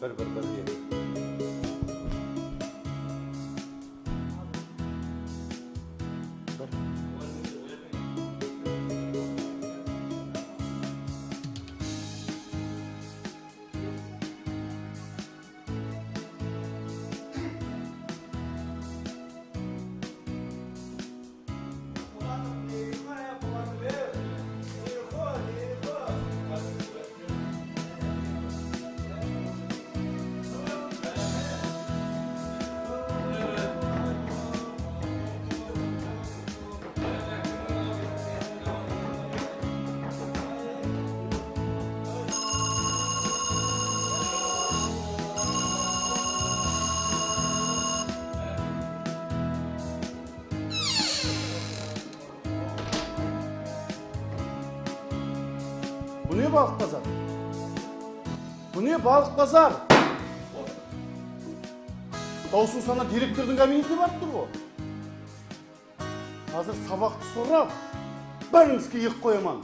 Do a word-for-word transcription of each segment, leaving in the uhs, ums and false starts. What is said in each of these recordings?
Bir, bir, bir, bir. Bu ne balıq bazar? Bu ne balıq bazar? Dawısıń sana direktordıń kabinetine barıp tur ǵo. Házir sabaqtı sorap, bárińizge egip qoyaman,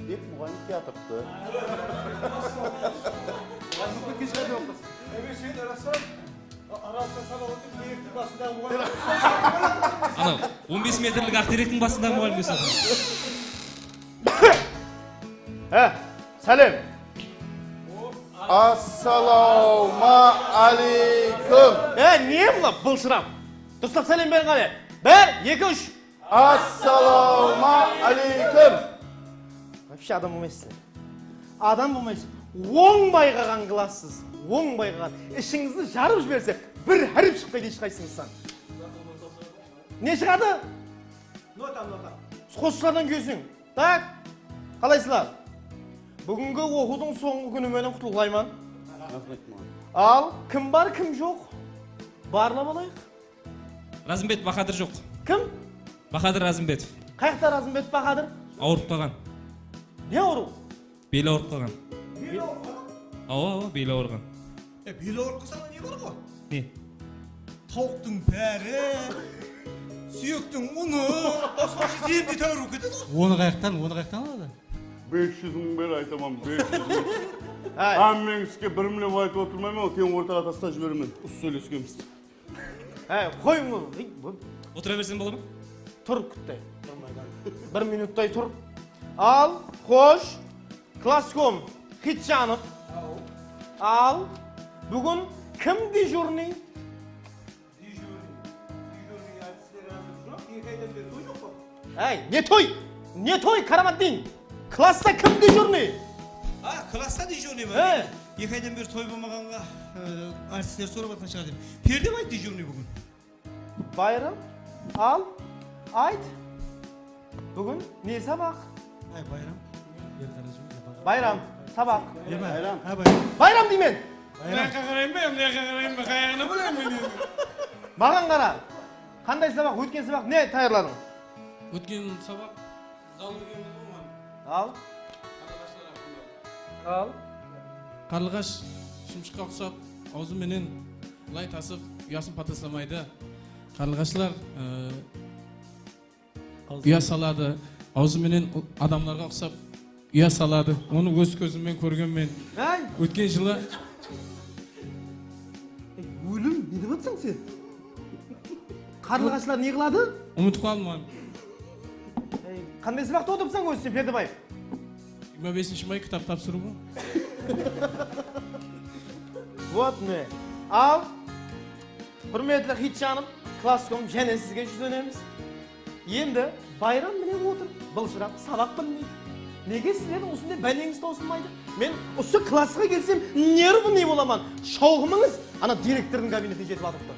dep muǵallim kiyatırıptı. Emes, sen arasań, aralıqta sabaq ótip, direktordıń basındaǵı muǵallim. Anaw, on bes metrlik aq terektiń basındaǵı muǵallimge uqsadı. Há, sálem. Assalawma aleykum. Há, ne mına bılshırap? Durıslap sálem beriń qáne. Bir, eki, úsh. Assalawma aleykum. Вообще adam bolmaysız. Adam bolmaysız. Ońbay qalǵan klassız. Ońbay qalǵan. Ishińizdi jarıp jibersek, bir hárip shıqpaydı hesh qaysıńızdan. Ne shıǵadı? Nota, nota. Qosıqlardan kúyesiń. Tak, qalaysızlar? Búgingi oqıwdıń sońǵı kúni menen qutlıqlayman. Raxmet, muǵallim. Al, kim bar, kim joq? Barlap alayıq. Razımbetov Bahadır joq. Kim? Bahadır Razımbetov. Qayaqta Razımbetov Bahadır? Awırıp qalǵan. Ne awırıw? Beli awırıp qalǵan. Beli awırıp qalǵan? Awa, awa, beli awırǵan. E, beli awırıp qalsa, ne bar ǵo? Ne? Tawıqtıń pári, súyektiń unı, basqa zerendey táwir bolıp ketedi ǵo. Onı qayaqtan, onı qayaqtan aladı? Bes júz mıń ber, aytaman, bes júz mıń. Háy. Hámmeńizge bir mıń aytıp otırmayman, teńortaǵa taslap jiberemen. Usı sóyleskenbiz. Háy, qoyıń onı. Ey, bu... Otıra bersem bola ma? Tur, kútte. Bir minuttay tur. Al, xosh. Klasskom Xitjanov. Al, búgin kim dejurnıy? Dejurnıy. Dejurnıy artistler házir joq. Eki aydan beri toy joq pa? Áy, ne toy? Ne toy, Karamatdin? Klassta kim dejurnıy? A, klassta dejurnıy ma? He. Eki aydan beri toy bolmaǵanǵa, e, artistler sorap atqan shıǵar deymen. Perdebaev dejurnıy búgin. Bayram, al, ayt. Búgin ne sabaq? Ay, Bayram. Ber qarajım. Bayram, sabaq. Berme. Bayram. Ha, Bayram. Bayram deymen. Bayram. Mına jaqqa qarayın ba, mına jaqqa qarayın ba, qayaǵına bilemen men endi? Maǵan qara. Qanday sabaq? Ótken sabaq ne tayarladıń? Ótken sabaq zalogiyamız bolǵan. Al. Al. Qarlıǵash shımshıqqa uqsap, awzı menen bılay tasıp, uyasın pataslamaydı. Qarlıǵashlar, e, uya saladı, awzı menen adamlarǵa uqsap uya saladı. Onı óz kózimmen kórgenmen. Áy! Ótken jılı... Ey, ólim, ne dep atsań sen? Qarlıǵashlar ne qıladı? Umıtıp qaldım, muǵallim. Ey, qanday sabaqta otırıpsań ózi sen, Perdebaev? Jigirma besinshi may kitap tapsırıw ma? Вот, mine. Al, húrmetli Xitjanov, klasskom, jáne sizge júzlenemiz. Endi Bayram mine otır, bılshırap, sabaq bilmeydi. Nege sizlerdiń usınday báleńiz tawsılmaydı? Men usı klassqa kelsem, nervnıy bolaman. Shawqımıńız ana direktordıń kabinetine jetip atırıptı.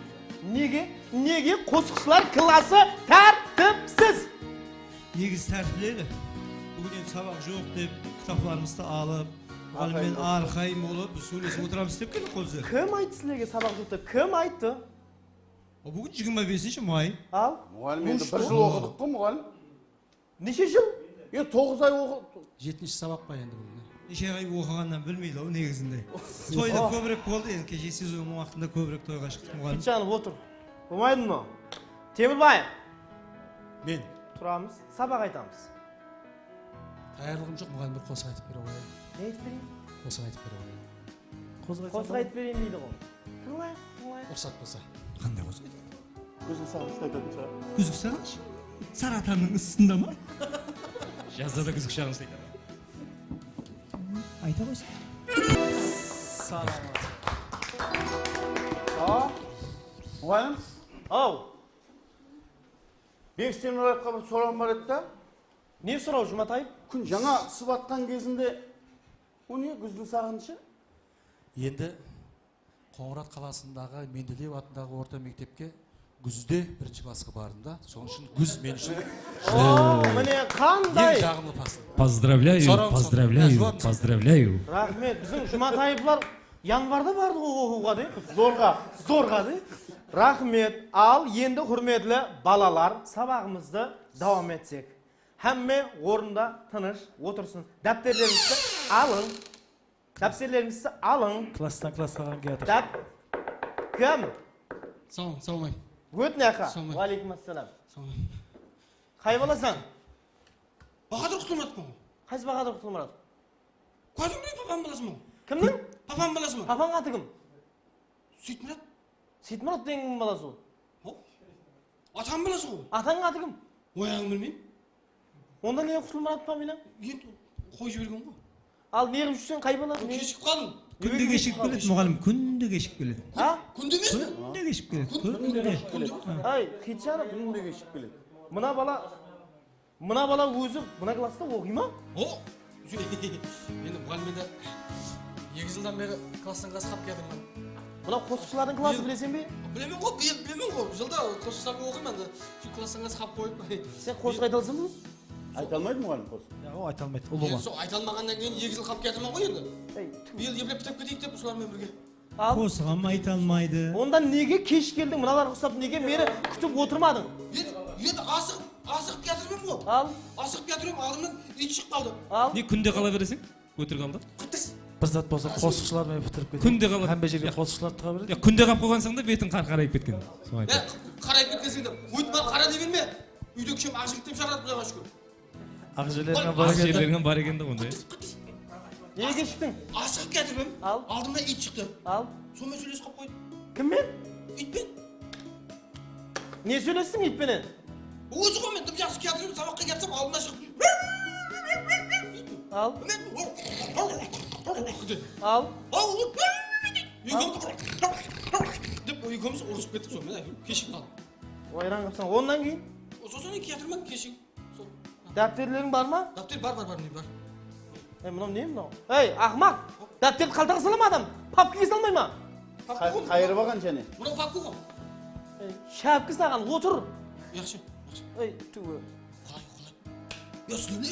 Nege? Nege qosıqshılar klası tártipsiz? Negizi tártipledi. Búgin endi sabaq joq dep, kitaplarımızdı alıp, muǵallimmen arqayın bolıp, biz sóylesip otıramız dep keldik ǵoy bizler. Kim ayttı sizlerge sabaq joq dep? Kim ayttı? O, búgin jigirma besinshi may. Al. Muǵallim, endi bir jıl oqıdıq ǵo, muǵallim. Neshe jıl? E, toǵız ay oqı... Jetinshi sabaq pa endi búgin? Neshe ay oqıǵannan bilmeydi-aw negizinde. Toyda kóbirek boldı, endi keshe sezon waqtında kóbirek toyǵa shıqtıq, muǵallim. Xitjanov, otır. Bolmaydı mınaw. Temirbaev. Men. Turamız, sabaq aytamız. Tayarlıǵım joq, muǵallim, bir qosıq aytıp bere qoyayın. Ne aytıp bereyim? Qosıq aytıp bere qoyayın. Qosıq aytsa Qosıq aytıp bereyin deydi ǵoy. Tıńlayıq, tıńlayıq. Ruxsat bolsa. Qanday qosıq aytadı? Kúzgi saǵınısh aytatın shıǵar. Kúzgi saǵınısh? Saratannıń ıssısında ma? Jazda da kúzgi saǵınısh aytadı. Ayta qoysa. Salamat. Awa, muǵallim. Aw. Bekstemir Raipqa bir sorawım bar edi da. Ne soraw, Jumatay? Kún jańa ısıp atqan gezinde, o ne, gúzdiń saǵınıshı? Endi Qońırat qalasındaǵı Mendeleev atındaǵı orta mektepke gúzde birinshi klassqa bardım da. Sonıń ushın gúz men ushın O, mine, qanday eń jaǵımlı fasıl. Поздравляю, Soraw, soraw. poздравляю, Juwap. Поздравляю. Raxmet. Biziń Jumatayevlar yanvarda bardı ǵoy oqıwǵa de. Zorǵa. Zorǵa de. Raxmet. Al, endi, húrmetli balalar, sabaǵımızdı dawam etsek. Hámme ornında tınısh otırsın. Dápterlerińizdi alıń. Dápterlerińizdi alıń. Klasstan klassqa qarań kiyatır. Dáp-, kim? Salam, salam aleykum. Ót mına jaqqa. Salam aleykum. Wáleykum assalam. Salam aleykum. Qay balasań? Bahadır Qutlımuratov. Qaysı Bahadır Qutlımuratov? Kórdin be, papam balasıman. Kimniń? Papam balasıman. Papań atı kim? Seytmurat. Seytmurat degen kim balası ol? O? Atam balası ǵoy. Atań atı kim? Oy, aǵam bilmeymen. Onda ne Qutlımurat familiyań? Endi qoyıp jibergen ǵoy. Al, ne qılıp júrseń, qay bala? Keshigip qaldım. Kúnde keshigip keledi, muǵallim, kúnde keshigip keledi. Ha? Kúnde emes pe? Kúnde keshigip keledi, kúnde. Kúnde. Ay, Xitjanov. Kúnde keshigip keledi. Mına bala Mına bala ózi mına klassta oqıy ma? O! Endi muǵallimde eki jıldan beri klasstan klassqa qap kiyatırman. Mına qosıqshılardıń klası bileseń be? Bilemen ǵoy, bilemen ǵoy. Jılda qosıqshılardıń oqıyman da, shu klasstan klassqa qap qoyıp. Sen qosıq ayta alasań ba? Ayta almaydı muǵallim qosıq. Ya, o ayta almaydı, ul bolǵan. Endi sol ayta almaǵannan keyin eki jıl qap kiyatırman ǵoy endi. Ey, tú- Bıyıl eplep pitip keteyik dep usılar menen birge. Al. Qosıǵam ayta almaydı. Onda nege kesh keldiń? Mınalarǵa usap nege meni kútip otırmadıń? Endi, endi asıǵıp, asıǵıp kiyatırman ǵoy. Al. Asıǵıp kiyatırman, aldımnan iyt shıǵıp qaldı. Al. Ne kúnde qala bereseń? Ótirik alda. Qıtıs. Bir zat bolsa qosıqshılar menen pittirip ketedi. Kúnde qala. Hámme jerge qosıqshılar tıǵa beredi. Ya, kúnde qap qoyǵansań da betiń qar-, qarayıp ketken. Soń aytadı. Ya, qarayıp ketkenseń de, óytip al, qara degen be? Úyde kishim aq jigit dep shaqıradı, Qudayǵa shúkir. Aq jerlerińe bar eken. Aq jerlerińe bar eken de onda, ya. Nege keshiktiń? Asıǵıp kiyatırman. Al. Aldımnan iyt shıqtı. Al. Sonıman sóylesip qap qoydım. Kimmen? Iytpen. Ne sóylestiń iyt penen? Ózi ǵoy, men dım jaqsı kiyatırman, sabaqqa kiyatsam, aldımnan shıǵıp. Al. Al. Ekewimiz, dep, ekewimiz urısıp kettik, sonıman keshigip qaldım. Wayran qıpsań. Onnan keyin? Sosan kiyatırman keshigip. Sol. Dápterleriń bar ma? Dápter bar, bar, bar, mine bar. Ey, mınaw ne mınaw? Ey, aqmaq! Dápterdi qaltaǵa sala ma adam? Papkaǵa salmay ma? Papka ǵoy. Qayırıp alǵan jáne. Mınaw papka ǵoy. Ey, shápki saǵan, otır. Yaqshı, yaqshı. Ey, túwe. Qalay, qalay? Ya, sizler ne?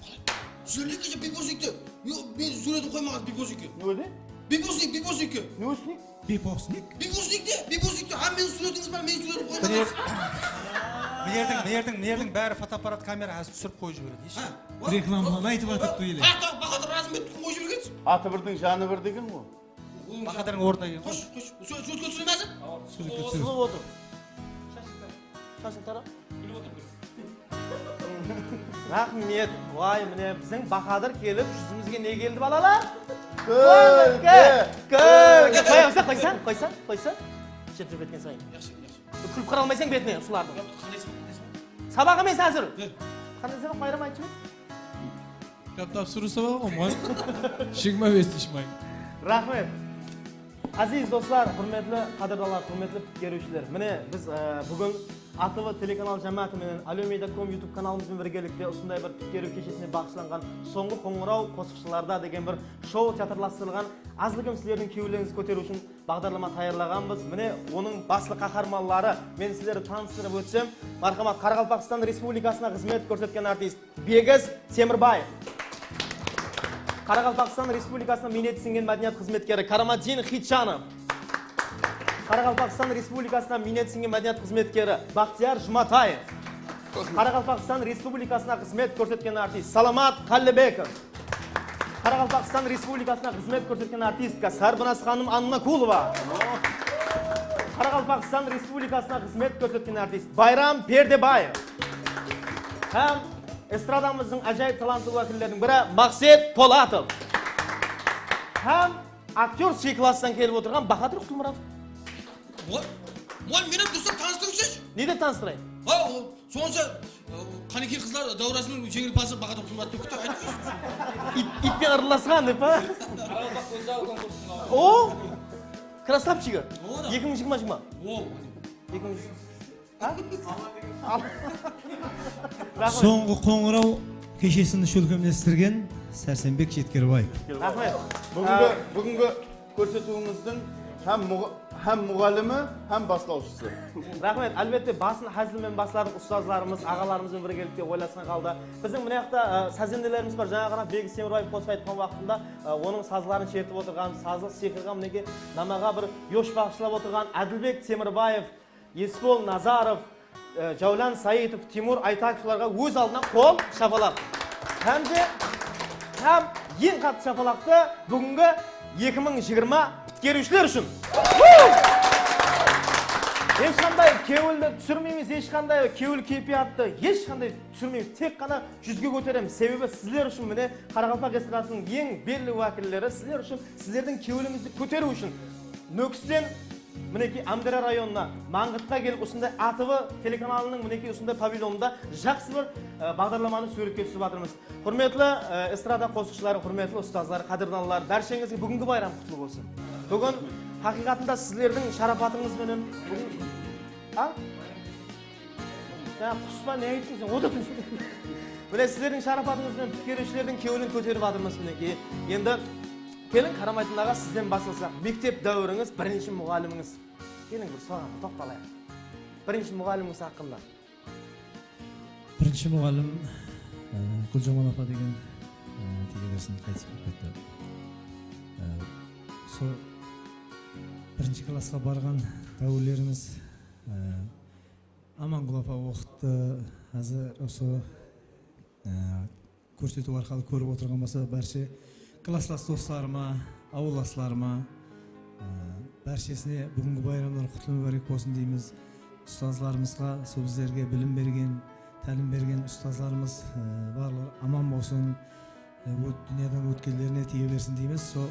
Qalay? Sizler ne keche bepusnikti? Yo, meniń súwretim qoymaǵansız bepusnikke. Ne edi? Bepusnik, bepusnikke. Ne usnik? Bepusnik? Bepusnikte, bepusnikte. Hámmeniń súwretińiz bar, meniń súwretim qoymaǵansız. Mına jerdiń, mına jerdiń, mına jerdiń bári fotoapparat, kamera házir túsirip qoyıp jiberedi. Ha, reklamalardı aytıp atırıptı ele. Bahadır Razımbetovtıń qoyıp jibergensiz. Atı birdiń, janı bir degen ǵoy. Bahadırdıń ornına kelgen ǵoy. Qosh, qosh. Súwretke túsiremen házir. Súwretke túsir. Sızıp otır. Shashıń tara. Kúlip otır. Raxmet. Way, mine, biziń Bahadır kelip, júzimizge ne keldi, balalar? Kúlki! Kúlki! Qoyamsa, qoysań, qoysań, qoysań. Sheptirip ketken sayın. Yaqshı, yaqshı. Kúlip qara almaysań betine usılardıń. Qanday sabaq, qanday sabaq? Sabaq emes házir. Qanday sabaq, Bayram, aytshı? Kitap tapsırıw sabaǵı ǵoy, muǵallim. Jigirma besinshi may. Raxmet. Áziz doslar, húrmetli qádirdalar, húrmetli pitkeriwshiler. Mine, biz, e, búgin A T V telekanal jámááti menen Alyo Media com YouTube kanalımız benen birgelikte usınday bir pitkeriw keshesine baǵıshlanǵan Sońǵı qońıraw qosıqshılarda degen bir shou teatrlastırılǵan, azlıgım sizlerdiń kewillerińizdi kóteriw ushın baǵdarlama tayarlaǵanbız. Mine, onıń baslı qaharmanları, men sizlerdi tanıstırıp ótsem, marhamat, Qaraqalpaqstan Respublikasına xızmet kórsetken artist Begiz Temirbaev. Qaraqalpaqstan Respublikasına miyneti sińgen mádeniyat xızmetkeri Karamatdin Xitjanov. Qaraqalpaqstan Respublikasına miyneti sińgen mádeniyat xızmetkeri Baxtiyar Jumataev. Qaraqalpaqstan Respublikasına xızmet kórsetken artist Salamat Qallibekov. Qaraqalpaqstan Respublikasına xızmet kórsetken artistka Sarbinaz xanım Annakulova. Qaraqalpaqstan Respublikasına xızmet kórsetken artist Bayram Perdebaev. Hám estradamızdıń ájayıp talantlı wákilleriniń biri Maqset Polatov. Hám Aktyor C klasstan kelip otırǵan Bahadır Qutlımuratov. Mol, mol, meni durıslap tanıstırıwshı. Neden tanıstırayın? Ha, o, sonsha, e, qánekey qızlar dáwirasınıń jeńilpazı Bahadır Qutlımuratov dep kútip aytıp. Iyt, iyt penen ırılasqan dep pa? Qaraqalpaq gózzal konkursında. O, krasavchik. O da. Eki mıń jigirma, jigirma. O, eki mıń. Ha? Al. Raxmet. Sońǵı qońıraw keshesin shólkemlestirgen Sársenbek Jetkerbaev. Raxmet. Búgingi, búgingi kórsetiwińizdiń hám muǵa-, hám muǵallimi, hám baslawshısı. Raxmet. Álbette, basın házil menen basladıń, ustazlarımız, aǵalarımız benen birgelikte oylasqan halda. Biziń mına jaqta, e, sázendelerimiz bar. Jańa ǵana Begis Temirbaev qosıq aytqan waqtında, e, onıń sazların shertip otırǵan, sazlıq sıyqırǵan, minekey, namaǵa bir yosh baǵıshlap otırǵan Ádilbek Temirbaev, Esbol Nazarov, e, Jáwlan Saitov, Timur Aytakovlarǵa óz aldına qol shapalaq. Hám de, hám eń qattı shapalaqtı búgingi eki mıń jigirma pitkeriwshiler ushın. Hesh qanday kewildi túsirmeymiz, hesh qanday kewil keypiyattı hesh qanday túsirmeymiz. Tek ǵana júzge kóteremiz. Sebebi sizler ushın, mine, qaraqalpaq estradasınıń eń belli wákilleri sizler ushın, sizlerdiń kewlińizdi kóteriw ushın Nókisten, minekey, Ámdira rayonına, Mańǵıtqa kelip, usınday A T V telekanalınıń, minekey, usınday pavilyonında jaqsı bir, e, baǵdarlamanı súwretke túsirip atırmız. Húrmetli, e, estrada qosıqshıları, húrmetli ustazlar, qádirdanlar, bársheńizge búgingi bayram qutlı bolsın. Búgin haqıyqatında sizlerdiń sharapatıńız benen búgin, a? Sen quspa, ne ayttıń sen? Oda túrsin. Mine, sizlerdiń sharapatıńız benen pitkeriwshilerdiń kewlin kóterip atırmız, minekey. Endi keliń, Karamaytın aǵa, sizden baslasaq. Mektep dáwirińiz, birinshi muǵallimińiz. Keliń, bir soǵan toqtalayıq. Birinshi muǵallimińiz haqqında. Birinshi muǵallim, e, Gúljamal apa degen, e, tiyge bersin, qaytıs bolıp ketti. E, sol birinshi klassqa barǵan dáwirlerimiz, e, Amanqul apa oqıttı. Házir usı, e, kórsetiw arqalı kórip otırǵan bolsa, bárshe klasslas doslarıma, awıllaslarıma, e, bárshesine búgingi bayramlar qutlı múbárek bolsın deymiz. Ustazlarımızǵa, sol bizlerge bilim bergen, tálim bergen ustazlarımız, e, barlıǵı aman bolsın, e, ót-, dúnyadan ótkenlerine tiye bersin deymiz. Sol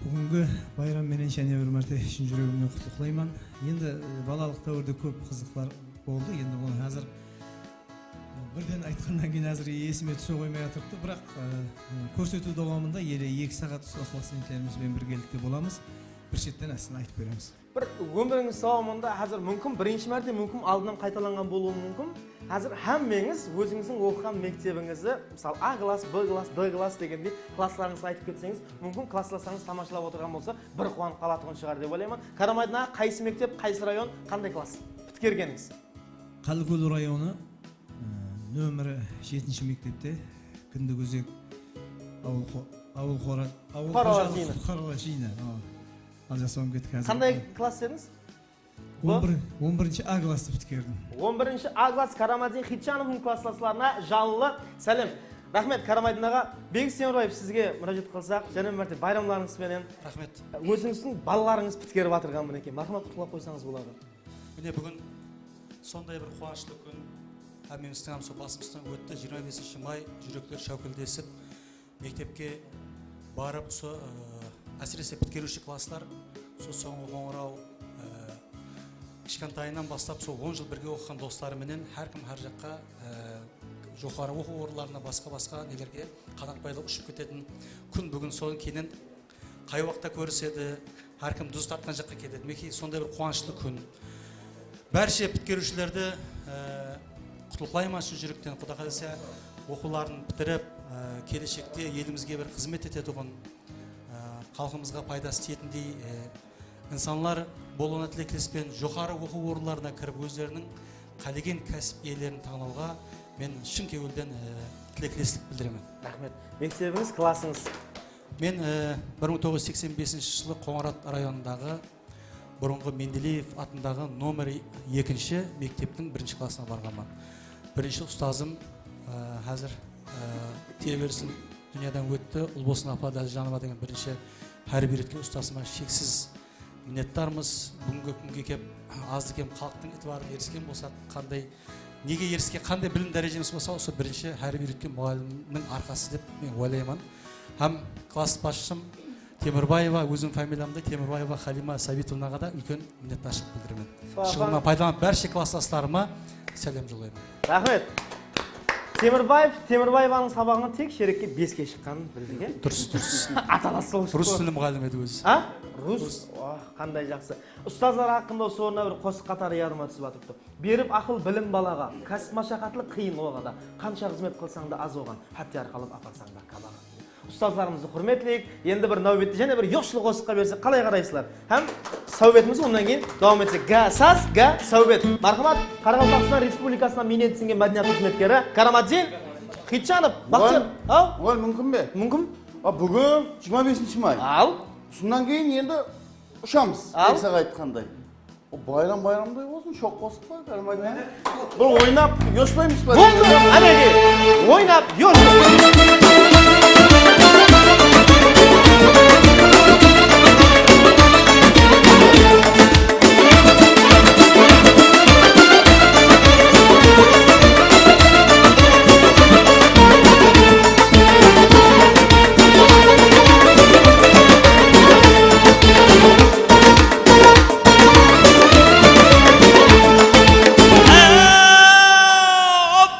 búgingi bayram menen jáne bir márte shın júregimnen qutlıqlayman. Endi, e, balalıq dáwirde kóp qızıqlar boldı. Endi onı házir birden aytqannan keyin házir esime túse qoymay atırıptı. Biraq, e, kórsetiw dawamında ele eki saat usı ıqlasbentlerimiz benen birgelikte bolamız. Bir shetten ásten aytıp beremiz. Bir ómirińiz dawamında házir múmkin birinshi márte, múmkin aldın hám qaytalanǵan bolıwı múmkin. Házir hámmeńiz ózińizdiń oqıǵan mektebińizdi, mısal, A klass, B klass, D klass degendey klasslarıńızdı aytıp ketseńiz, múmkin klasslaslarıńız tamashalap otırǵan bolsa, bir quwanıp qalatuǵın shıǵar dep oylayman. Karamaydın aǵa, qaysı mektep, qaysı rayon, qanday klass pitkergenińiz? Qálikul rayonı, e, nomeri jetinshi mektepte, Kindigúzek awıl xo-, awıl xora-, awıl Fuqaralar xojalıq jıyını. Fuqaralar jıyını, a. Aljasıp kettik házir. Qanday klass dedińiz? On bir, on birinshi A klasstı pitkerdim. On birinshi A klass, Karamadin Xitjanovtıń klasslaslarına janlı sálem. Raxmet, Karamadin aǵa. Begis Temirbaev, sizge múrájat qılsaq, jáne bir márte bayramlarıńız benen. Raxmet. Ózińizdiń balalarıńız pitkerip atırǵan, minekey, marhamat, qutlap qoysańız boladı. Mine, búgin sonday bir quwanıshlı kún, hámmemizdiń hám sol basımızdan ótti, jigirma besinshi may, júrekler sháwkildesip, mektepke barıp, usı, ı, ásirese, pitkeriwshi klasslar, usı sońǵı qońıraw, ı, kishkentayınan baslap, sol on jıl birge oqıǵan dosları menen hár kim hár jaqqa, ı, joqarı oqıw orınlarına, basqa-basqa nelerge qanat baylap ushıp ketetin kún búgin. Sonıń keyinen qay waqıtta kórisedi, hár kim duz tartqan jaqqa ketedi. Minekey, sonday bir quwanıshlı kún. Bárshe pitkeriwshilerdi, e, qutlıqlayman shın júrekten. Quda qálese, oqıwların pitirip, e, keleshekte elimizge bir xızmet etetuǵın, e, xalqımızǵa paydası tiyetindey, e, insanlar bolıwına tileklespen, joqarı oqıw orınlarına kirip, ózleriniń qálegen kásip iyelerin tańlawǵa men shın kewilden, e, tilekleslik bildiremen. Raxmet. Mektebińiz, klassıńız? Men, e, bir mıń toǵız júz seksen besinshi jılı Qońırat rayonındaǵı burınǵı Mendeleev atındaǵı nomer ekinshi mekteptiń birinshi klassına barǵanman. Birinshi ustazım, e, házir, e, tiye bersin, dúnyadan ótti, Ulbosın apa Dáljanova degen birinshi hárbiy úyretken ustasıma sheksiz minnetdarmız. Búgingi kúnge kelip, azdı-kem xalıqtıń itibarına erisken bolsaq, qanday, nege erisken, qanday bilim dárejemiz bolsa, usı birinshi hárbiy úyretken muǵallimniń arqası dep men oylayman. Hám klass basshım, Temirbaeva, ózim familiyamda Temirbaeva Halima Sabitovnaǵa da úlken minnetdarshılıq bildiremen. Sawabın. Shıǵıwımnan paydalanıp, bárshe klassdaslarıma sálem jollayman. Raxmet. Temirbaev, Temirbaevanıń sabaǵınan tek sherekke beske shıqqanın bildik, e? Durıs, durıs. Atalas sol. Rus tili muǵallimi edi ózi. Ha? Rus. Rus. Oh, qanday jaqsı. Ustazlar haqqında usı orında bir qosıq qatarı yadıma túsip atırıptı. Berip aqıl bilim balaǵa, kásip mashaqatlı qıyın oǵada, qansha xızmet qılsań da az oǵan, hátte arqalap aparsań da kabaǵa. Ustazlarımızdı húrmetleyik, endi bir náwbetti jáne bir yoshlı qosıqqa bersek qalay qaraysızlar? Hám sáwbetimizdi onnan keyin dawam etsek. Gá saz, gá sáwbet. Marhamat, Qaraqalpaqstan Respublikasına miynet sińgen mádeniyat xızmetkeri Karamatdin Xitjanov. Baqtiyar, al. Ol múmkin be? Múmkin. A, búgin jigirma besinshi may. Al. Usınnan keyin endi ushamız. Al. Bek saǵa aytqanday. O, bayram bayramday bolsın, shoq qosıq pa, Karamatdin? Bir oynap, yoshpaymız ba? Boldı, ánekey, oynap, yosh.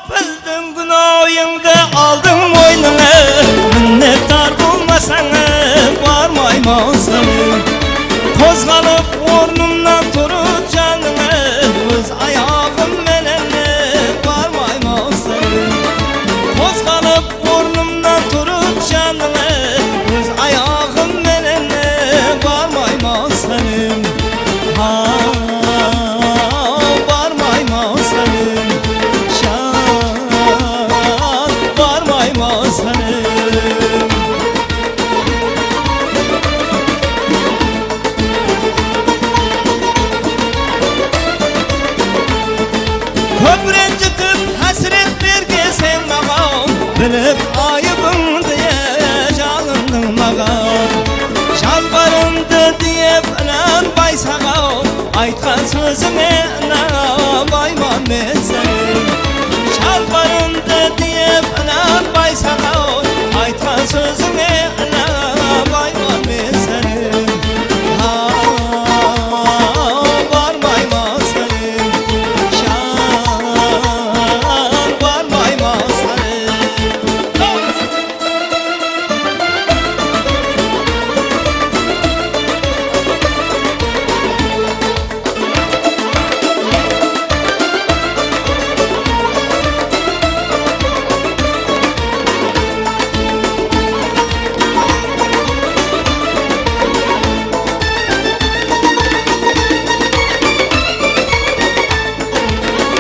Bildim gúnawıńdı aldıń moynıńa, minnetdar bolmasań, barmayman saǵan. Qozǵalıp ornımnan turıp janıńa, óz ayaǵım menen barmayman saǵan. Qozǵalıp ornımnan turıp janıńa, óz ayaǵım menen barmayman saǵan. Ha, barmayman saǵan, jan, barmayman saǵan. Kóp renjitip hásiret bergeseń maǵan, bilip ayıbıńdı, jalındıń maǵan. Jalbarımdı dep inanbaysań-aw, aytqan sózińe inanbayman men seniń. Jalbarımdı dep inanbaysań-aw, aytqan sózińe inanbayman men seniń. Haw, barmayman seniń, jan, barmayman seniń.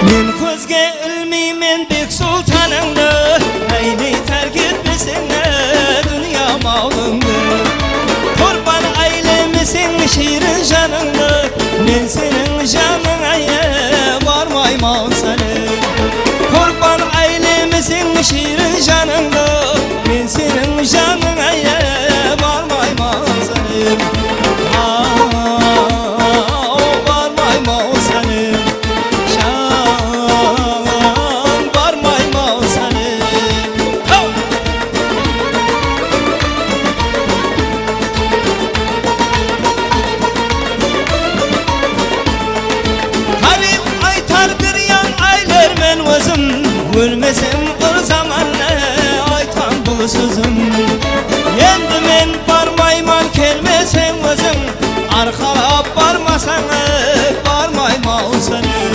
Men kózge ilmeymen bek sultanıńdı, áyney tárk etpeseń dúnya malıńdı. Qurban áylemeseń shiyrin janıńdı, men seniń janıńa, áye, barmayman seniń. Qurban áylemeseń shiyrin janıńdı, men seniń janıńa, áye, barmayman seniń. Haw, barmayman seniń. Jan, barmayman seniń. Haw! Ǵárip aytar giryan áylermen ózim, ólmesem ırzaman aytqan bul sózim. Endi men barmayman, kelmeseń óziń, arqalap barmasań, barmayman seniń.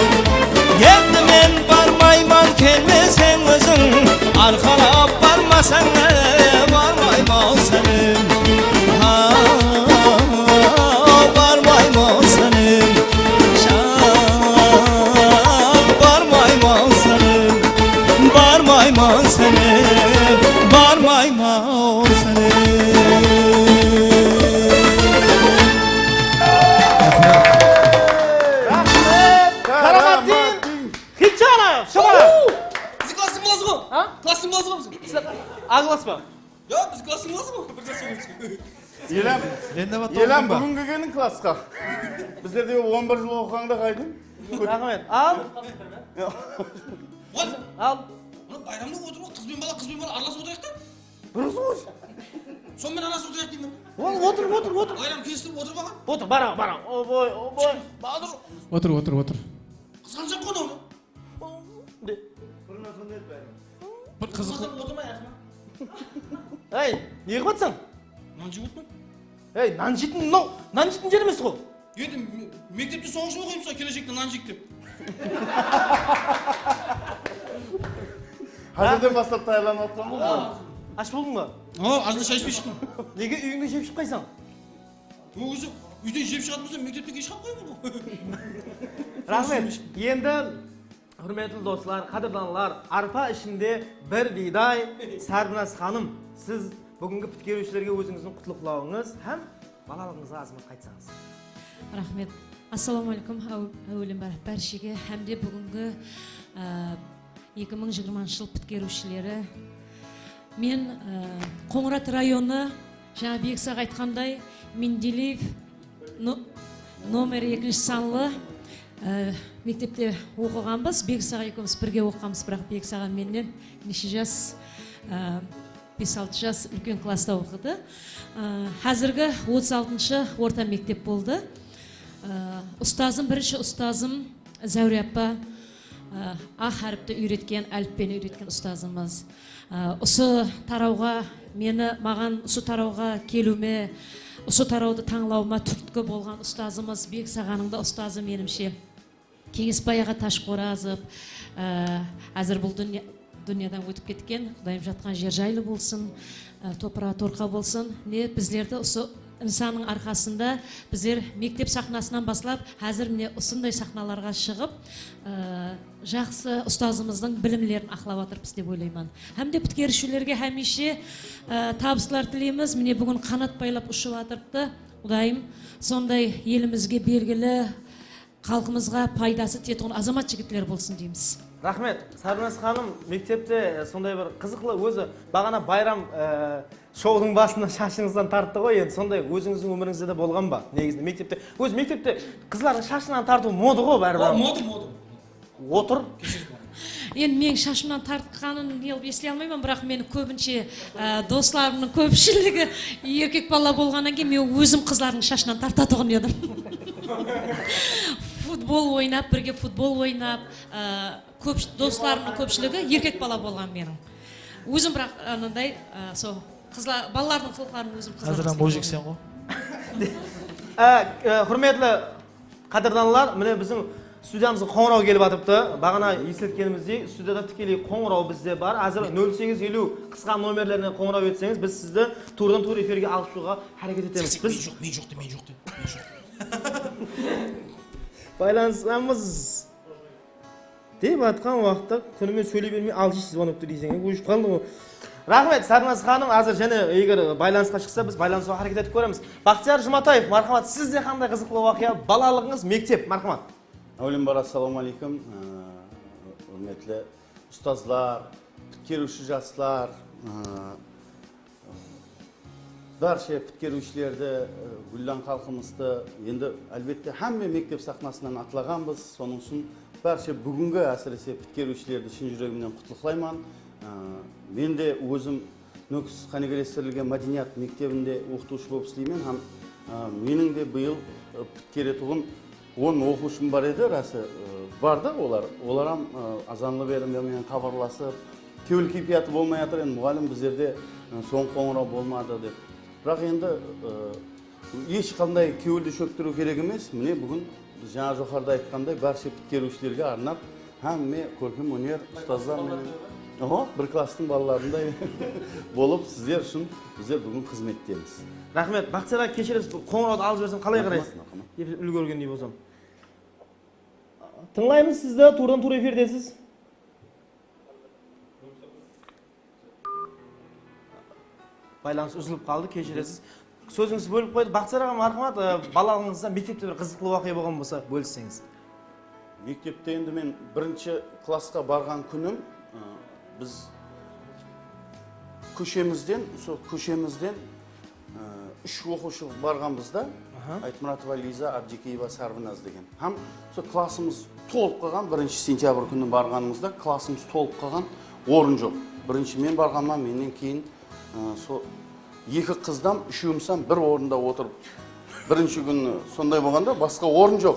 Endi men barmayman, kelmeseń óziń, arqalap barmasań, barmayman seniń. Haw, barmayman seniń, jan, barmayman seniń, barmayman seniń, barmayman seniń. Raxmet! Karamatdin Xitjanov, Shıbalar! Biziń klasstıń balası ǵo! Ha? Klasstıń balası ǵo biziń. A klass pa? Ya, biziń klasstıń balası ǵo, bir jas úlken. Elam, Endi Elam, búgin kelgeniń klassqa. Bizlerde on bir jıl oqıǵanda qaytıń? Raxmet. Al. Ya. Al. Mına bayramda otırıp, qız benen bala, qız benen bala aralasıp otırayıq ta. Durıs ǵoy. Sonıń menen aralastırıp otırayıq deymen. Ol otır, otır, otır. Bayram kelistirip otır baǵan. Otır, bara, bara. Oboy, oboy. Bahadır. Otır, otır, otır. Qızǵanshaq ǵoy mınaw. De. Burın sonday edi Bayram. Bir qızıq. Otırmay, otırmay, Asma. Ey, ne qılıp atsań? Nan jep otırman. Ey, nan jeytin, mınaw, nan jeytin jer emes ǵoy. Endi me-, mektepte sonıń ushın oqıymız ǵoy, keleshekte nan jeyik dep. Házirden baslap tayarlanıp atırman ǵoy. Ash boldıń ba? Awa, azında shay ishpey shıqtım. Nege úyińde jep shıqpaysań? Ol kezi úyden jep shıǵatuǵın bolsa, mektepten kesh qalıp qoyıp ǵoy. Raxmet. Endi, húrmetli doslar, qádirdanlar, arpa ishinde bir biyday, Sárbinaz xanım, siz búgingi pitkeriwshilerge ózińizdiń qutlıqlawıńız hám balalıǵıńızǵa azamат qaytsańız. Raxmet. Assalawma áleykum, áw-, áwelen bár-, bárshege hám de búgingi, á, eki mıń jigirmanshı jıl pitkeriwshileri. Men, á, Qońırat rayonı, jańa Bekzat aytqanday, Mendeleev no-, nomer ekinshi sanlı, á, mektepte oqıǵanbız. Bekzat ekewimiz birge oqıǵanbız, biraq Bekzat aǵa mennen neshe jas, á, bes-altı jas úlken klassta oqıdı. Á, házirgi otız altınshı orta mektep boldı. Á, ustazım, birinshi ustazım Záwre apa, á, A háripti úyretken, álipbeni úyretken ustazımız. Á, usı tarawǵa meni, maǵan usı tarawǵa keliwime, usı tarawdı tańlawıma túrtki bolǵan ustazımız, Bekzat aǵanıń da ustazı menimshe. Keńesbay aǵa Tashqorazov, á, házir bul dúnya-, dúnyadan ótip ketken, Qudayım jatqan jer jaylı bolsın, á, topıraǵı torqa bolsın. Mine, bizlerdi usı insannıń arqasında bizler mektep saxnasınan baslap, házir mine usınday saxnalarǵa shıǵıp, á, jaqsı ustazımızdıń bilimlerin aqlap atırmız dep oylayman. Hám de pitkeriwshilerge hámiyshe, á, tabıslar tileymiz. Mine, búgin qanat baylap ushıp atırıptı. Qudayım sonday elimizge belgili, xalqımızǵa paydası tiyetuǵın azamat jigitler bolsın deymiz. Raxmet, Sárbinaz xanım, mektepte, e, sonday bir qızıqlı, ózi baǵana Bayram, e, shoudıń basında shashıńızdan tarttı ǵoy, endi sonday ózińizdiń ómirińizde de bolǵan ba? Negizinde mektepte, ózi mektepte qızlardıń shashınan tartıw moda ǵoy báribir. O, moda, moda. Otır. Endi meniń shashımnan tartqanın ne qılıp esley almayman, biraq meni kóbinshe, á, doslarımnıń kópshiligi erkek bala bolǵannan keyin men ózim qızlardıń shashınan tartatuǵın edim. Futbol oynap, birge futbol oynap, á, kóp, doslarımnıń kópshiligi erkek bala bolǵan meniń. Ózim biraq ananday, á, sol qızlar, balalardıń qılıqların ózim qızarǵan. Házir hám boyjekseń ǵoy. Á, á, húrmetli qádirdanlar, mine biziń studiyamızǵa qońıraw kelip atırıptı. Baǵana esletkenimizdey, studiyada tikeley qońıraw bizde bar. Házir nol segiz eliw qısqa nomerlerine qońıraw etseńiz, biz sizdi tuwrıdan tuwrı efirge alıp shıǵıwǵa háreket etemiz. Biz men joq, men joq de, men joq de, men joq. Baylanısamız. Dep atqan waqıtta kúnime sóyley bermey, alshı zvonokti deyseń, óship qaldı ǵoy. Raxmet, Sárnaz xanım, házir jáne eger baylanısqa shıqsa, biz baylanısqa háreket etip kóremiz. Baxtiyar Jumataev, marhamat, sizde qanday qızıqlı waqıya, balalıǵıńız, mektep, marhamat. Áwelem bar, assalawma áleykum, ıı, húrmetli ustazlar, pitkeriwshi jaslar, ıı, Bárshe pitkeriwshilerdi, e, gúllan xalqımızdı, endi, álbette, hámme mektep saxnasınan atlaǵanbız. Sonıń ushın bárshe búgingi, ásirese, pitkeriwshilerdi shın júregimnen qutlıqlayman. E, men de ózim Nókis qánigelestirilgen mádeniyat mektebinde oqıtıwshı bolıp isleymen hám, e, meniń de bıyıl, e, pitkeretuǵın On oqıwshım bar edi, rası, ı, bar da olar. Olar hám, ı, azanlı beri menen xabarlasıp, kewil keypiyatı bolmay atır, endi, muǵallim, bizlerde, ı, soń qońıraw bolmadı, dep. Biraq endi, ı, hesh qanday kewildi shóktiriw kerek emes. Mine, búgin biz jańa joqarıda aytqanday, bárshe pitkeriwshilerge arnap, hámme kórkem óner ustazlar menen, oho, bir klasstıń balalarınday bolıp, sizler ushın bizler búgin xızmettemiz. Raxmet. Baxtiyar aǵa, keshiresiz, qońırawdı alıp jibersem qalay qaraysız? Raxmet, raxmet. Dep úlgórgendey bolsam. Tıńlaymız sizdi, tuwradan tuwra efirdesiz. Baylanıs úzilik qaldı, keshiresiz. Sózińizdi bólip qoydı. Baxtiyar aǵa, marhamat, e, balalıǵıńızda mektepte bir qızıqlı waqıya bolǵan bolsa, bólisseńiz. Mektepte endi men birinshi klassqa barǵan kúnim, e, biz kóshemizden, usı kóshemizden, e, úsh oqıwshı barǵanbız da, Aha. Aytmuratova Liza, Abdikeyeva Sarbinaz degen. Hám usı klassımız tolıp qalǵan, birinshi sentyabr kúni barǵanımızda klassımız tolıp qalǵan, orın joq. Birinshi men barǵanman, mennen keyin, e, so-, Eki qızdan úshewimiz hám bir orında otırıp, birinshi kúni sonday bolǵanda basqa orın joq.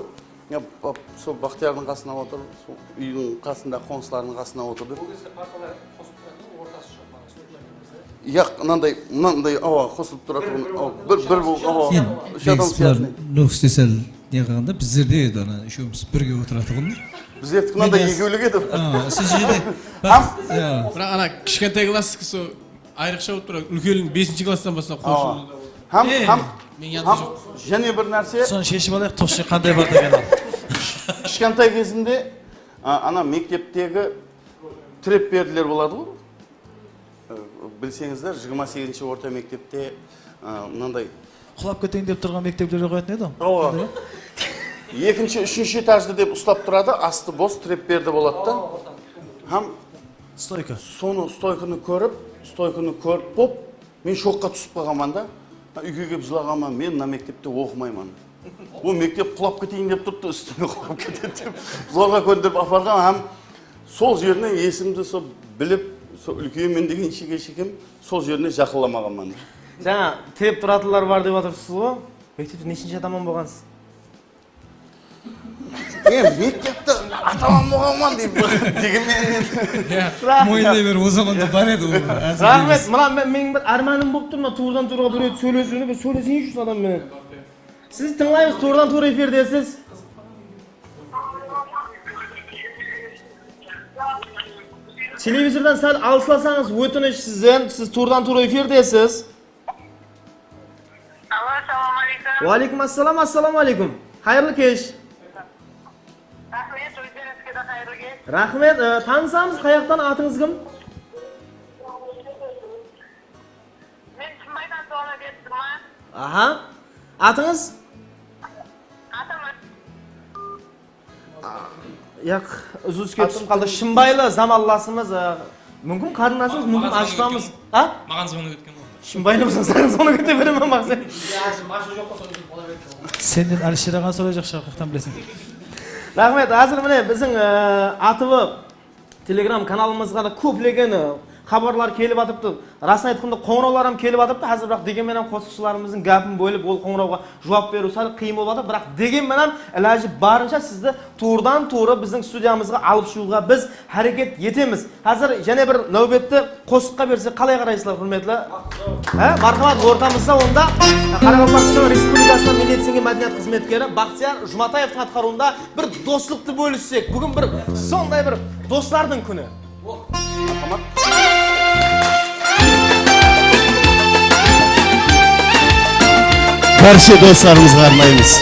Ya, ba-, sol Baxtiyardıń qasına otırıp, sol úydiń qasında, qońsılardıń qasına otırıp. Ol gezde partalar qosılıp turatuǵın, ortası joq, mana, stullar emes, ya? Yaq, mınanday, mınanday, awa, qosılıp turatuǵın, awa, bir, bir, awa. Endi, úsh adam negizi, bular sıyaqlı. Nókiste sál ne qılǵanda, bizlerde edi, ana, úshewimiz birge otıratuǵın. Bizlerdiki mınanday ekewlik edi. Awa, siz jerde. Hám? Ya. Biraq ana kishkentay klassiki sol ayrıqsha bolıp turadı. Úlkenligiń besinshi klasstan baslap qosıwı. Hám, hám, jáne bir nárse. Sonı sheship alayıq, toshı qanday bar degen al. Kishkentay gezimde, a, ana mekteptegi tirepberdiler boladı ǵoy. E, bilseńizler, jigirma segizinshi orta mektepte, a, mınanday. Qulap keteyin dep turǵan mekteplerge qoyatın edi ǵoy. Awa. Ekinshi, úshinshi etajdı dep uslap turadı, astı bos, tirepberdi boladı da. Hám stoyka. Sonı, stoykanı kórip, stoykanı kórip bop, men shokqa túsip qalǵanman da. Ha, úyge kelip jılaǵanman, men mına mektepte oqımayman. Ol mektep qulap keteyin dep turıptı, ústime qulap ketedi dep. Zorǵa kóndirip aparǵan hám sol jerinen esimdi sol bilip, sol úlkenmen degenshege shekem sol jerine jaqınlamaǵanman. Jańa tirep turatınlar bar dep atırsız ǵoy. Mektepte neshinshi ataman bolǵansız? Men mektepte ataman bolǵanman deydi. Degen menen. Ya, moyınlay ber, o zamanda bar edi ol. Raxmet, mına men, meniń bir ármanım bolıp tur, mına tuwradan tuwraǵa bir ret sóylesiwdi, bir sóyleseyinshi usı adam menen. Siz tıńlaymız, tuwradan tuwra efirdesiz. Televizordan sál alıslasańız, ótinish sizden, siz tuwradan tuwra efirdesiz. Alo, assalawma aleykum. Wa aleykum assalam, assalawma aleykum. Qayırlı kesh. Raxmet, ózlerińizge de qayırlı kesh. Raxmet, e, tanısamız, qayaqtan, atıńız kim? Men Shımbaydan zvono berip turman. Aha. Atıńız? Atım Yaq, uzilısqa túsip qaldı. Shımbaylı zamanlasımız, e, múmkin qarındasımız, múmkin ashpamız. Ha? Maǵan zvono ketken ǵoy. Shımbaylı bolsań, saǵan zvono kete beremen, Maqset. Sennen Alisher aǵa sorayjaq shıǵar, qayaqtan bileseń? Raxmet, házir mine biziń, e, A T V Telegram kanalımızǵa da kóplegen, e, xabarlar kelip atırıptı. Rasın aytqanda, qońırawlar hám kelip atırıptı. Házir, biraq, degen menen qosıqshılarımızdıń gápin bólip, ol qońırawǵa juwap beriw sál qıyın bolıp atır. Biraq, degen menen ilajı barınsha sizdi tuwrıdan-tuwrı biziń studiyamızǵa alıp shıǵıwǵa biz háreket etemiz. Házir jáne bir náwbetti qosıqqa bersek, qalay qaraysızlar, húrmetli? Há, marhamat, ortamızda onda Qaraqalpaqstan Respublikasınıń Milliy dizimge mádeniyat xızmetkeri Baxtiyar Jumataevtıń atqarıwında bir doslıqtı bólissek. Búgin bir sonday bir doslardıń kúni. Bárshe doslarımızǵa arnaymız.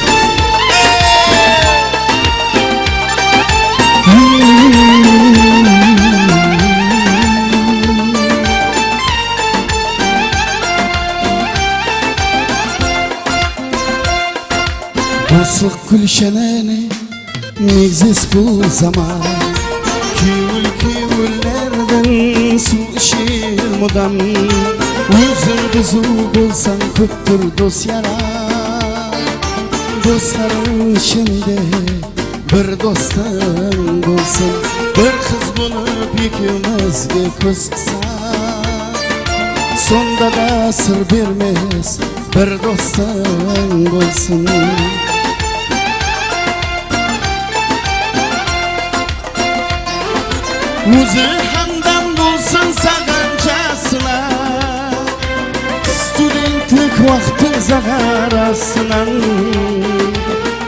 Dosıq gúlshananı megzes bul zaman. Kewil kewillerden suw isher mudam. Óziń buzuw bolsań, kópdur dos yaram. Doslarıń ishinde bir dostıń bolsın. Bir qız bolıp ekewimizge kóz qısa, sonda da sır bermes bir dostıń bolsın. Ózi hamdam bolsın saǵan jasına, studentlik waqtıń zaǵarasınan.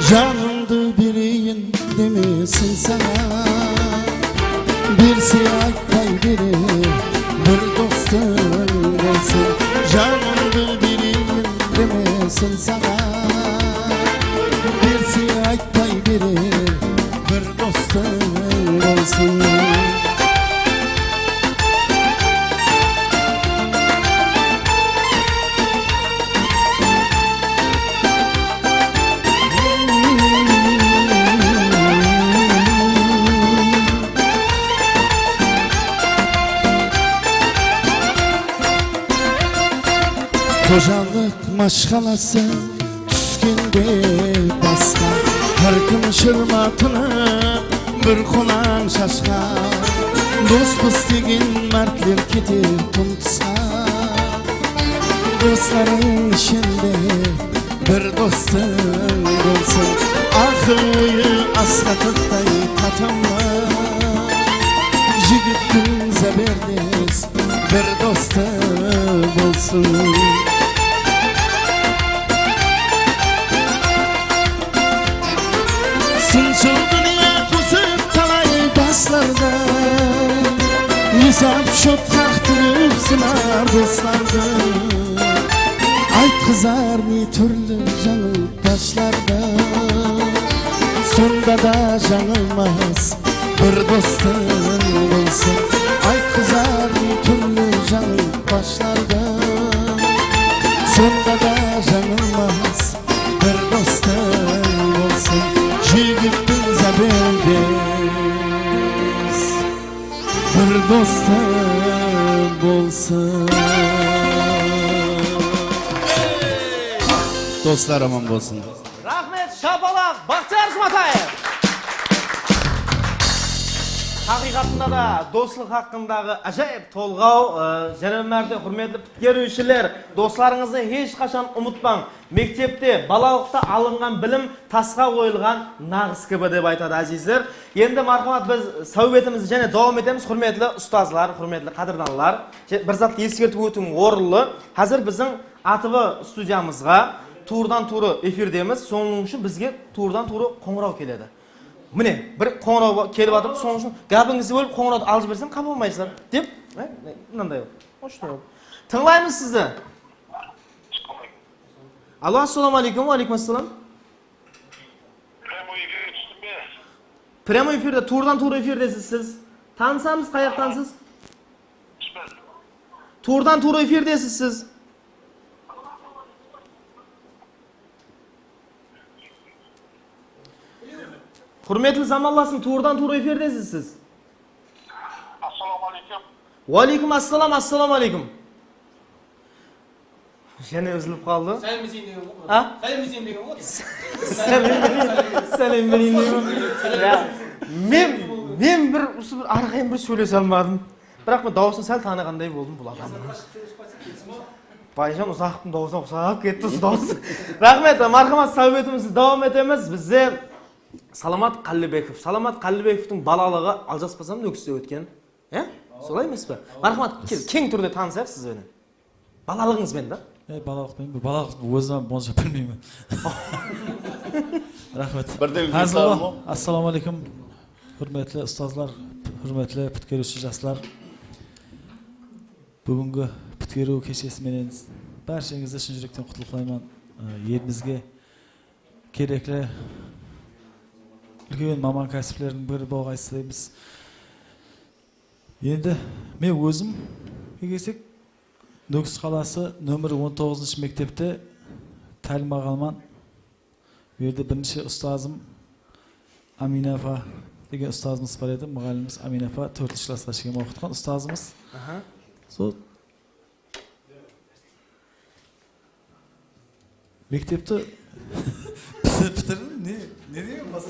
Janımdı bereyin demesin saǵan, berse aytpay berer bir dostıń bolsın. Janımdı bereyin demesin saǵan, berse aytpay berer bir dostıń bolsın. Xojalıq mashqalası túskende basqa, hár kim shırmatınıp bir qolań shashqa. Dospız degen mártler keter tún tısqa. Doslarıń ishinde bir dostıń bolsın. Aqıl-oyı Asqatıqtay tatamlar. Jigittiń záberdes bir dostı bolsın. Sınshıl dúnya qosıp talay baslarda, esap-shot qaqtırıp sınar doslardı. Aytqızar ne túrli jańıl tashlarda, sonda da jańılmas bir dostıń bolsın. Aytqızar ne túrli jańıl tashlarda, sonda da jańılmas bir dostıń bolsın. Jigittiń záberdes bir dostı bolsın. Doslar aman bolsın. Raxmet, shapalaq, Baxtiyar Jumataev! Haqıyqatında da doslıq haqqındaǵı ájayıp tolǵaw, e, jáne bir márte, húrmetli pitkeriwshiler, doslarıńızdı hesh qashan umıtpań. Mektepte, balalıqta alınǵan bilim tasqa oyılǵan naǵıs kibi, dep aytadı, ázizler. Endi, marhamat, biz sáwbetimizdi jáne dawam etemiz, húrmetli ustazlar, húrmetli qádirdanlar. Je-, bir zattı eskertip ótiwim orınlı. Házir biziń A T V studiyamızǵa tuwrıdan-tuwrı efirdemiz, sonıń ushın bizge tuwrıdan-tuwrı qońıraw keledi. Mine, bir qońıraw kelip atır, sonıń ushın gápińizdi bólip, qońırawdı alıp jibersem, qapa bolmaysızlar, dep, e, mınanday qılıp. Tıńlaymız sizdi. Alo, assalamu aleykum. Wa aleykum assalam. Прямой эфирге tústim be? Прямой эфирде, tuwrıdan-tuwrı efirdesiz siz. Tanısamız, qayaqtansız? Túspen. Tuwrıdan-tuwrı efirdesiz siz. Húrmetli zamanlasım, tuwrıdan-tuwrı efirdesiz siz. Assalamu aleykum. Wa aleykum assalam, assalamu aleykum. Jáne úzilip qaldı. Sálem bereyin degen ǵoy. A? Sálem bereyin degen ǵoy. Sálem bereyin, sálem bereyin degen ǵoy. Ya, men, men bir, usı bir arqayın bir sóylese almadım. Biraq men dawısın sál tanıǵanday boldım bul adamnıń. Bayjan Uzaqovtıń dawısına usap ketti usı dawıs. Raxmet, marhamat, sáwbetimizdi dawam etemiz. Bizde Salamat Qállibekovtıń balalıǵı, aljaspasam, Nókiste ótken. Ya? Solay emes pe? Marhamat, ke-, keń túrde tanısayıq siz benen. Balalıǵıńız benen da. E, balalıq penen be? Balalıq ózim onsha bilmeymen. Raxmet. Birden Házilbol. Assalamu aleykum. Húrmetli ustazlar, húrmetli pitkeriwshi jaslar. Búgingi pitkeriw keshesi menen bársheńizdi shın júrekten qutlıqlayman. E, elimizge kerekli úlken maman kásiplerdiń biri bolǵaysız deymiz. Endi men ózim kelsek, Nókis qalası, nomer on toǵızınshı mektepte tálim alǵanman. Bu jerde birinshi ustazım Amina apa degen ustazımız bar edi, muǵallimimiz Amina apa, tórtinshi klassqa shekem oqıtqan ustazımız. Aha. Sol Mektepti pitirdim, ne, ne degen basqa?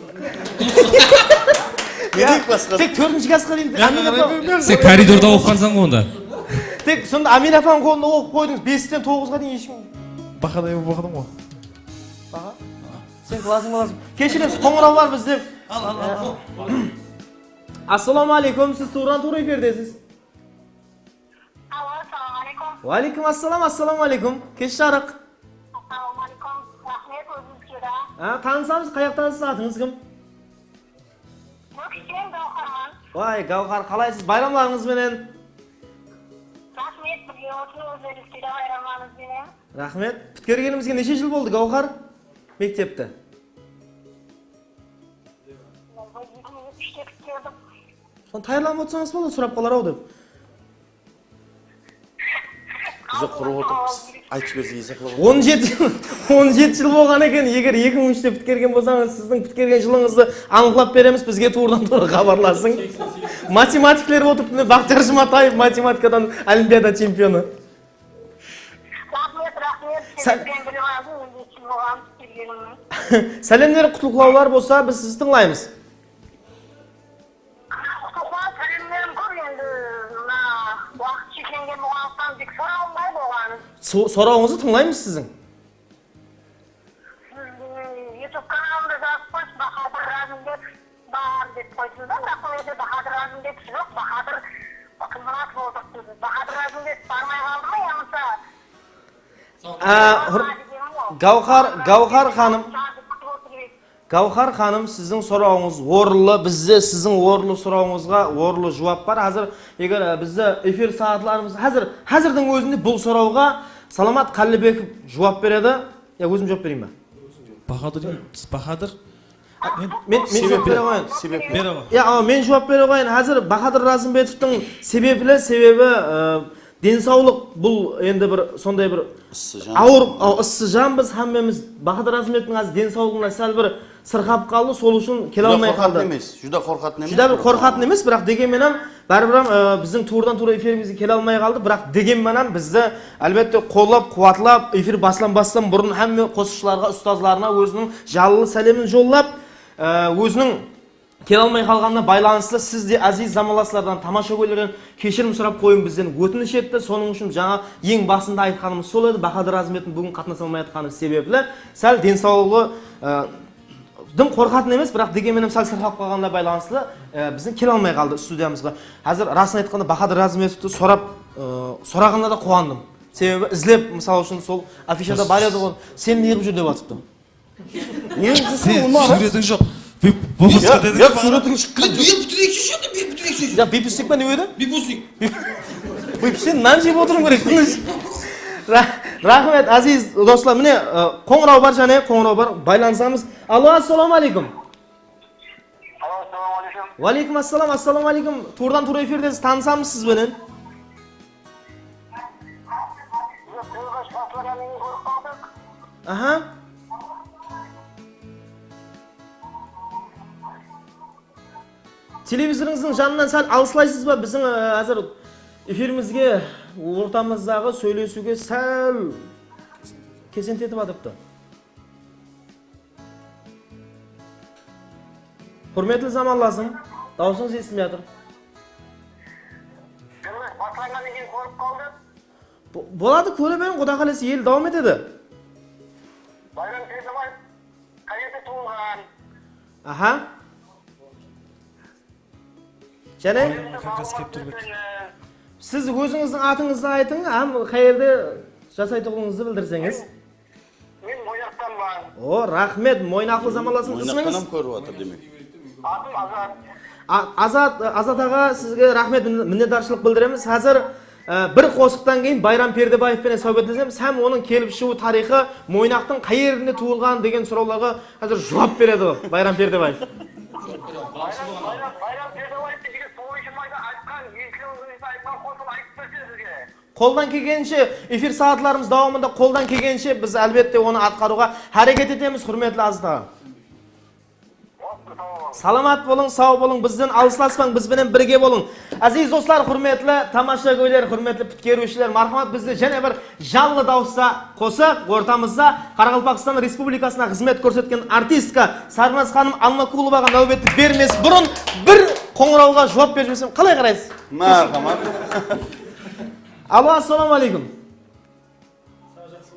Ne degen basqa? Tek tórtinshi klassqa deyin Amina apa. Sen koridorda oqıǵansań ǵoy onda. Tek sonda Amina apanıń qolında oqıp qoydıńız, besten toǵızǵa deyin hesh kim. Baqaday bolıp oqıdım ǵoy. Baqa? Sen klassıń balasıń. Keshiresiz, qońıraw bar bizde. Al, al, al, al. Assalamu aleykum, siz tuwradan-tuwra efirdesiz. Alo, assalamu aleykum. Wa aleykum assalam, assalamu aleykum. Kesh jarıq. Assalamu aleykum. Raxmet, ózińizge de. A, tanısamız, qayaqtansız, atıńız kim? Nókisten Gáwharman. Way, Gáwhar, qalaysız? Bayramlarıńız benen. Raxmet, birge bolsın, ózlerińizge de bayramlarıńız benen. Raxmet. Pitkergenimizge neshe jıl boldı, Gáwhar? Mektepti. Eki mıń úshte pitkerdim. Sonı tayarlanıp otırsańız boldı, sorap qalar-aw dep. Bizi qurıp otırıpsız. Aytıp jiberse, esaplar. On jeti, on jeti jıl bolǵan eken. Eger eki mıń úshte pitkergen bolsańız, sizdiń pitkergen jılıńızdı anıqlap beremiz. Bizge tuwrıdan-tuwrı xabarlasıń. Matematikler otırıp, mine, Baxtiyar Jumataev matematikadan olimpiada chempionı. Raxmet, raxmet. Sen- Sizden bilim aldım, on jeti jıl bolǵan pitkergenimnen. Sálemler, qutlıqlawlar bolsa, biz sizdi tıńlaymız. Qutlıq, sálemlerim kóp endi, mına waqıt sheklengen bolǵanlıqtan tek sorawım bar bolǵan. So-, sorawıńızdı tıńlaymız siziń. Siz, e, YouTube kanalımda jazıp qoyıpsız, Bahadır Razımbetov bar dep qoyıpsız da, biraq bul jerde Bahadır Razımbetov joq, Bahadır Qızmuratov otıpsız. Bahadır Razımbetov barmay qaldı ma yamasa? Á, hur-, Gawhar, Gawhar xanım. Gawhar xanım, siziń sorawıńız orınlı, bizde siziń orınlı sorawıńızǵa orınlı juwap bar. Házir, eger, e, bizde efir saatlarımız, házir, házirdiń ózinde bul sorawǵa Salamat Qállibekov juwap beredi. Ya, ózim juwap bereyin be? Bahadır, Bahadır. Men, men juwap bere qoyayın. Bere qoy. Ya, awa, men juwap bere qoyayın. Házir Bahadır Razımbetovtıń sebepli, sebebi, e, densawlıq bul endi bir sonday bir awır, aw-, ıssı jan biz hámmemiz. Bahadır Razımbetovtıń házir densawlıǵına sál bir sırqap qaldı, sol ushın kele almay qaldı. Júdá qorqatın emes, júdá qorqatın emes. Júdá bir qorqatın emes, biraq degen menen hám báribir hám, e, biziń tuwrıdan-tuwra efirimizge kele almay qaldı, biraq degen menen bizdi, álbette, qollap-quwatlap, efir baslanbastan burın hámme qosıqshılarǵa, ustazlarına óziniń jallı sálemin jollap, e, óziniń kele almay qalǵanına baylanıslı siz de, áziz zamanlaslardan, tamashagóylerden keshirim sorap qoyıń, bizden ótinish etti. Sonıń ushın jańa eń basında aytqanımız sol edi, Bahadır Razımbetovtıń búgin qatnasa almay atqanı sebepli sál densawlıǵı, e, dım qorqatın emes, biraq degen menen sál sırqap qalǵanına baylanıslı, e, biziń kele almay qaldı studiyamızǵa. Házir, rasın aytqanda, Bahadır Razımetovtı sorap, e, soraǵanına da quwandım. Sebebi izlep, mısal ushın, sol afishada bar edi ǵoy, sen ne qılıp júr dep atıptı. Ne qılıp júrseń, Umar? Súwretiń joq. Bep-, bopıska dedik. Yoq, súwretiń shıqqan joq. Bep-, bep-, bep-, bep-, bep-, Ya, bep-, bep-, bep-, ne edi? Bep-, bep-, bep-, bep-, sen nan jep otırıw kerek, tınısh. Ra-, raxmet, áziz doslar. Mine, ı, qońıraw bar, jáne qońıraw bar, baylanısamız. Alo, assalamu aleykum. Alo, assalamu aleykum. Wa aleykum assalam, assalamu aleykum. Tuwrıdan-tuwrı efirdesiz, tanısamız siz benen. Biz toyǵa shıǵıp atırǵanıńızdı kórip qaldıq. Aha. Televizorıńızdıń janınan sál alıslaysız ba? Biziń, e, házir efirimizge, ortamızdaǵı sóylesiwge sál kesent etip atırıptı. Húrmetli zamanlasım, dawısıńız esitilmey atır. Jumıs baslanǵannan keyin kórip qaldıq. Bo-, boladı, kóre beriń, Quda qálese, el dawam etedi. Bayram Perdebaev qayerde tuwılǵan? Aha. Jáne? Oyında Kakası kep tur. Siz ózińizdiń atıńızdı aytıń hám qayerde jasaytuǵınıńızdı bildirseńiz. Men Moynaqtanman. O, raxmet, moynaqlı zamanlasıń. Ismińiz? Moynaqtan hám kórip atır demek. Atım Azat. A-, Azat, Azat aǵa, sizge raxmet, min-, minnetdarshılıq bildiremiz. Házir, e, bir qosıqtan keyin Bayram Perdebaev penen sáwbetlesemiz hám onıń kelip shıǵıw tariyxı, Moynaqtıń qay jerinde tuwılǵan degen sorawlarǵa házir juwap beredi Bayram Perdebaev. Bayram, Bayram, Bayram Perdebaevti jigit suw ishilmaydı, aytqan, eslewińizdi aytqan qosıǵın aytıp berse sizge. Qoldan kelgeninshe, efir saatlarımız dawamında qoldan kelgeninshe biz, álbette, onı atqarıwǵa háreket etemiz, húrmetli Azat aǵa. Salamat bolıń, saw bolıń, bizden alıslaspań, biz benen birge bolıń. Áziz doslar, húrmetli tamashagóyler, húrmetli pitkeriwshiler, marhamat, bizde jáne bir janlı dawısta qosıq, ortamızda Qaraqalpaqstan Respublikasına xızmet kórsetken artistka Sarnaz xanım Annakulovaǵa náwbetti bermes burın bir qońırawǵa juwap berip jibersem, qalay qaraysız? Marhamat. Alo, assalamu aleykum.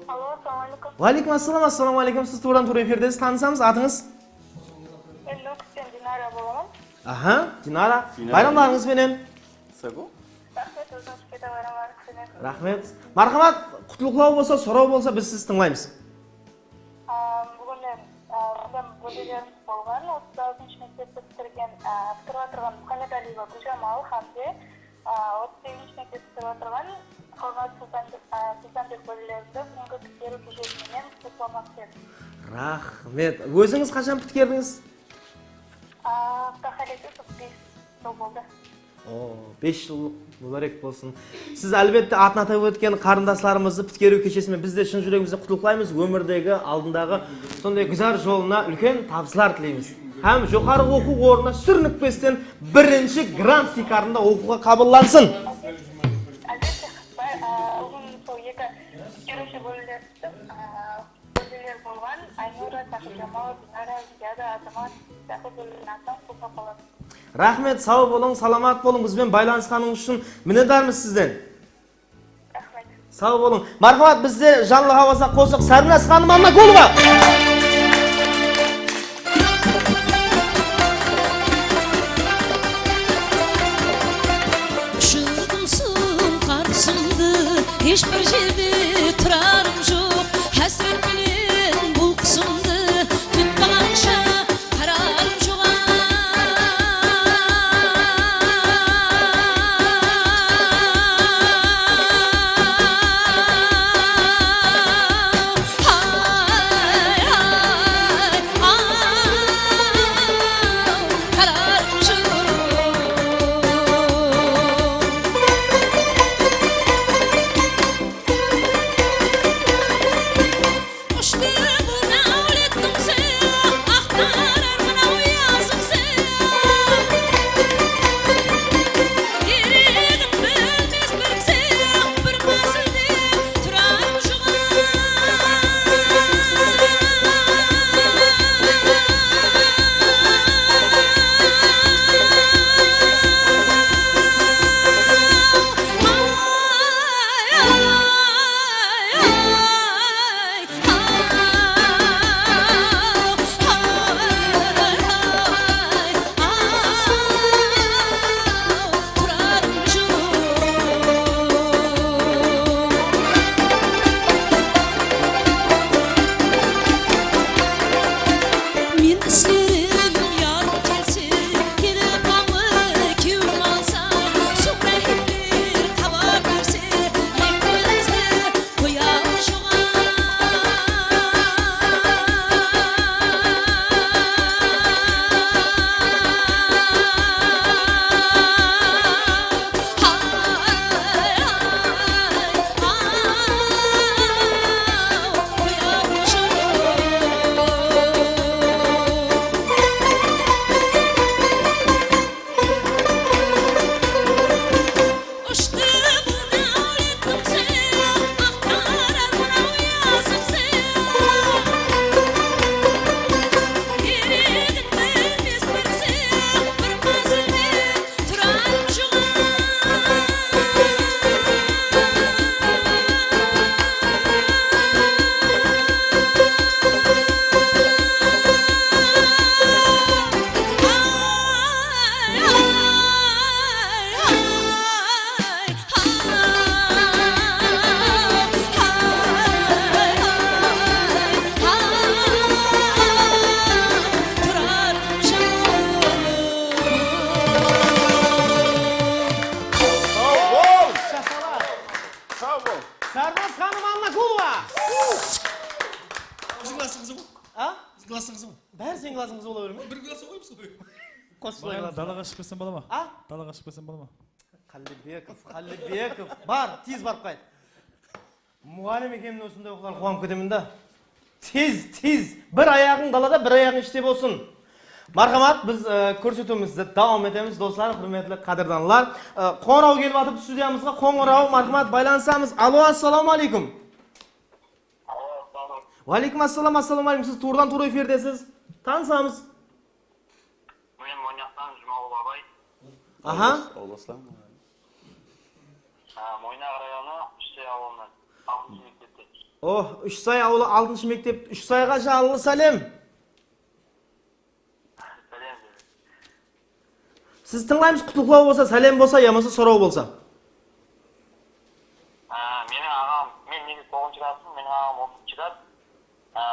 Alo, assalamu aleykum. Wa aleykum assalam, assalamu aleykum. Siz tuwradan-tuwra efirdesiz, tanısamız, atıńız? Men Nókisten Dinara bolaman. Aha, Dinara. Dinara. Bayramlarıńız benen. Saw bol. Raxmet, ózińizge de bayramlarıńız benen. Raxmet. Marhamat, qutlıqlaw bolsa, soraw bolsa, biz sizdi tıńlaymız. Am, búgin men, a, mınday bólelerimiz bolǵan, otız altınshı mektepti pitirgen, a, pitirip atırǵan Muxammedálieva Gúljamal hám de, a, otız segizinshi mektepti pitirip atırǵan Xormat Sultan-, a, Sultanbek bólelerinde búgingi pitkeriw keshesi menen qutlıqlamaq istedim. Raxmet. Ózińiz qashan pitkerdińiz? A, Quda qálese, sol bes jıl boldı. O, bes jıllıq múbárek bolsın. Siz, álbette, atın atap ótken qarındaslarımızdı pitkeriw keshesi menen biz de shın júregimizden qutlıqlaymız. Ómirdegi, aldındaǵı sonday gúzar jolına úlken tabıslar tileymiz. Hám joqarı oqıw ornına súrnikpesten birinshi grant tiykarında oqıwǵa qabıllansın. Álbette, ba-, a, búgin sol eki pitkeriwshi bólelerdi, a, Bóleler bolǵan Aynura, Saqıpjamal, Dinara, Ziyada, Azamat, Saqıp bólelerdi attan qosıp qaladı. Raxmet, saw bolıń, salamat bolıń, biz benen baylanısqanıńız ushın minnetdarmız sizden. Raxmet. Saw bolıń. Marhamat, bizde janlı hawazda qosıq Sárnaz xanım Annagulova. Ushırdım sum qarqısımdı, hesh bir jerde turarım joq. Hásiret penen bul qusımdı tutpaǵansha qararım joq. Ushdı bul náwlettiń sıyı, aqtarar mınaw yazıń sıyı. Deregin bilmes bir sıyı, bir mázilde turarım juǵa. Men islerim, yadıń kelse, kelip ańlı kewlim alsa, soń ráhimler xabar berse, ekimizdi qoyarım joq. Ushdı bul náwlettiń sıyı, aqtarar mınaw yazıń sıyı. Deregin bilmes bir sıyı, bir mázilde turarım juǵa. Saw bol! Saw bol! Sárnaz xanım Annagulova! Biziń klastıń qızı ǵoy. A? Biziń klastıń qızı ǵoy. Bári seniń klasıń qızı bola bere me? Bir klass oqıymız ǵoy. Qosıp Bayram, dalaǵa shıǵıp ketsem bola ma? A? Dalaǵa shıǵıp ketsem bola ma? Qállibekov, Qállibekov. Bar, tez barıp qayt. Muǵallim ekenim usınday oqılar quwanıp ketemen da. Tez, tez. Bir ayaǵıń dalada, bir ayaǵıń ishte bolsın. Marhamat, biz, e, kórsetiwimizdi dawam etemiz, doslar, húrmetli qádirdanlar. E, qońıraw kelip atır studiyamızǵa, qońıraw, marhamat, baylanısamız. Alo, assalawma aleykum. Alo, assalawma aleykum. Wa aleykum assalam, assalawma aleykum. Siz tuwrıdan tuwrı efirdesiz. Tanısamız. Men Moynaqtan Jumaǵul abay. Aha. Awıl, awıl aslam. Ha, Moynaq rayonı, Úshsay awılınnan, altınshı mektepte. Oh, Úshsay awılı, altınshı mektep. Úshsayǵa jallı sálem. Sálem, sálem. Siz tıńlaymız, qutlıqlaw bolsa, sálem bolsa, yamasa soraw bolsa. Ha, meniń aǵam, men nege toǵızınshı klassım, meniń aǵam onınshı klass. Ha,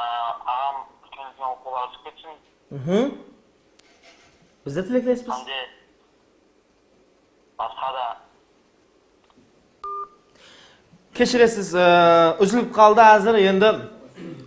aǵam úlken-úlken oqıwlarǵa túsip ketsin. Mhm. Biz de tileklespiz. Hám de basqa da. Keshiresiz, e, úzilip qaldı házir. Endi,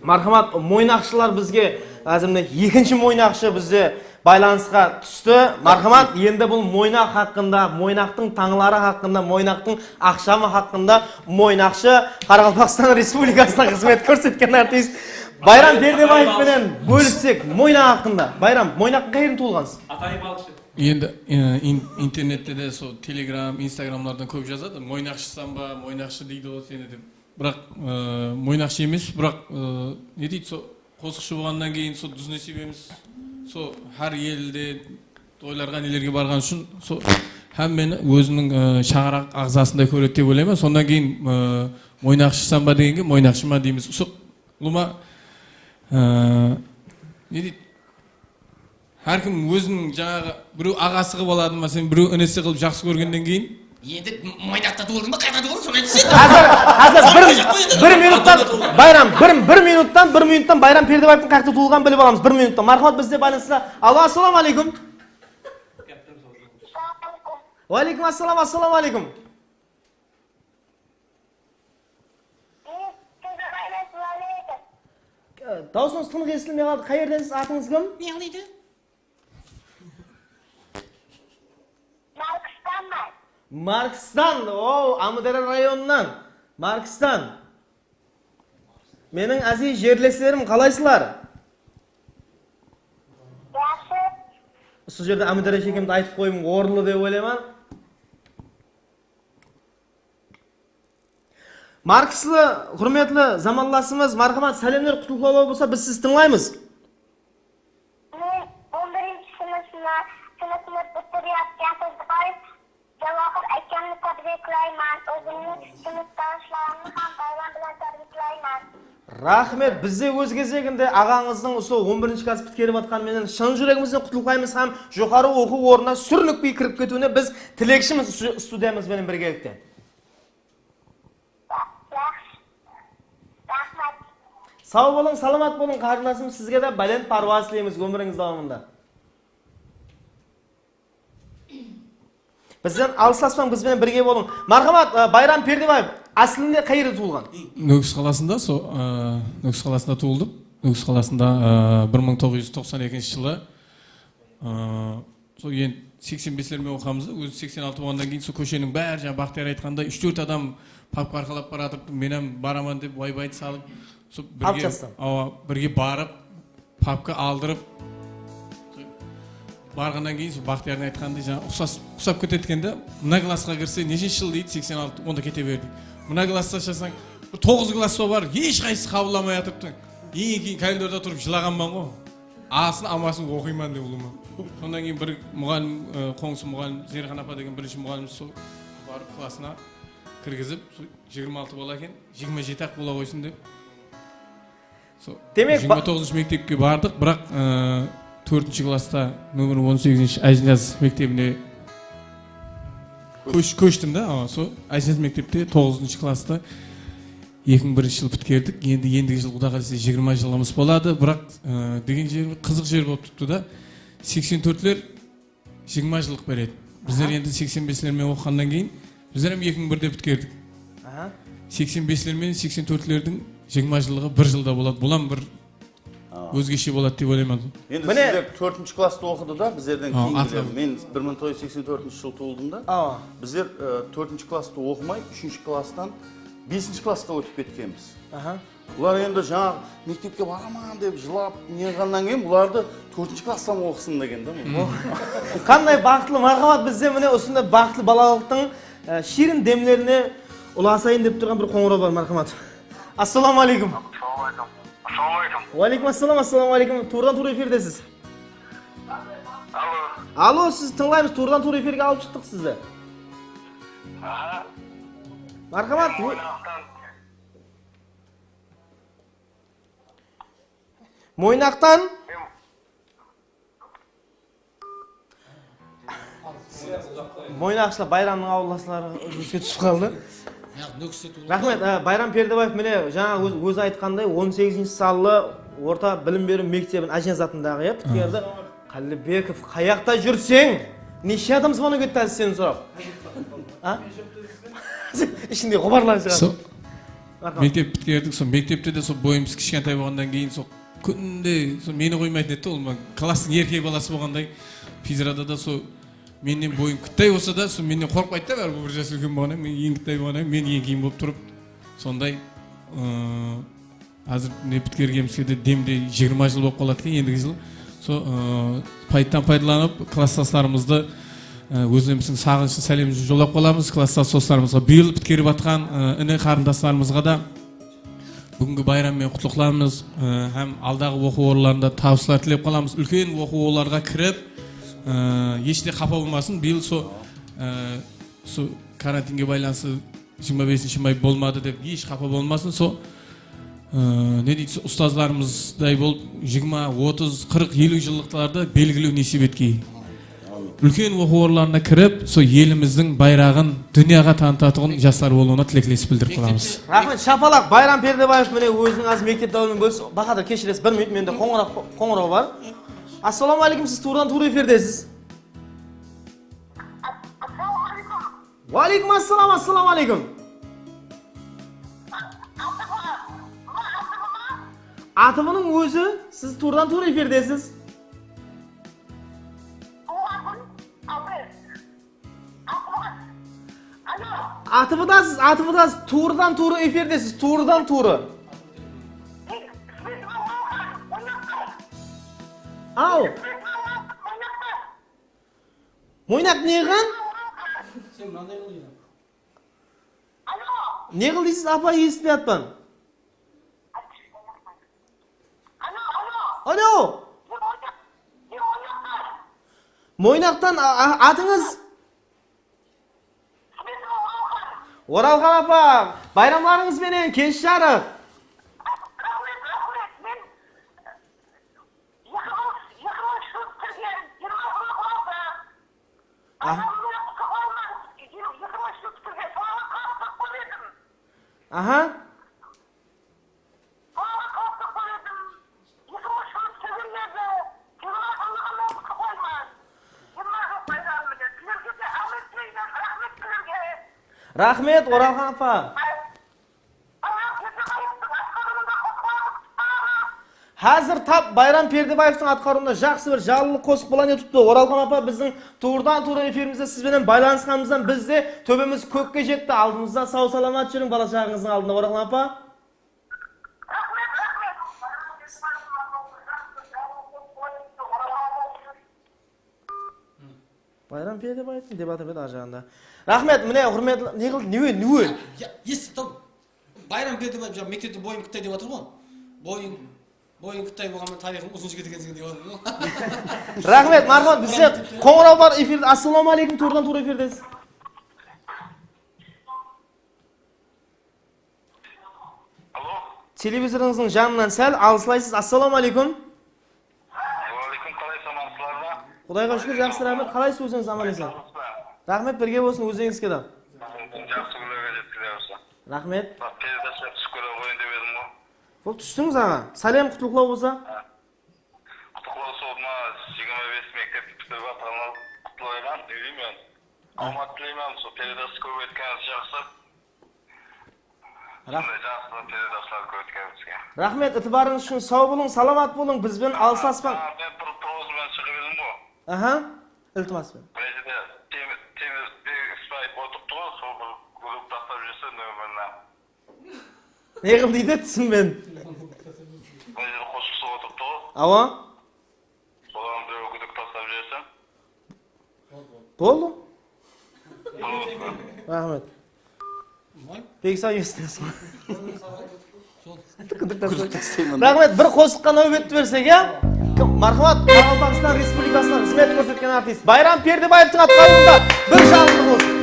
marhamat, moynaqshılar bizge, házir mine, ekinshi moynaqshı bizde baylanısqa tústi. Marhamat, endi bul Moynaq haqqında, Moynaqtıń tańları haqqında, Moynaqtıń aqshamı haqqında Moynaqshı, Qaraqalpaqstan Respublikasına xızmet kórsetken artist Bayram Perdebaev penen bólissek, Moynaq haqqında. Bayram, Moynaqtıń qay jerinde tuwılǵansız? Atayı balıqshı. Endi, e, in-, internette de sol Telegram, Instagramlardan kóp jazadı. Moynaqshısań ba, Moynaqshı deydi ǵoy seni dep. Biraq, e, Moynaqshı emes, biraq, e, ne deydi, sol qosıqshı bolǵannan keyin sol dúzine sebemiz, sol hár elde toylarǵa, nelerge barǵan ushın sol hámmeni óziniń, e, shańaraq aǵzasınday kóredi dep oylayman. Sonnan keyin, e, moynaqshısan ba degenge moynaqshıman deymiz. Usı ulıwma, e, ne deydi? Hár kim óziniń jańaǵı birew aǵası qılıp aladı ma, sen birew inisi qılıp jaqsı kórgennen keyin. Endi moynaqta tuwıldıń ba, qayaqta tuwıldıń, sonı aytıshı endi. Házir, házir bir, bir minuttan Bayram, bir, bir minuttan, bir minuttan Bayram Perdebaevtıń qayaqta tuwılǵanın bilip alamız. Bir minuttan. Marhamat, bizde baylanısta. Alo, assalamu aleykum. Wa aleykum assalam, assalamu aleykum. Dawısıńız tınıq esitilmey qaldı. Qayerdensiz, atıńız kim? Mınaw deydi. Markstanman. Markstan, o, Ámiwdara rayonınan. Markstan. Meniń áziz jerleslerim, qalaysızlar? Jaqsı. Usı jerde Ámiwdara shekemdi aytıp qoyıwım orınlı dep oylayman. Markslı, húrmetli zamanlasımız, marhamat, sálemler, qutlıqlawlar bolsa, biz sizdi tıńlaymız. Men on birinshi sinfni, sinfni pitirip, Jasur Dubayev Jawahir akamni tabriklayman, ózimniń sinfdoshlarimni hám bayram bilan tabriklayman. Raxmet, biz de óz gezeginde aǵańızdıń usı on birinshi klass pitkerip atqanı menen shın júregimizden qutlıqlaymız hám joqarı oqıw ornına súrnikpey kirip ketiwine biz tilekshimiz, stu-, studiyamız benen birgelikte. Raxmet. Saw bolıń, salamat bolıń, qarındasım, sizge de bálent parwaz tileymiz ómirińiz dawamında. Bizden alıslaspań, biz benen birge bolıń. Marhamat, e, Bayram Perdebaev, áslinde qay jerde tuwılǵan? Nókis qalasında, so, e, Nókis qalasında tuwıldım. Nókis qalasında, e, bir mıń toǵız júz toqsan ekinshi jılı, e, Sol endi seksen besler menen oqıǵanbız da, ózi seksen altı bolǵannan keyin sol kósheniń bári, jańa Baxtiyar aytqanday, úsh-tórt adam papka arqalap baratırıptı, men hám baraman dep way-baydı salıp, sol birge, awa, birge barıp, papka aldırıp, barǵannan keyin sol Baxtiyardıń aytqanınday, jańa uqsas, uqsap ketedi eken da, mına klassqa kirse, neshinshi jıl deydi, seksen altı, onda kete ber deydi. Mına klassqa shıqsań, bir toǵız klass pa bar, hesh qaysısı qabıllamay atırıptı. Eń keyin koridorda turıp jılaǵanman ǵoy. Asın amasın oqıyman dep ulıwma. Sonnan keyin bir muǵallim, e, qońsı muǵallim Zerixan apa degen birinshi muǵallim sol barıp klassına kirgizip, sol jigirma altı bala eken, jigirma jeti-aq bola qoysın dep. Sol, demek, jigirma toǵızınshı mektepke bardıq, biraq, e, tórtinshi klassta nomer on segizinshi Ájiniyaz mektebine kósh-, kóshtim da, a, sol Ájiniyaz mektepte toǵızınshı klassta Eki mıń birinshi jıl pitkerdik. Endi endigi jıl, Quda qálese, jigirma jılımız boladı. Biraq, e, degen jeri qızıq jer bolıp turıptı da. Seksen tórtler jigirma jıllıq beredi. Bizler endi seksen besler menen oqıǵannan keyin, bizler hám eki mıń birde pitkerdik. Aha. Seksen besler menen seksen tórtlerdiń jigirma jıllıǵı bir jılda boladı. Bul hám bir ózgeshe boladı dep oylayman. Endi sizler tórtinshi klassta oqıdı da, bizlerden keyingiler. Men bir mıń toǵız júz seksen tórtinshi jıl tuwıldım da. Awa. Bizler, e, tórtinshi klassta oqımay, úshinshi klasstan besinshi klassqa ótip ketkenbiz. Aha. Bular endi jańa mektepke baraman dep jılap, ne qılǵannan keyin bulardı tórtinshi klasstan oqısın degen da. Qanday baxıtlı, marhamat, bizde mine usınday baxıtlı balalıqtıń, e, shiyrin demlerine ulasayın dep turǵan bir qońıraw bar, marhamat. Assalamu aleykum. Assalamu aleykum. Assalamu aleykum. Wa aleykum assalam, assalamu aleykum. Tuwrıdan tuwrı efirdesiz. Alo. Alo, siz tıńlaymız, tuwrıdan tuwrı efirge alıp shıqtıq sizdi. Aha. Marhamat. Moynaqtan. Moynaqshılar, Bayramnıń awıllasları úzilge túsip qaldı. Raxmet, e, Bayram Perdebaev, mine, jańa óz-, ózi aytqanday, on segizinshi sanlı orta bilim beriw mektebin, Ájiniyaz atındaǵı, ya, pitkerdi. Qállibekov, qayaqta júrseń? Neshe adam zvanok etti házir seni sorap? A? Ishinde ǵobarlan shıǵar. Mektep pitkerdik, sol mektepte de sol boyımız kishkentay bolǵannan keyin sol kúnde sol meni qoymaytın edi, ol ma-, klasstıń erkek balası bolǵanday, fizrada da sol mennen boyım kittay bolsa da, sol mennen qorqpaydı da, báribir bir jas úlken bolǵannan, men eń kittay bolǵannan, men eń keyin bolıp turıp, sonday, ıı, házir mine pitkergenimizge de demde jigirma jıl bolıp qaladı eken endigi jıl. Sol, ıı, payıttan paydalanıp, klasstaslarımızdı, ıı, ózlerimizdiń saǵınıshlı sálemimizdi jollap qalamız. Klasstas doslarımızǵa, bıyıl pitkerip atqan, ıı, ini qarındaslarımızǵa da búgingi bayram menen qutlıqlaymız, ıı, hám aldaǵı oqıw orınlarında tabıslar tilep qalamız. Úlken oqıw orınlarǵa kirip, ıı, hesh de qapa bolmasın. Bıyıl sol Ee, usı karantinge baylanıslı jigirma besinshi may bolmadı dep hesh qapa bolmasın. So, ee, ne deydi, ustazlarımızday bolıp, jigirma, otız, qırq, eliw jıllıqlarda belgilew nesip etkey. Úlken oqıw orınlarına kirip, so elimizdiń bayraǵın dúnyaǵa tanıtatuǵın jaslar bolıwına tileklesip bildirip qalamız. Raxmet, shapalaq. Bayram Perdebaev, mine, óziniń házir mektep dáwirinen bólisi. Bahadır, keshiresiz, bir minut, mende qońıraw, qońıraw bar. Assalawma áleykum, siz tuwradan tuwra efirdesiz. Wa aleykum assalam, assalawma áleykum. Atıbınıń ózi, siz tuwradan tuwra efirdesiz. Atıbıdasız, atıbıdasız, tuwradan tuwra efirdesiz, tuwradan tuwra. Aw. Moynaq ne qılǵan? Sen mınanday qıl deydi. Ne qıl deysiz, apa, esitpey atpan. Alo. Moynaqtan a-, a-, atıńız? Oralxan apa, bayramlarıńız benen, kelish jarıq. Eki mıń, eki mıń úsh júz kirgen, jigirma bir boldı. Aha. Eki mıń úsh júz kirgen, soǵan qılıqlıq kóp edim. Aha. Soǵan qılıqlıq kóp edim. Eki mıń úsh júz kirgenlerdi, jigirma bir qılıqlıq kóp qoyman. Jigirma bir bayramı menen. Sizlerge de áwmet tileymen, raxmet sizlerge. Raxmet, Oralxan apa. Házir tap Bayram Perdebaevtıń atqarıwında jaqsı bir jarlılıq qosıq plan etipti. Oralxan apa, biziń tuwradan-tuwra efirimizde siz benen baylanısqanımızdan biz de tóbemiz kókke jetti. Aldımızda saw-salamat júriń bala-shaǵańızdıń aldında, Oralxan apa. Bayram Perdebaevtıń dep atır edi arjaǵında. Raxmet, mine, húrmetli, ne qıldı, ne, ne? Ya, ya, esittim. Bayram Perdebaev jaǵı mektepte Boeing Kıtay dep atır ǵoy. Boeing, Boeing Kıtay bolǵanman tariyxım uzın jigit ekensiń dep atır ǵoy. Raxmet, marhamat, bizde qońıraw bar, efirde. Assalawma áleykum, tuwradan tuwra efirdesiz. Alo. Televizorıńızdıń janınan sál alıslaysız. Assalawma áleykum. Wa aleykum, qalaysız, amansızlar ma? Qudayǵa shúkir, jaqsı, raxmet. Qalaysız ózińiz, aman-esen? Raxmet, birge bolsın, ózińizge de. Jaqsı kúnlerge jetkizemiz. Raxmet. Baq, peredachaǵa túsip kóre qoyayın dep edim ǵoy. Bul túsińiz, aǵa. Sálem, qutlıqlaw bolsa. Qutlıqlaw, sol mına jigirma bes mektepti pitirip atırǵanlar qutlılayman, úylemen. Aman tileymen, sol peredacha kóbeytkeningiz jaqsı. Rax- Sonday jaqsı peredachalar kóbeytkeninizge. Raxmet, itibarıńız ushın. Saw bolıń, salamat bolıń, biz benen alıslaspań. A, men bir prozbamen shıǵıp edim ǵoy. Aha, iltimas penen. Mına jerde Temir, Temir Ispaev otırıptı ǵoy, sol bir gúdek taslap júrse, nomerine. Ne qıl deydi, túsinben. Mına jerde qosıqshı otırıptı ǵoy. Awa. Solardan birew gúdek taslap jibersin. Boldı. Boldı. Raxmet. Bek saw esitesiz. Gúdek taslap. Raxmet, bir qosıqqa náwbetti bersek, ya? Kim? Marhamat, Qaraqalpaqstan Respublikasına xızmet kórsetken artist Bayram Perdebaevtıń atqarıwında bir janlı qosıq.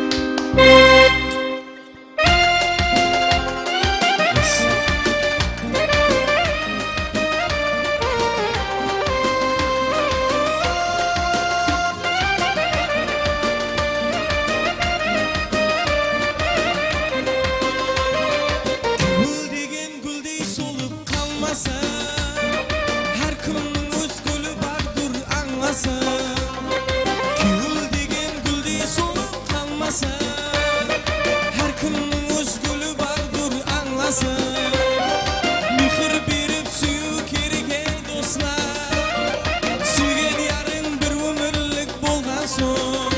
Kewil degen gúldey solıp qalmasa, hár kimniń óz gúli bardur, ańlasa. Kewil degen gúldey solıp qalmasa, hár kimniń óz gúli bardur, ańlasa. Mehir berip súyiw kerek, ey doslar. Súygen yarıń bir ómirlik bolǵan soń,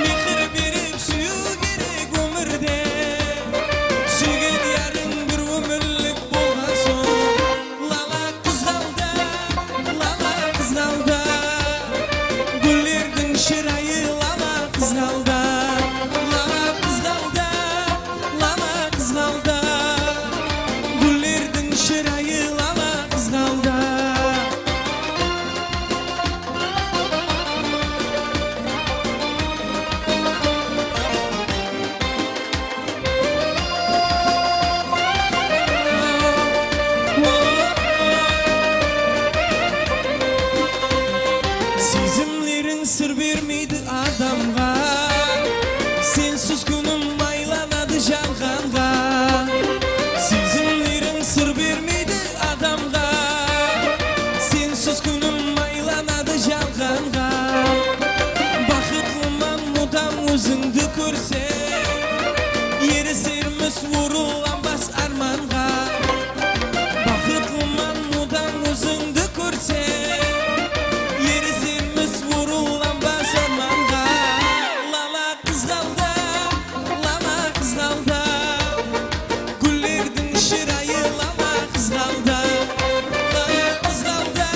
mehir berip súyiw kerek ómirde. Súygen yarıń bir ómirlik bolǵan soń, lala qızǵalda, lala qızǵalda, gúllerdiń shırayı lala qızǵalda, lala qızǵalda, lala qızǵalda, gúllerdiń shırayı lala qızǵalda. Ózińdi kórsem, erisermiz orınlanbas ármanǵa. Baxıtlıman mudań ózińdi kórsem, erisermiz orınlanbas ármanǵa. Lala qızǵalda, lala qızǵalda, gúllerdiń shırayı lala qızǵalda, lala qızǵalda.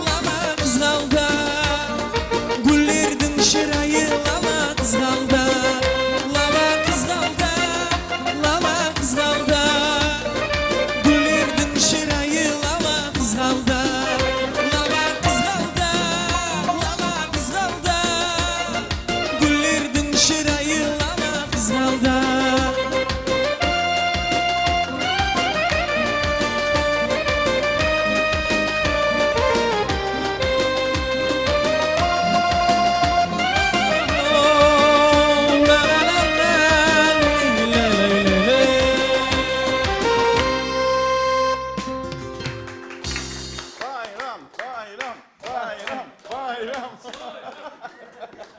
Lala qızǵalda, gúllerdiń shırayı lala qızǵalda, lala qızǵalda, lala qızǵalda, gúllerdiń shırayı lala qızǵalda, lala qızǵalda, lala qızǵalda, gúllerdiń shırayı lala qızǵalda. Bayram, bayram, bayram, bayram.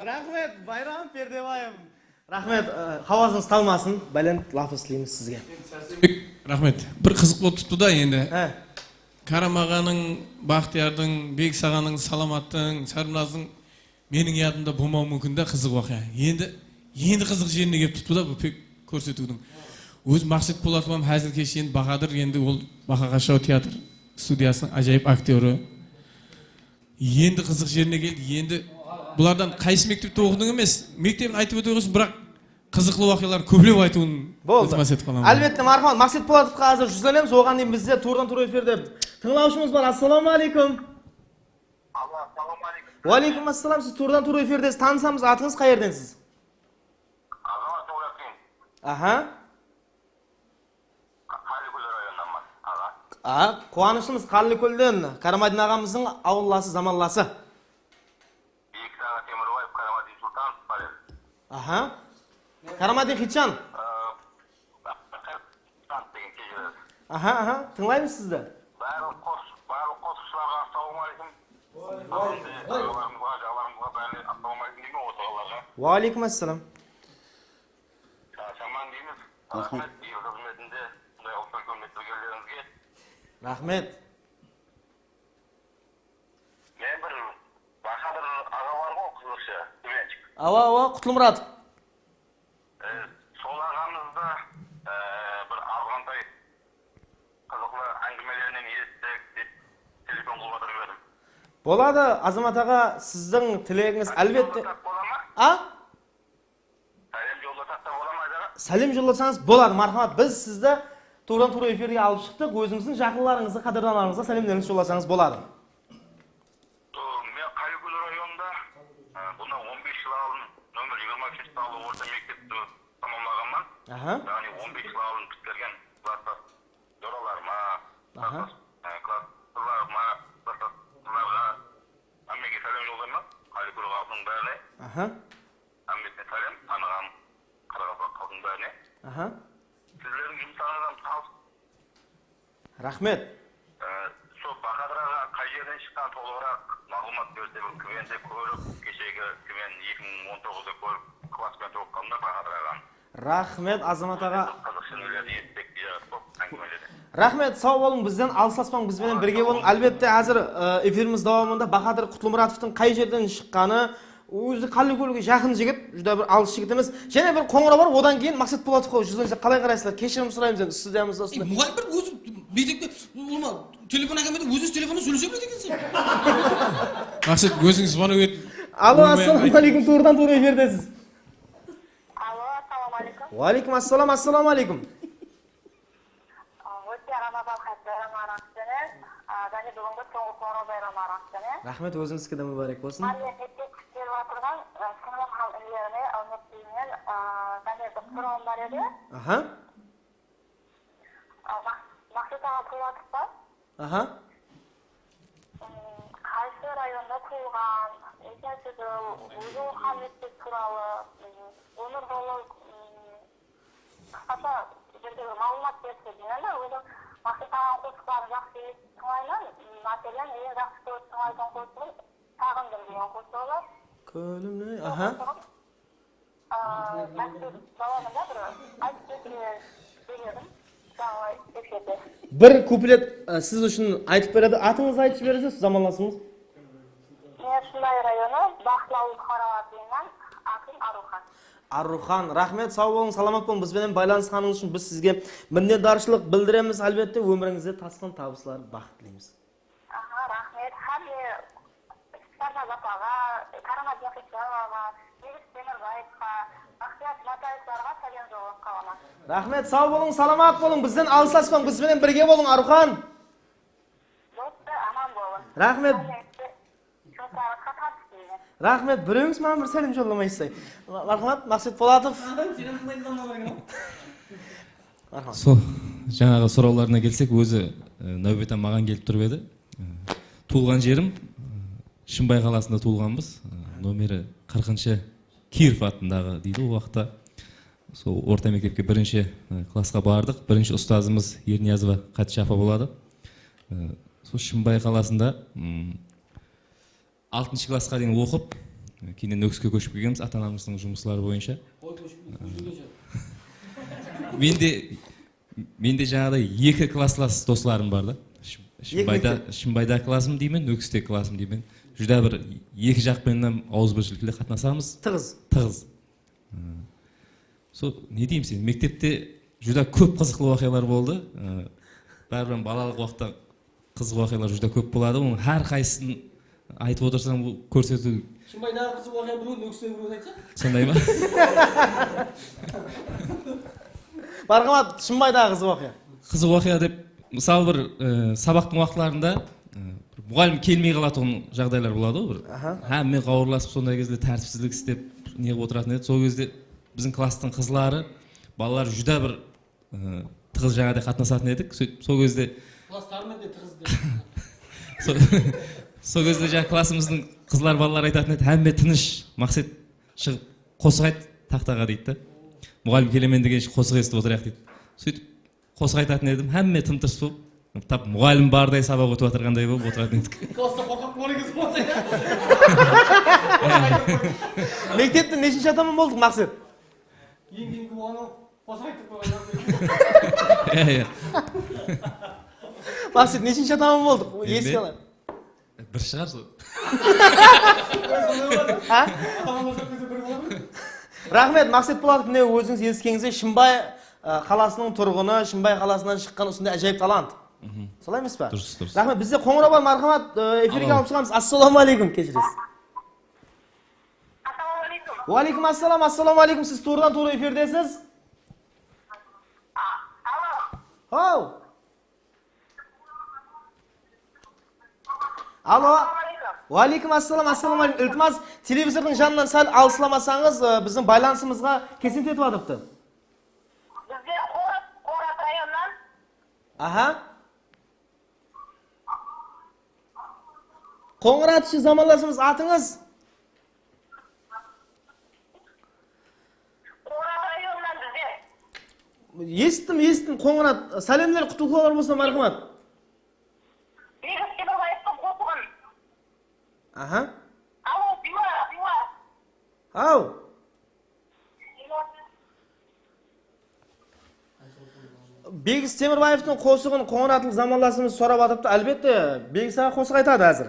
Raxmet, Bayram Perdebaev. Raxmet, e, hawazıńız talmasın, bálent lafız tisleymiz sizge. Raxmet. Bir qızıq bolıp turıptı da endi. He. Káram aǵanıń, Baxtiyardıń, Begis aǵanıń, Salamattıń, Sármınazdıń meniń yadımda bolmawı múmkin da qızıq waqıya. Endi, endi qızıq jerine kelip turıptı da bul pe-, kórsetiwdiń. Ózi Maqset Polatov hám házilkesh, endi Bahadır, endi ol Baha Qashshaw teatr studiyasınıń ájayıp aktyorı. Endi qızıq jerine keldik. Endi bulardan qaysı mektepte oqıdıń emes, mektebin aytıp óte qoysın, biraq qızıqlı waqıyalardı kóplep aytıwın iltimas etip qalaman. Álbette, marhamat. Maqset Polatovqa házir júzlenemiz. Oǵan deyin bizde tuwrıdan tuwrı efirde tıńlawshımız bar. Assalawma áleykum. Alo, assalawma áleykum. Wa áleykum assalam. Siz tuwrıdan tuwrı efirdesiz. Tanısamız, atıńız, qayerdensiz? Azamat Ibragimovich. Aha. Qállikól rayonınanman, aǵa. A, quwanıshlımız Qállikólden, Karamadin aǵamızdıń awıllası, zamanlası. Bekis aǵa Temirbaev, Karamadin Sultanov, Pálel. Aha. Karamadin Xitshan. Aa, Sultanov degen keshiresiz. Aha, aha, tıńlaymız sizdi. Barlıq qos-, barlıq qosıqshılarǵa assalawma áleykum. Aǵalarımızǵa, jaǵalarımızǵa bárine assalawma áleykum deymen, otırǵanlarǵa. Wa áleykum assalam. Sharshamań deymiz. Raxmet. Raxmet, el xızmetinde bunday ulkan kórnekli kelgenlerińizge. Raxmet. Men bir Bahadır aǵa bar ǵo, qızıqshı, Tüvenchik. Awa, awa, Qutlımuratov. E, sol aǵamızdı, e, bir azǵantay qızıqlı áńgimelerinen esitsek dep telefon qılıp atırıp edim. Boladı, Azamat aǵa, sizdiń tilegińiz, álbette. Sálem jollasa bola ma? A? Sálem jollasaq ta bola ma, ajaǵa? Sálem jollasańız boladı, marhamat. Biz sizdi tuwradan-tuwra efirge alıp shıqtıq. Ózimizdiń jaqınlarıńızǵa, qádirdanlarıńızǵa sálemlerińizdi jollasańız boladı. Aa, men Qállikól rayonında, aa, bunnan on bes jıl aldın nömer jigirma úshinshi sanlı orta mektepti tamamlaǵanman. Aha. Yaǵnıy on bes jıl aldın pitkergen klastas joralarıma, aha, klastas, aa, klassızlarıma, klastaslarǵa, hámmege sálem jollayman. Qállikól xalqınıń bárine. Aha. Hámmesine sálem, tanıǵan qaraqalpaq xalqınıń bárine. Aha. Sizlerdiń jumıslarıńızdan tanıs. Raxmet. Ee, sol Bahadır aǵa qay jerden shıqqanın tolıǵıraq maǵlıwmat berse, bir kvende kórip, keshegi kven eki mıń on toǵızda kórip, klassment oqıǵanımda Bahadır aǵanı. Raxmet, Azamat aǵa. Qızıqshı nelerdi esitsek, jaqsı bolıp áńgimeleri. Raxmet, saw bolıń, bizden alıslaspań, biz benen birge bolıń. Álbette, házir, e, efirimiz dawamında Bahadır Qutlımuratovtıń qay jerden shıqqanı, ózi Qállikólge jaqın jigit, júdá bir alıs jigit emes. Jáne bir qońıraw bar, odan keyin Maqset Polatovqa júzlensek qalay qaraysızlar? Keshirim soraymız endi, studiyamızda usınday. Ey, muǵallim, bir ózi mekteppe ulıwma telefon ákelmedi, ózińiz telefon sóylesip atır ekensizler. Maqset, ózińiz zvonok etiń. Alo, assalamu aleykum, tuwrıdan-tuwrı efirdesiz. Alo, assalamu aleykum. Wa aleykum assalam, assalamu aleykum. Ótken Ramazan hayır bayramı arası penen, a, jáne búgingi sońǵı qońıraw bayramı arası penen. Raxmet, ózińizdiki de múbárek bolsın. Hár mekteppe kelip atırǵan, a, sińlim hám inilerime áwmet deymen, a, jáne bir sorawım bar edi. Aha. A, Maq-, Maqset aǵa Polatov pa? Aha. Im, qaysı rayonda tuwılǵan, nesine sizdi, ózi oqıǵan mektep tuwralı, ım, ómir jolı, ım, qısqasha bir maǵlıwmat berse deymen da, ózim Maqset aǵanıń qosıqların jaqsı esitip tıńlayman. Máselen, eń jaqsı kórip tıńlaytuǵın qosıǵım Saǵındım degen qosıǵı bar. Kólimli, aha. Aa, Mákset balamın da bir aytıp berse dep edim. Soń efirde. Bir kuplet, e, siz ushın aytıp beredi. Atıńızdı aytıp jiberesiz, zamanlasıńız. Men Shımbay rayonı, Baxıtlı awılı Puxara atıyman, atım Arıwxan. Arıwxan, raxmet, saw bolıń, salamat bolıń. Biz benen baylanısqanıńız ushın biz sizge minnetdarshılıq bildiremiz. Álbette, ómirińizde tasqın tabıslar, baxıt tileymiz. Aha, raxmet. Hámme Sarnaz apaǵa, Karamat Yaqıpjanovaǵa, Begis Temirbaevqa, Baxtiyar Jumataevlarǵa sálem jollatıp qalaman. Raxmet, saw bolıń, salamat bolıń. Bizden alıslaspań, biz benen birge bolıń, Arıwxan. Dostlar, aman bolıń. Raxmet. Jumıslarıńızǵa tabıs tileymen. Raxmet, birewińiz maǵan bir sálem jollamaysız. Ma-, marhamat, Maqset Polatov. Adam seni qılmaydı lan, olar. Marhamat. Sol, jańaǵı sorawlarına kelsek, ózi, e, náwbet hám maǵan kelip turıp edi. E, tuwılǵan jerim, e, Shımbay qalasında tuwılǵanbız. E, nomeri qırqınshı Kirov atındaǵı deydi, ol waqıtta. Sol orta mektepke birinshi, e, klassqa bardıq. Birinshi ustazımız Erniyazova Xadisha apa boladı. E, sol Shımbay qalasında, mm, altınshı klassqa deyin oqıp, keyin Nókiske kóship kelgenbiz ata-anamızdıń jumısları boyınsha. Mende, mende jańaday eki klasslas doslarım bar da. Shım-, Eki Shımbayda, mektep. Shımbaydaǵı klasım deymen, Nókistegi klasım deymen. Júdá bir eki jaq penen awızbirshilikli qatnasamız. Tıǵız. Tıǵız. Sol, ne deyim sen, mektepte júdá kóp qızıqlı waqıyalar boldı. Báribir balalıq waqıtta qızıq waqıyalar júdá kóp boladı. Onıń hár qaysısın aytıp otırsań, bul kórsetiw. Shımbaydaǵı qızıq waqıya birew, Nókistegi birew aytsa? Sonday ma? Marhamat, Shımbaydaǵı qızıq waqıya. Qızıq waqıya dep, mısalı, bir, e, sabaqtıń waqıtlarında, e, bir muǵallim kelmey qalatuǵın jaǵdaylar boladı ǵoy, bir. Aha. Hámme ǵawırlasıp, sonday gezde tártipsizlik islep, ne qılıp otıratuǵın edi. Sol gezde biziń klasstıń qızları, balalar júdá bir, e, tıǵız jańaday qatnasatın edik. Sóytip, sol gezde. Klasslarmen de tıǵız edi. Sol, sol gezde jańa klassımızdıń qızlar, balalar aytatın edi, hámme tınısh, Maqset, shıǵıp qosıq ayt taxtaǵa deydi da. Muǵallim kelemen degenshe qosıq esitip otırayıq deydi. Sóytip, qosıq aytatın edim, hámme tım-tırs bolıp, tap muǵallim barday sabaq ótip atırǵanday bolıp otıratın edik. Klassa qorqaq bolıńız boldı ya. Mektepte neshinshi ataman boldıq, Maqset? Eń keyingi bolǵanı qosıq aytıp qoyǵan. Iya, iya. Maqset, neshinshi ataman boldıq? Endi? Esike alayıq. Bir shıǵar sol. Ha? Raxmet, Maqset Polatov, mine, ózińiz esitkeńizdey, Shımbay, ı, qalasınıń turǵını, Shımbay qalasınan shıqqan usınday ájayıp talant. Solay emes pa? Durıs, durıs. Raxmet, bizde qońıraw bar, marhamat, ı, efirge alıp shıǵamız. Assalamu aleykum, keshiresiz. Assalamu aleykum. Wa aleykum assalam, assalamu aleykum, siz tuwrıdan tuwrı efirdesiz. Alo. Haw. Alo. Wa aleykum assalam, assalamu aleykum. Iltimas, televizordıń janınan sál alıslamasańız, ı, biziń baylanısımızǵa kesent etip atırıptı. Bizde Qońırat, Qońırat rayonınan. Aha. Qońırat, zamanlasımız, atıńız? Qońırat rayonınan bizde. Esittim, esittim, Qońırat. Sálemler, qutlıqlar bolsın, marhamat. Begis Temirbaevtıń qosıǵın. Aha. Alo, Xiwa, Xiwa. Haw. Begis Temirbaevtıń qosıǵın qońıratlı zamanlasımız sorap atırıptı. Álbette, Begis aǵa qosıq aytadı házir.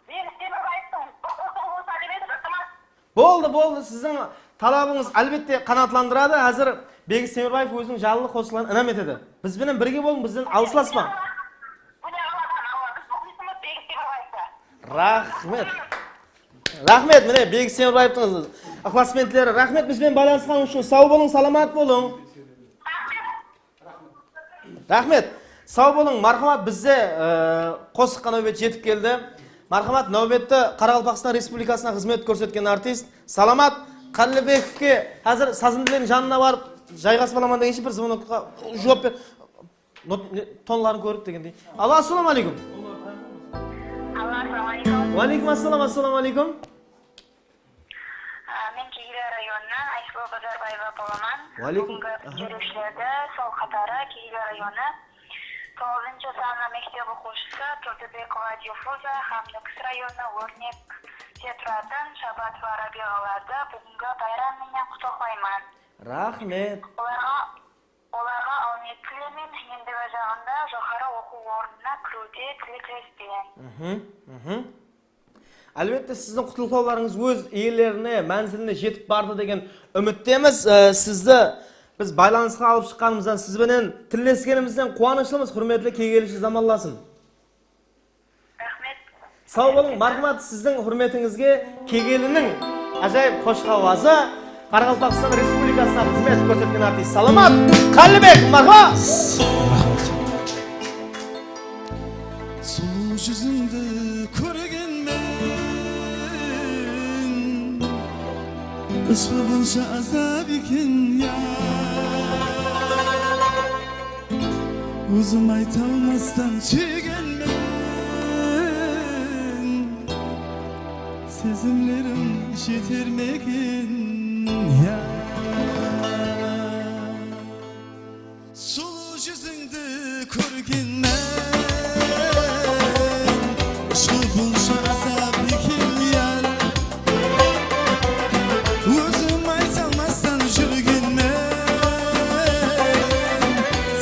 Begis Temirbaevtıń bir qosıǵı bolsa dep edik, iltimas. Boldı, boldı, siziń talabıńız, álbette, qanaatlandıradı. Házir Begis Temirbaev óziniń janlı qosıqların inam etedi. Biz benen birge bolıń, bizden alıslaspań. Mine, Alladan, Alla, biz muxlisimiz Begis Temirbaevti. Raxmet. Raxmet, mine, Begis Temirbaevtıń ıqlasbentleri. Raxmet, biz benen baylanısqanıńız ushın. Saw bolıń, salamat bolıń. Raxmet. Saw bolıń, marhamat, bizde, e, qosıqqa náwbet jetip keldi. Marhamat, náwbetti Qaraqalpaqstan Respublikasına xızmet kórsetken artist Salamat Qállibekovke, házir sazandilerdin janına barıp, jayǵasıp alaman degenshe bir zvonokqa juwap ber. Not-, ne, tonların kórip degendey. Alo, assalamu aleykum. Alo, assalamu aleykum. Wa aleykum assalam, assalamu aleykum. A, men Kegeyli rayonınan Aysulıw Bazarbaeva bolaman. Wa aleykum. Búgingi, aha, pitkeriwshilerdi, sol qatarı Kegeyli rayonı Toǵızınshı sanlı mektep oqıwshısı Turdibekova Dilfuza hám Nókis rayonı Órnekte turatın Shabatova Rabiyalardı búgingi bayram menen qutlıqlayman. Raxmet. Olarǵa, olarǵa áwmiyet tilemen, endigi jaǵında joqarı oqıw ornına kiriwde tileklespen. Mhm, mhm. Álbette, siziń qutlıqlawlarıńız óz iyelerine, mánziline jetip bardı degen úmittemiz. E, sizdi biz baylanısqa alıp shıqqanımızdan, siz benen tilleskenimizden quwanıshlımız, húrmetli Kegelishi zamanlasım. Raxmet. Saw bolıń, marhamat, siziń húrmetińizge Kegeliniń ájayıp xosh hawazı, Qaraqalpaqstan Respublikasına xızmet kórsetken artist Salamat Qállibek, marhamat. Sulıw júzińdi kórgenmen, ıshqı bunsha azap eken, ya. Ózim ayta almastan súygenmen, sezimlerim jetermeken, ya. Sulıw júzińdi kórgenmen, ıshqı bunsha azap eken, yar. Ózim ayta almastan júrgenmen,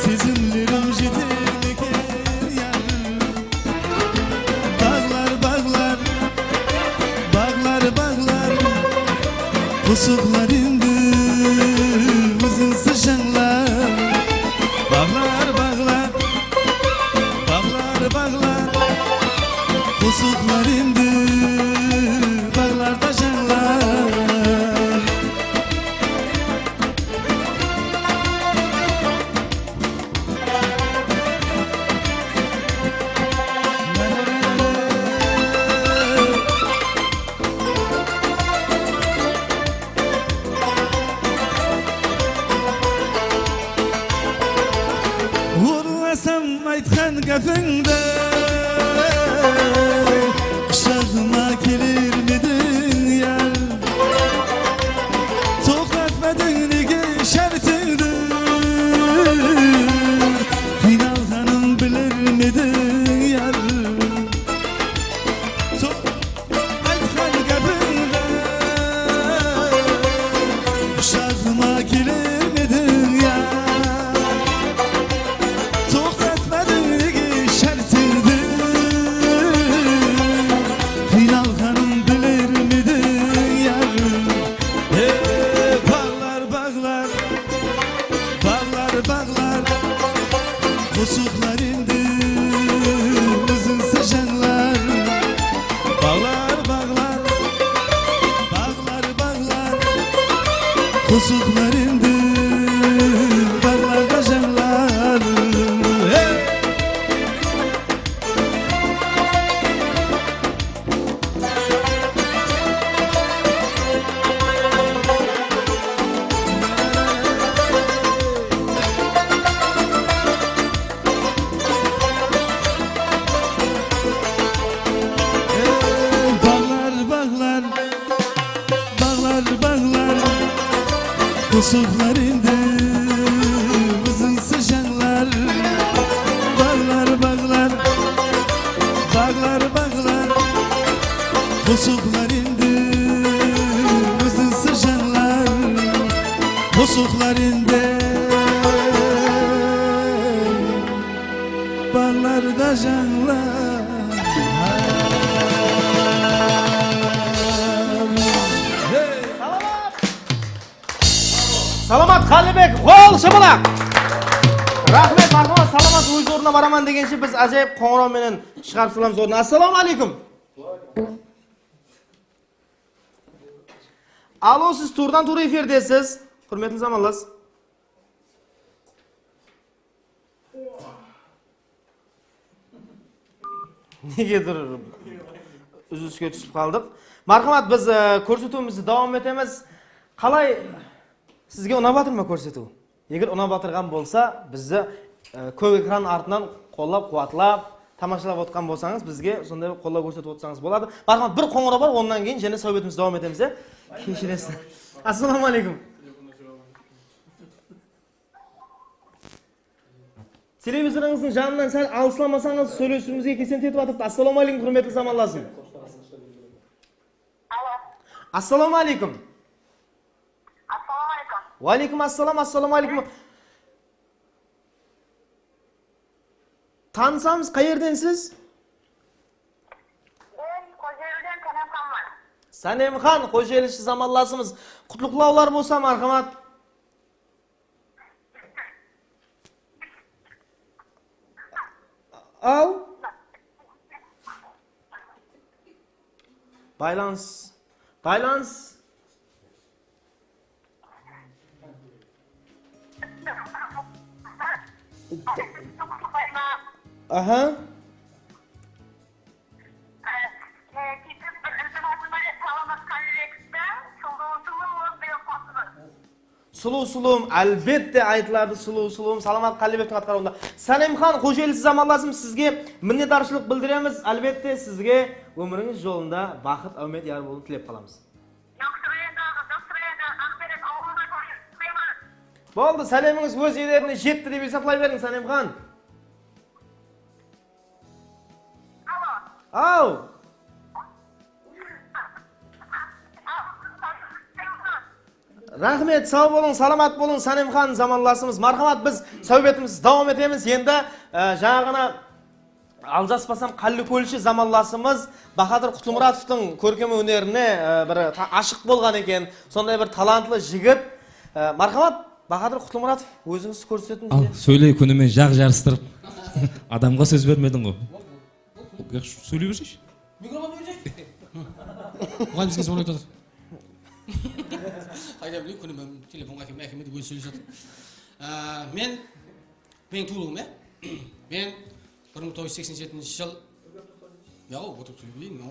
sezimlerim jetermeken, yar. Baǵlar, baǵlar, baǵlar, baǵlar, qosıqlar endi ózińsiz jańlar. Baǵlar, baǵlar, baǵlar, baǵlar, qosıqlar endi baǵlarda jańlar. Urlasam aytqan gápińdi, qushaqıma keler me ediń, yar? Toqtatpadıń nege shártińdi? Qıynalǵanım biler me ediń, yar? To-, aytqan gápińdi, qushaqıma keler me ediń, yar? Toqtatpadıń nege shártińdi? Qıynalǵanım biler me ediń, yar? E, baǵlar, baǵlar, baǵlar, baǵlar, qosıqlar endi ózińsiz jańlar. Baǵlar, baǵlar, baǵlar, baǵlar, qosıqlar endi baǵlarda jańlar. Hey! Baǵlar, baǵlar, baǵlar, baǵlar, qosıqlar endi ózińsiz jańlar. Baǵlar, baǵlar, baǵlar, baǵlar, qosıqlar endi ózińsiz jańlar. Qosıqlar endi baǵlarda jańlar. Salamat! Salamat Qállibek, qol shapalaq! Raxmet, marhamat, Salamat óz ornına baraman degenshe biz ájayıp qońıraw menen shıǵarıp salamız ornına. Assalamu aleykum! Alo, siz tuwrıdan-tuwrı efirdesiz. Húrmetli zamanlas. Negedur úziliske túsip qaldıq. Marhamat, biz, e, kórsetiwimizdi dawam etemiz. Qalay, sizge unap atır ma kórsetiw? Eger unap atırǵan bolsa, bizdi, e, kók ekran artınan qollap-quwatlap, tamashalap otqan bolsańız, bizge sonday bir qollaw kórsetip otsańız boladı. Marhamat, bir qońıraw bar, onnan keyin jáne sáwbetimizdi dawam etemiz, e? Keshiresiz. Assalamu aleykum. Televizorıńızdıń janınan sál alıslamasańız, sóylesiwimizge kesen tetip atırıptı. Assalawma áleykum, húrmetli zamanlasım. Alo. Assalawma áleykum. Assalawma áleykum. Wa áleykum assalam, assalawma áleykum. Tanısamız, qaerdensiz? Men Xojeliden Sánemxanman. Sánemxan, Xojelishi zamanlasımız. Qutlıqlawlar bolsa, marhamat. Al. Baylanıs. Baylanıs. Aha. Sulıw sulıwım, álbette aytıladı, sulıw sulıwım, Salamat Qálibektiń atqarıwında. Sánemxan Xojelisi zamanlasım, sizge minnetdarshılıq bildiremiz. Álbette sizge ómirińiz jolında baxıt, áwmet yar bolıwın tilep qalamız. Boldı, sálemińiz óz iyelerińe jetti dep esaplay beriń, Sánemxan. Aw! Raxmet, saw bolıń, salamat bolıń, Sánemxan zamanlasımız. Marhamat, biz sáwbetimizdi dawam etemiz. Endi, e, jańa ǵana aljaspasam, Qálli Kólshi zamanlasımız Bahadır Qutlımuratovtıń kórkem ónerine, e, bir ta-, ashıq bolǵan eken. Sonday bir talantlı jigit. E, marhamat, Bahadır Qutlımuratov, ózińizdi kórsetiń. Al, bizge sóyle, kúnime jaǵ jarıstırıp. Adamǵa sóz bermediń ǵo. Sóyley berseshi. Mikrofon berseshi. Buǵan bizge sorıp atır. Qayda bileyim, kúnime telefonǵa ákeme, ákeme dep ózi sóylesip atır. Á, men, meniń tuwılıwım, ya. Men bir mıń toǵız júz seksen jetinshi jıl Ya, otırıp sóyleyin.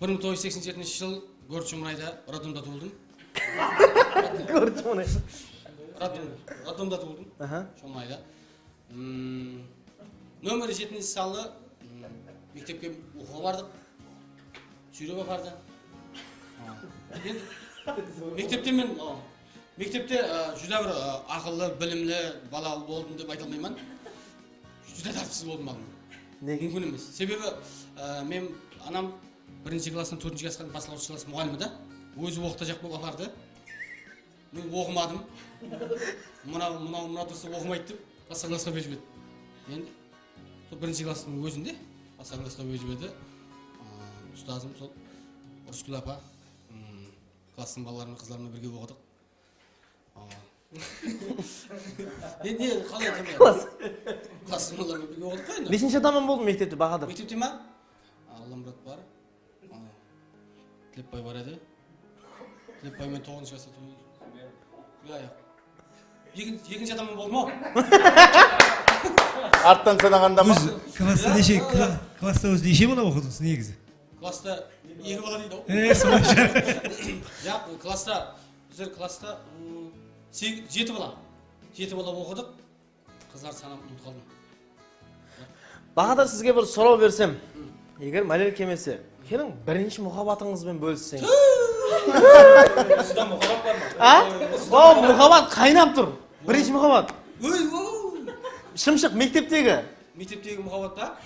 Bir mıń toǵız júz seksen jetinshi jıl Górshumrayda, roddomda tuwıldım. Górshumray. Roddom, roddomda tuwıldım. Aha. Shomrayda. Hmm, nomer jetinshi sanlı, hmm, mektepke oqıwǵa bardıq. Súyrep apardı. Ha. Endi mektepte men, a, Mektepte, ı, júdá bir, ı, aqıllı, bilimli bala boldım dep ayta almayman. Júdá tártipsiz boldım, balım. Nege? Múmkin emes. Sebebi, ı, men anam birinshi klasstan tórtinshi klassqa baslanǵısh klass muǵallimi da. Ózi oqıtajaq bolıp apardı. Men oqımadım. Mınaw, mınaw, mınaw tursa oqımaydı dep, basqa klassqa berip jiberdi. Endi sol birinshi klasstıń ózinde basqa klassqa berip jiberdi. Aa, ustazım sol Urıskúl apa. Hmm, klasstıń balaları menen, qızları menen birge oqıdıq. Aa. E, ne, qalay aytsam ya? Klass. Klasstıń balaları menen birge oqıdıq ǵoy endi. Neshinshi ataman boldıń mektepte, Bahadır? Mektepte ma? Allamurat bar. Aa. Tilepbay bar edi. Tilepbay men toǵızınshı klasta turıp. Ya, ya. Ekin-, ekinshi ataman boldım-aw. Arttan sanaǵanda ma? Óz klassta neshe, kla-, klassta ózi neshe bala oqıdıńız negizi? Klassta eki bala deydi-aw. E, solay shıǵar. Yaq, klassta, bizler klassta, ım, seg-, jeti bala. Jeti bala oqıdıq. Qızlardı sanap umıtıp qaldım. Bahadır, sizge bir soraw bersem, eger málel kelmese, keliń, birinshi muhabbatıńız benen bólisseńiz. Usıda muhabbat bar ma? A? Usıda muhabbat qaynap tur. Birinshi muhabbat. Óy, óy. Shımshıq, mekteptegi. Mekteptegi muhabbat pa?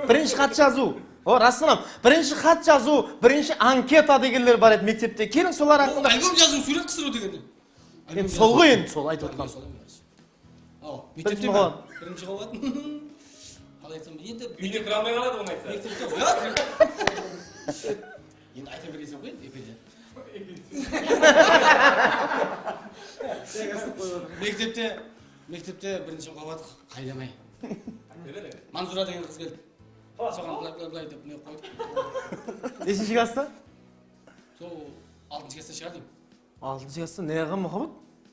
Birinshi xat jazıw. O, rastan ham. Birinshi xat jazıw, birinshi anketa degenler bar edi mektepte. Keliń, solar haqqında. Albom jazıw, súwret qısırıw degeni. Endi sol ǵoy, endi sol aytıp otqan. Aw, mektepte ma? Birinshi qabat. Qalay aytsam, endi úyine kire almay qaladı, onı aytsa. Mektepte, ya. Endi ayta bereseń ǵoy, endi efirde. Mektepte, mektepte birinshi qabat qaydamay. Manzura degen qız keldi. Soǵan bılay, bılay, bılay dep ne qoydı. Neshinshi klassta? Sol altınshı klassta shıǵar deymen. Altınshı klassta ne qılǵan muhabbat?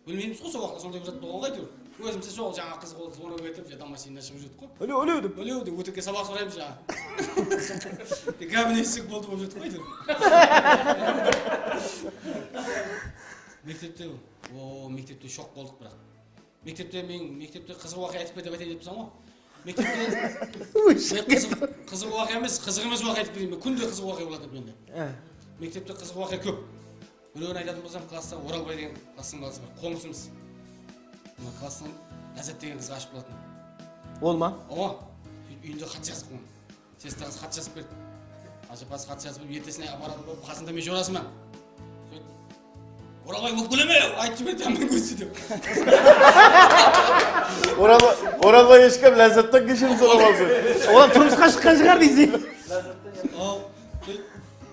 Bilmeymiz ǵoy, sol waqıtta sonday bir zat bolǵan ǵoy, áytewir. Ózimizde sol jańa qız qol zvornok etip, ya domashniyadan shıǵıp júrdik ǵoy. Ólew, ólew dep. Ólew dep, ótirge sabaq soraymız jańa. Gabin eshitsek boldı bolıp júrdik ǵoy, áytewir. Mektepte, o, mektepte shok boldıq, biraq. Mektepte men, mektepte qızıq waqıya aytıp ber dep aytayın dep tursań ǵoy. Mektepte men qızıq, qızıq waqıya emes, qızıq emes waqıya aytıp bereyin. Men kúnde qızıq waqıya boladı mende. E. Mektepte qızıq waqıya kóp. Birewin aytatın bolsam, klassta Oralbay degen klastıń balası bar, qońsımız. Mına klastıń Lázat degen qızǵa ashıq bolatuǵın. Ol ma? Awa. Úyinde xat jazıp qoyǵan. Sestası xat jazıp berdi. Ájapası xat jazıp berip, ertesine aparadı, qasında men jorasıman. Oralbay, ókpeleme, aytıp jiberdi, men kózdi dep. Oralbay, Oralbay eshkem Lázzattan keshirim sorap alsın. Olam turmısqa shıqqan shıǵar deysiz. Al,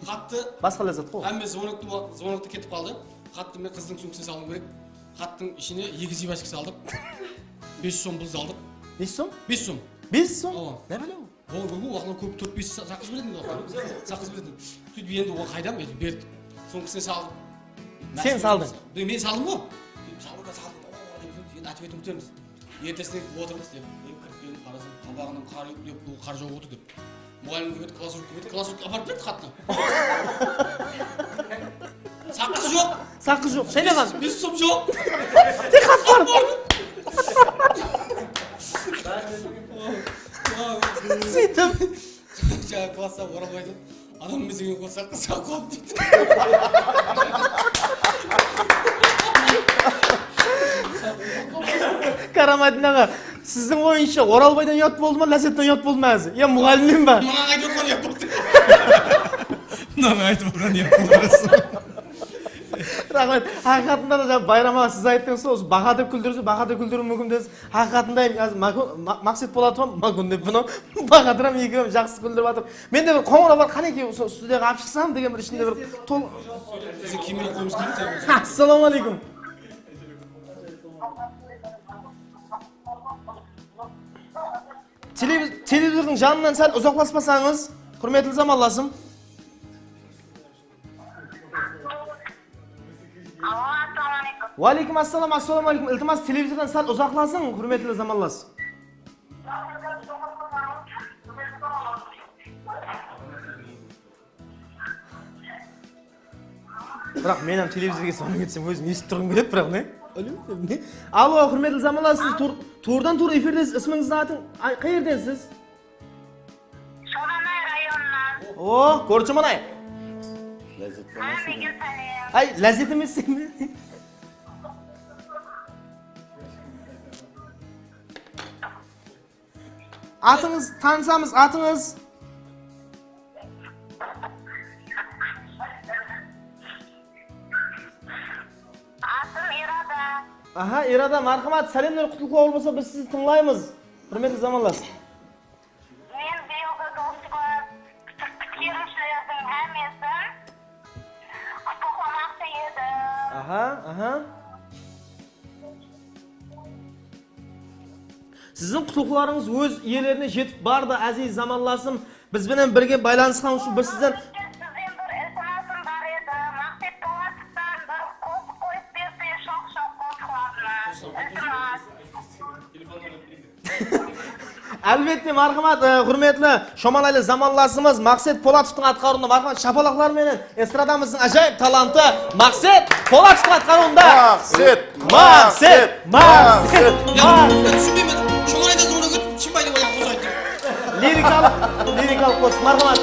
xattı. Basqa Lázzat ǵoy. Hámme zvonoktı, zvonoktı ketip qaldı. Xattı men qızdıń sumkasına salıwım kerek. Xattıń ishine eki zibashka saldıq. Bes júz som pul saldıq. Neshe som? Bes júz som. Bes júz som? Awa. Ne bilew? Ol kóp, ol waqıtlar kóp tórt-bes saqqız beretin edi, saqqız beretin. Sóytip endi ol qaydam, endi berdi. Soń kisine saldım. Sen saldıń? Men saldım ǵoy. Saldım da saldım. Endi otepermiz. Ertesine otırmız dep, kirip keldim, qarasam, qabaǵınan qar, bul qar jawıp otır dep. Muǵallim kelip edi, klassovka kelip edi, klassovka aparıp berdi xattı. Saqqız joq. Saqqız joq. Sen ne qan? Bes som joq. Tek xat bar. Sóytip. Jańa klassa Oralbaydı. Adam mizegen qosaq qısqa qop deydi. Karamadin aǵa, siziń oyınsha Oralbaydan uyat boldı ma, Lázzetten uyat boldı ma házir? Ya muǵallimnen ba? Mınaǵan aytıp otırǵan uyat boldı. Mınaǵan aytıp otırǵan uyat boldı. Raxmet. Haqıyqatında da jańa Bayram aǵa siz ayttıńız ǵoy, usı Bahadır kúldiriwse, Bahadır kúldiriw múmkin desiz. Haqıyqatında házir Maqset Polatov hám Magun dep bunı Bahadır hám ekewi jaqsı kúldirip atır. Mende bir qońıraw bar, qánekey usı studiyaǵa alıp shıqsam degen bir ishimde bir tol. Bize kiyimler qoyımız kelmeydi. Assalawma aleykum. Televiz- televizordıń janınan sál uzaqlaspasańız, húrmetli zamanlasım. Wa aleykum assalam, assalawma aleykum. Iltimas, televizordan sál uzaqlasıń, húrmetli zamanlas. Biraq men hám televizorge sonı ketsem ózim esitip turǵım keledi, biraq ne? Alo, húrmetli zamanlas, siz tuwrıdan tuwrı efirdesiz, ismińiz, atıń, qayerdensiz? Shomanay rayonınan. O, górkemnay. Hámmege sálem. Ay, Lázzet emes sen be? Atıńız, tanısamız, atıńız? Atım Erada. Aha, Erada, marhamat, sálemler, qutlıqlar bolsa, biz sizi tıńlaymız. Húrmetli zamanlas. Men bıyılǵı dostuǵa pitkirimshilerdiń hámmesin qutlıqlamaqshı edim. Aha, aha. Siziń qutlıqlarıńız óz iyelerine jetip bardı, áziz zamanlasım. Biz benen birge baylanısqan ushın biz sizden. Sizden bir iltimasım bar edi. Maqset Polatovtan bir qosıq qoyıp berse, shoq-shoq qosıqlarına. Iltimas. Álbette, marhamat, e, húrmetli shomanaylı zamanlasımız Maqset Polatovtıń atqarıwında, marhamat, shapalaqlar menen estradamızdıń ájayıp talantı Maqset Polatovtıń atqarıwında. Maqset, Maqset, Maqset, Maqset. Ya, men túsinbeymen. Shomanayda zvonak etip, Shımbay dep adam qosıq ayttı. Lirikalıq, lirikalıq qosıq, marhamat.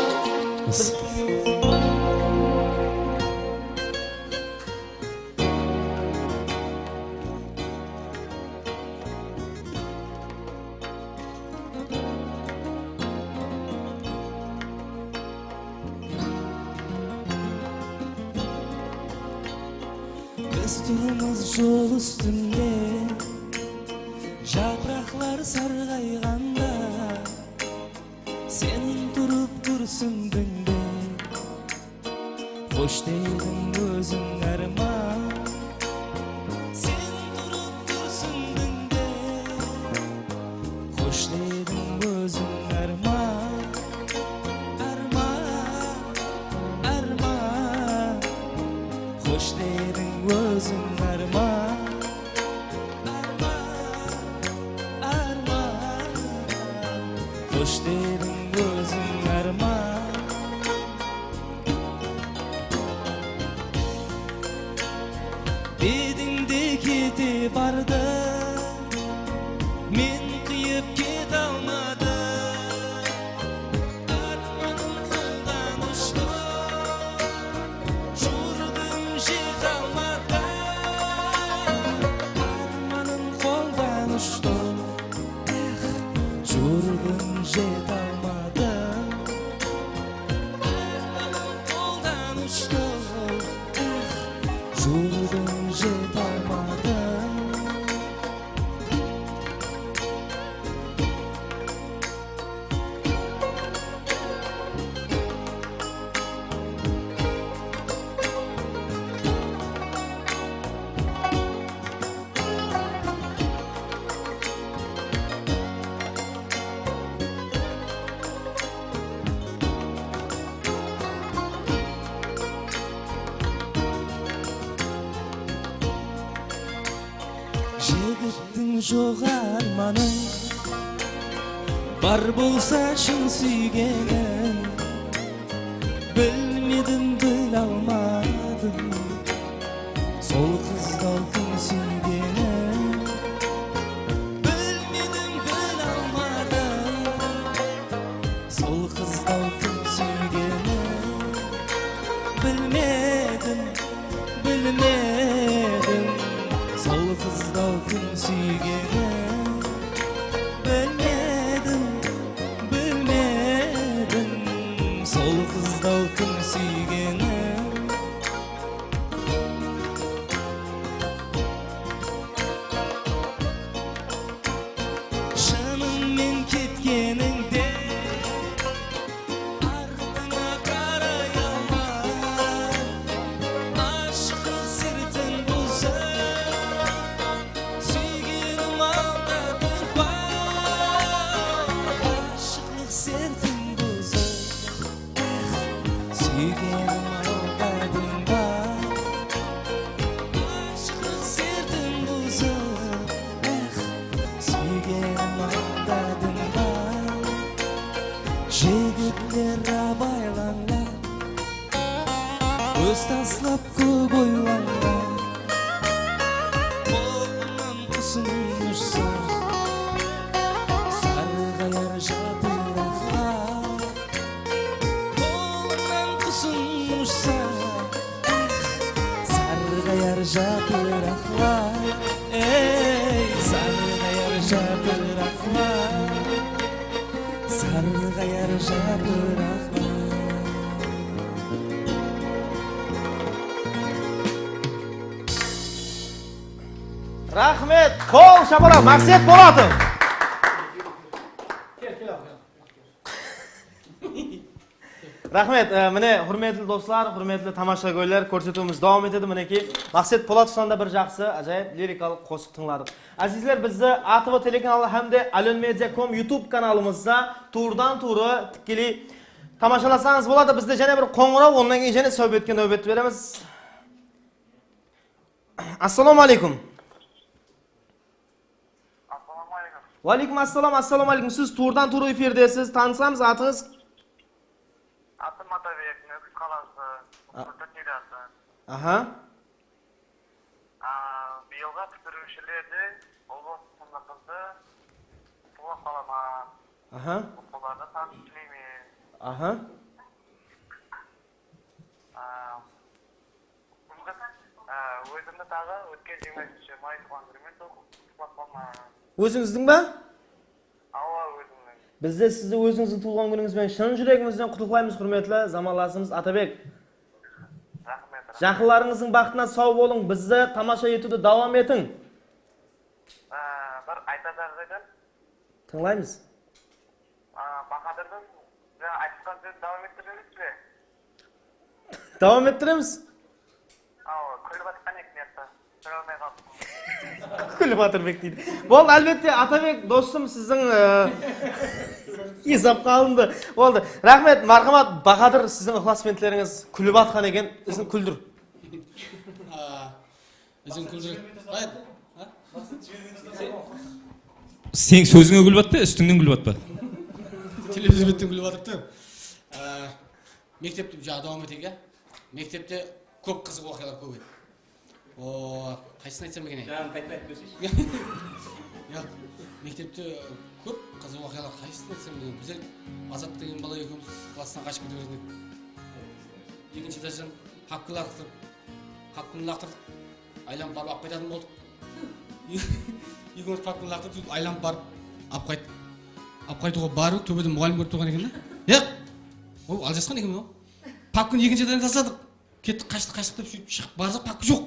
Biz turmız jol ústinde, japıraqlar sarǵayǵanda, sen turıp gúrsindiń de. Xosh dediń óziń árman, sen turıp gúrsindiń de. Xosh dediń óziń árman, árman, árman. Xosh dediń óziń árman, árman, árman. Xosh dediń óziń árman. Dediń de kete bardı, men qıyıp kete almadım. Armanım qoldan ushtı, jurdım jete almadım. Armanım qoldan ushtı, Urdım, jete almadım. Jigittiń joq ármanıń, bar bolsa shın súygeniń. Bilmedim, bilolmadım, sol qızdı kim súygenin. Bilmedim, bilolmadım, sol qızdı kim súygenin. Bilmedim, bilmedim, sol qızdı kim súygenin. Bilmedim, bilmedim, sol qızdı kim súygenin. Shınıńmen ketkenińde artıńa qaray alma. Ashıqlıq sertin buzıp, súygenim aldadıń ba? Ashıqlıq sertin buzıp, súygenim aldadıń ba? Ashıqlıq sertin buzıp, eh, súygenim aldadıń ba? Jigitler, abaylańlar, kóz taslap kóp oylańlar. Qolımnan qusıń ushsa, sarǵayar japıraqlar. Qolımnan qusıń ushsa, sarǵayar japıraqlar. Ey, sarǵayar japıraqlar, sarǵayar japıraqlar. Raxmet, qol shapalaq, Maqset Polatov. Raxmet, e, mine, húrmetli doslar, húrmetli tamashagóyler, kórsetiwimiz dawam etedi. Minekey, Maqset Polatovtan da bir jaqsı, ájayıp lirikalıq qosıq tıńladıq. Ázizler, bizdi A T V telekanalı hám de Alyon Media kom YouTube kanalımızda tuwrıdan-tuwrı tikkeley tamashalasańız boladı. Bizde jáne bir qońıraw, onnan keyin jáne sáwbetke náwbet beremiz. Assalawma aleykum. Assalawma aleykum. Wa aleykum assalam, assalawma aleykum. Siz tuwrıdan-tuwrı efirdesiz. Tanısamız, atıńız? Atım Atabek, Nókis qalası, A- Qusqırta filiası. Aha. A, bıyılǵı pitiriwshilerden ul bolsın sındı qızdı qutlap qalaman. Aha. Oqıwlarında tabıs tileymen. Aha. A, Á, ózimdi taǵı ótken jigirma úshinshi may tuwǵan kúnimen qutlap qalaman. Ózińizdiń ba? Awa, ózimniń. Biz de sizdi ózińizdiń tuwılǵan kúnińiz benen shın júregimizden qutlıqlaymız, húrmetli zamanlasımız Atabek. Raxmet, raxmet. Jaqınlarıńızdıń baxtına saw bolıń, bizdi tamasha etiwdi dawam etiń. Á, bir ayta tarǵaydan. Tıńlaymız. A, Bahadırdıń jańa aytqan sózin dawam ettiremiz be? Dawam ettiremiz. Awa, kúlip atırǵan eken, mıyaqta. Kúlip atır bek deydi. Boldı, álbette, Atabek dostım, siziń, e, esapqa alındı. Boldı. Raxmet, marhamat, Bahadır, siziń ıqlasbentlerińiz kúlip atqan eken, izin kúldir. A, izin kúldir. Ay, ha? Seniń sózińe kúlip atpa, ústińnen kúlip atpa? Televizor betten kúlip atırıptı. A, mektepte, jańa dawam eteyik, ya. Mektepte kóp qızıq waqıyalar kóp edi. O, qaysısın aytsam eken, ey? Jańa qayta aytıp berseyshi. Yaq, mektepte kóp qızıq waqıyalar, qaysısın aytsam eken? Bizler Azat degen bala ekewimiz klasstan qashıp kete bergen edik. Ekinshi etajdan papka laqtırıp, papkanı laqtırdıq. Aylanıp barıp alıp qaytatın boldıq. Ekewimiz papkanı laqtırdıq, sóytip aylanıp barıp alıp qayt-, alıp qaytıwǵa barıp, tóbeden muǵallim kórip turǵan eken da. Yaq! Ol aljasqan eken ol. Papkanı ekinshi etajdan tasladıq. Kettik, qashtıq, qashtıq dep sóytip shıǵıp barsa, papka joq.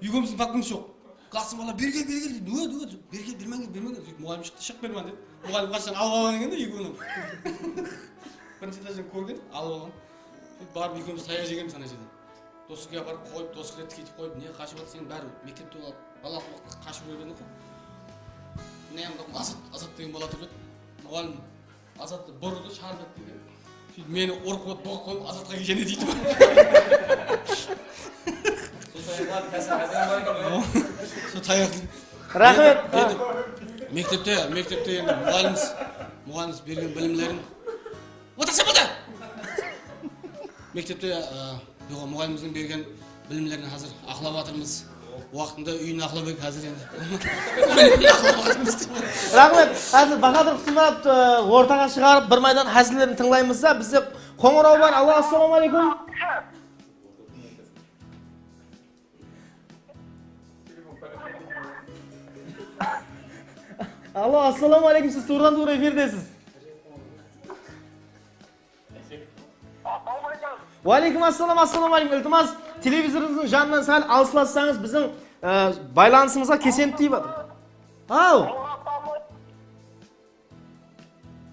Ekewimizdiń papkamız joq. Klasstıń balaları, "Bergel, bergel," deydi. "Nege, nege?" "Bergel, bermeń, bermeń," dedi. Sóytip muǵallim shıqtı, "Shıǵıp bermen," dedi. Muǵallim qashshań alıp alǵan eken de ekewin. Birinshi etajdan kórgen, alıp alǵan. Sóytip barıp ekewimiz tayaq jegenbiz ana jerden. Doskiga aparıp qoyıp, doskiler tikeytip qoyıp, "Ne qashıp atır, sen bári mektepte bala, bala qashıp júre bergen ǵoy." Mına jaǵında Azat, Azat degen bala tur edi. Muǵallim Azattı burdı, sharp etti de. Sóytip meni urıp qoyıp, buǵıp qoyıp, Azatqa kene deydi. Sol tayaqlar, kásir házir bar eken ǵoy. Sol tayaq. Raxmet. Endi, endi mektepte, mektepte endi muǵallimimiz, muǵallimimiz bergen bilimlerin. Otırsın burada! Mektepte, e, Yoq, muǵallimimizdiń bergen bilimlerin házir aqlap atırmız. Waqtında úyin aqlap edik, házir endi. Raxmet. Házir Bahadır Qutımurad, e, ortaǵa shıǵarıp, bir maydan házillerin tıńlaymız da, bizde qońıraw bar. Alo, assalamu aleykum. Alo, assalamu aleykum, siz tuwrıdan tuwrı efirdesiz. Wa aleykum assalam, assalamu aleykum. Iltimas, televizorıńızdıń janınan sál alıslassańız, biziń, e, baylanısımızǵa kesent tiyip atır. Aw!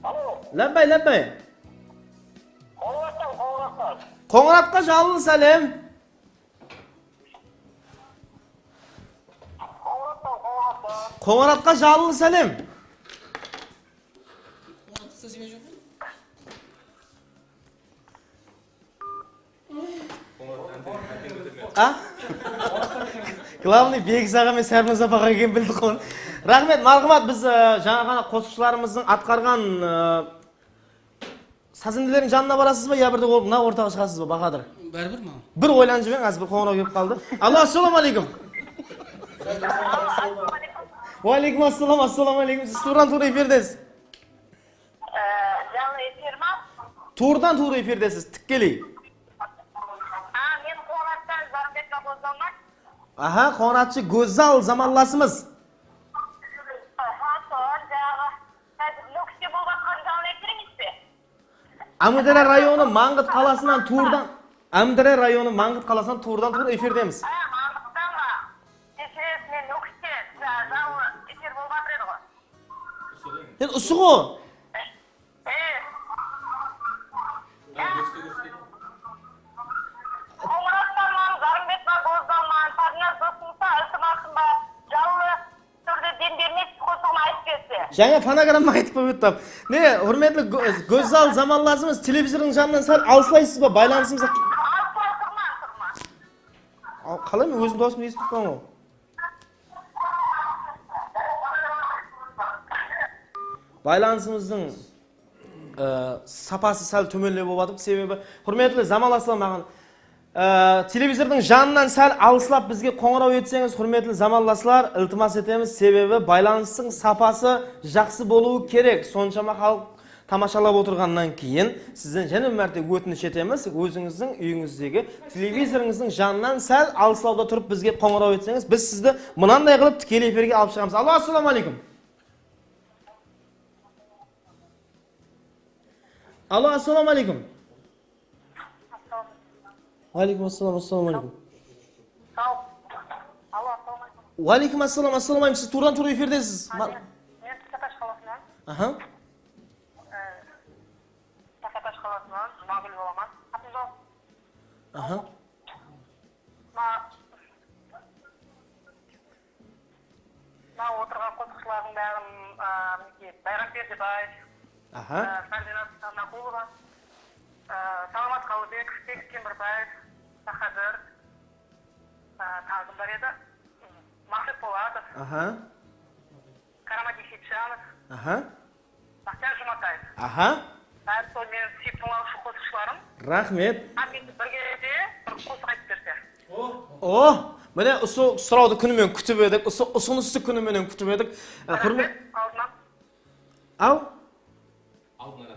Alo. Labbay, labbay. Qońıratqa jallı sálem. Qońıratqa jallı sálem. A? Glavnıy Begis aǵa menen Sármaz apaǵa ekenin bildik ǵoy. Raxmet, marhamat, biz, e, jańa ǵana qosıqshılarımızdıń atqarǵan, e, sazendelerin janına barasız ba, ya birde ol mına ortaǵa shıǵasız ba, Bahadır? Báribir maǵan. Bir oylanıp jiberin, házir bir qońıraw kelip qaldı. Alo, assalamu aleykum. Wa aleykum assalam, assalamu aleykum. Siz tuwrıdan tuwrı efirdesiz. Ee, janlı efir ma? Tuwrıdan tuwrı efirdesiz, tikkeley. A, men Qońırattan Zarımbetova Gózzalman. Aha, Qońıratshı Gózzal zamanlasımız. Aha, sol, jańaǵı, házir Nókiste bolıp atqan janlı efir emes pe? Ámiwdere rayonı Mańǵıt qalasınan tuwrıdan, Ámiwdere rayonı Mańǵıt qalasınan tuwrıdan tuwrı efirdemiz. A, Mańǵıttan ba? Keshiresiz, men Nókiste, ja-, janlı efir bolıp atır edi ǵoy. Sen usı ǵo. E. Qońırattanman, Zarımbetova Gózzalman, Sarnaz dosıńızda iltimasım bar, janlı túrde Dem bermeysiz qosıǵın aytıp berse. Jańa fonogramma aytıp qoyıp edi. Ne, húrmetli Gó-, Gózzal zamanlasımız, televizordıń janınan sál alıslaysız ba? Baylanısımız. Alısıp turman, turman. Al, qalay men ózim dawısımdı esitip turman ǵoy. Baylanısımızdıń, e, sapası sál tómenlew bolıp atır, sebebi, húrmetli zamanlaslar, maǵan, e, televizordıń janınan sál alıslap bizge qońıraw etseńiz, húrmetli zamanlaslar, iltimas etemiz, sebebi baylanıstıń sapası jaqsı bolıwı kerek. Sonshama xalıq tamashalap otırǵannan keyin sizden jáne bir márte ótinish etemiz, ózińizdiń úyińizdegi televizorıńızdıń janınan sál alıslawda turıp bizge qońıraw etseńiz, biz sizdi mınanday qılıp tikeley efirge alıp shıǵamız. Alo, assalamu aleykum. Alo, assalamu aleykum. Wa aleykum assalam, assalamu aleykum. Saw. Alo, assalamu aleykum. Wa aleykum assalam, assalamu aleykum. Siz tuwrıdan tuwrı efirdesiz. Ma- Men Taqatash qalasınan. Aha. E, Taqatash qalasınan Jumagúl bolaman. Atım Jawhar. Aha. Mına, mına otırǵan qosıqshılardıń bárin, a, minekey, Bayram Perdebaev, aha, a, Sardinat Sarnaqulova, a, Salamat Qalıbekov, Begis Kembirbaev, Bahadır, a, taǵı kim bar edi? Maqset Polatov. Aha. Karamadin Seyitjanov. Aha. Baxtiyar Jumataev. Aha. Bári sol meniń súyip tıńlawshı qosıqshılarım. Raxmet. Hám endi birge de bir qosıq aytıp berse. Oh, mine usı sorawdı kúni menen kútip edik, usı usınıstı kúni menen kútip edik. E, húrmet. Raxmet, aldın al. Aw? Aldın al,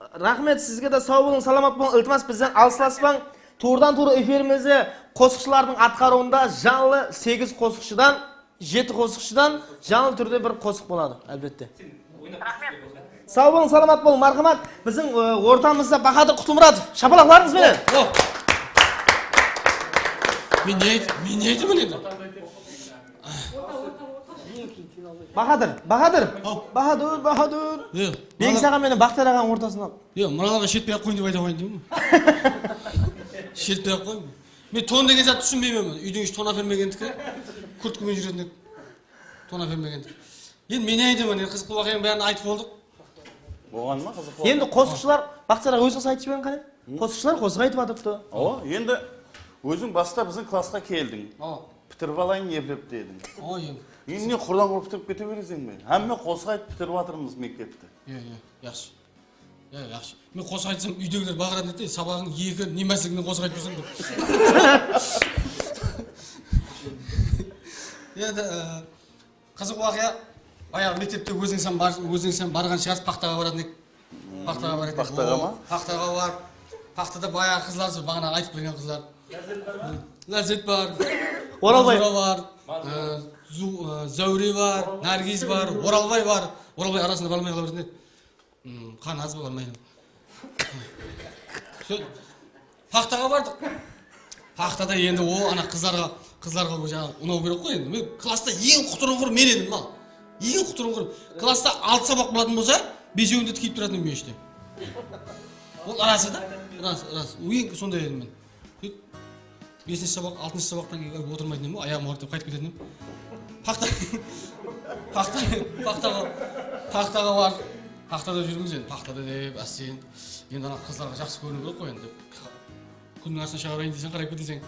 raxmet. Raxmet, sizge de saw bolıń, salamat bolıń. Iltimas, bizden alıslaspań. Tuwrıdan tuwrı efirimizde qosıqshılardıń atqarıwında janlı segiz qosıqshıdan, jeti qosıqshıdan janlı túrde bir qosıq boladı, álbette. Raxmet. Saw bolıń, salamat bolıń, marhamat. Biziń, e, ortamızda Bahadır Qutlımuratov. Shapalaqlarıńız benen. Oh. Men ne ayt-, men ne aytaman endi? Bahadır, Bahadır. Haw. Bahadır, Bahadır. Yo, Bek mınalar saǵan menen Baxtiyar aǵanıń ortasına. Yo, mınalarǵa shetpey-aq qoyın dep ayta qoyayın deymen. Shetpey-aq qoyın. Men ton degen zat túsinbeymen. Úydiń ishi ton ápermegendiki. Kurtkamen júretin edi. Ton ápermegendiki. Endi men ne aytaman, endi qızıqlı waqıyanıń bárin aytıp boldıq. Bolǵan ma qızıqlı? Endi qosıqshılar, Baxtiyar aǵa, ózińiz aytıp jiberiń qáne. Qosıqshılar qosıq aytıp atırıptı. Awa, endi óziń basta biziń klassqa keldiń. Awa. Pitirip alayın eplep dediń. Awa, endi. Endi ne qurdan qur pitirip kete bereseń be? Hámme qosıq aytıp pitirip atırmız mektepti. Iya, iya, yaqshı. Iya, yaqshı. Men qosıq aytsam, úydegiler baǵıradı edi, sabaǵıń eki nemesiliginen qosıq aytıp júrseń dep. Endi, e, qızıq waqıya, bayaǵı mektepte ózińsen bar-, ózińsen barǵan shıǵarsız, paxtaǵa baratın edik. Paxtaǵa baratın edik. Paxtaǵa ma? Paxtaǵa bar. Paxtada bayaǵı qızlar, sol baǵana aytıp bergen qızlar. Lázzet bar. Oralbay. Manzura bar. E, Zu-, e, Záwre bar. Nárgiz bar. Oralbay bar. Oralbay arasında barmay qala bersin edi. Hmm, qan az ba, barmayın. Sol paxtaǵa bardıq. Paxtada endi o, ana qızlarǵa, qızlarǵa o jańa unaw kerek ǵoy endi. Men klassta eń quturınǵır men edim, al. Eń quturınǵır. Klassta altı sabaq bolatın bolsa, besewinde tikeyip turatın edim meshte. Ol rası da, ras, ras. Eń sonday edim men. Sóytip, besinshi sabaq, altınshı sabaqtan keyin otırmaytın edim, ayaǵım awırıdı dep qaytıp ketetin edim. Paxta, paxta, paxtaǵa, paxtaǵa bar. Paxtada júrmiz endi, paxtada dep, ásten. Endi ana qızlarǵa jaqsı kóriniw kerek ǵoy endi. Kúnniń astına shıǵarayın deseń, qarayıp keteseń.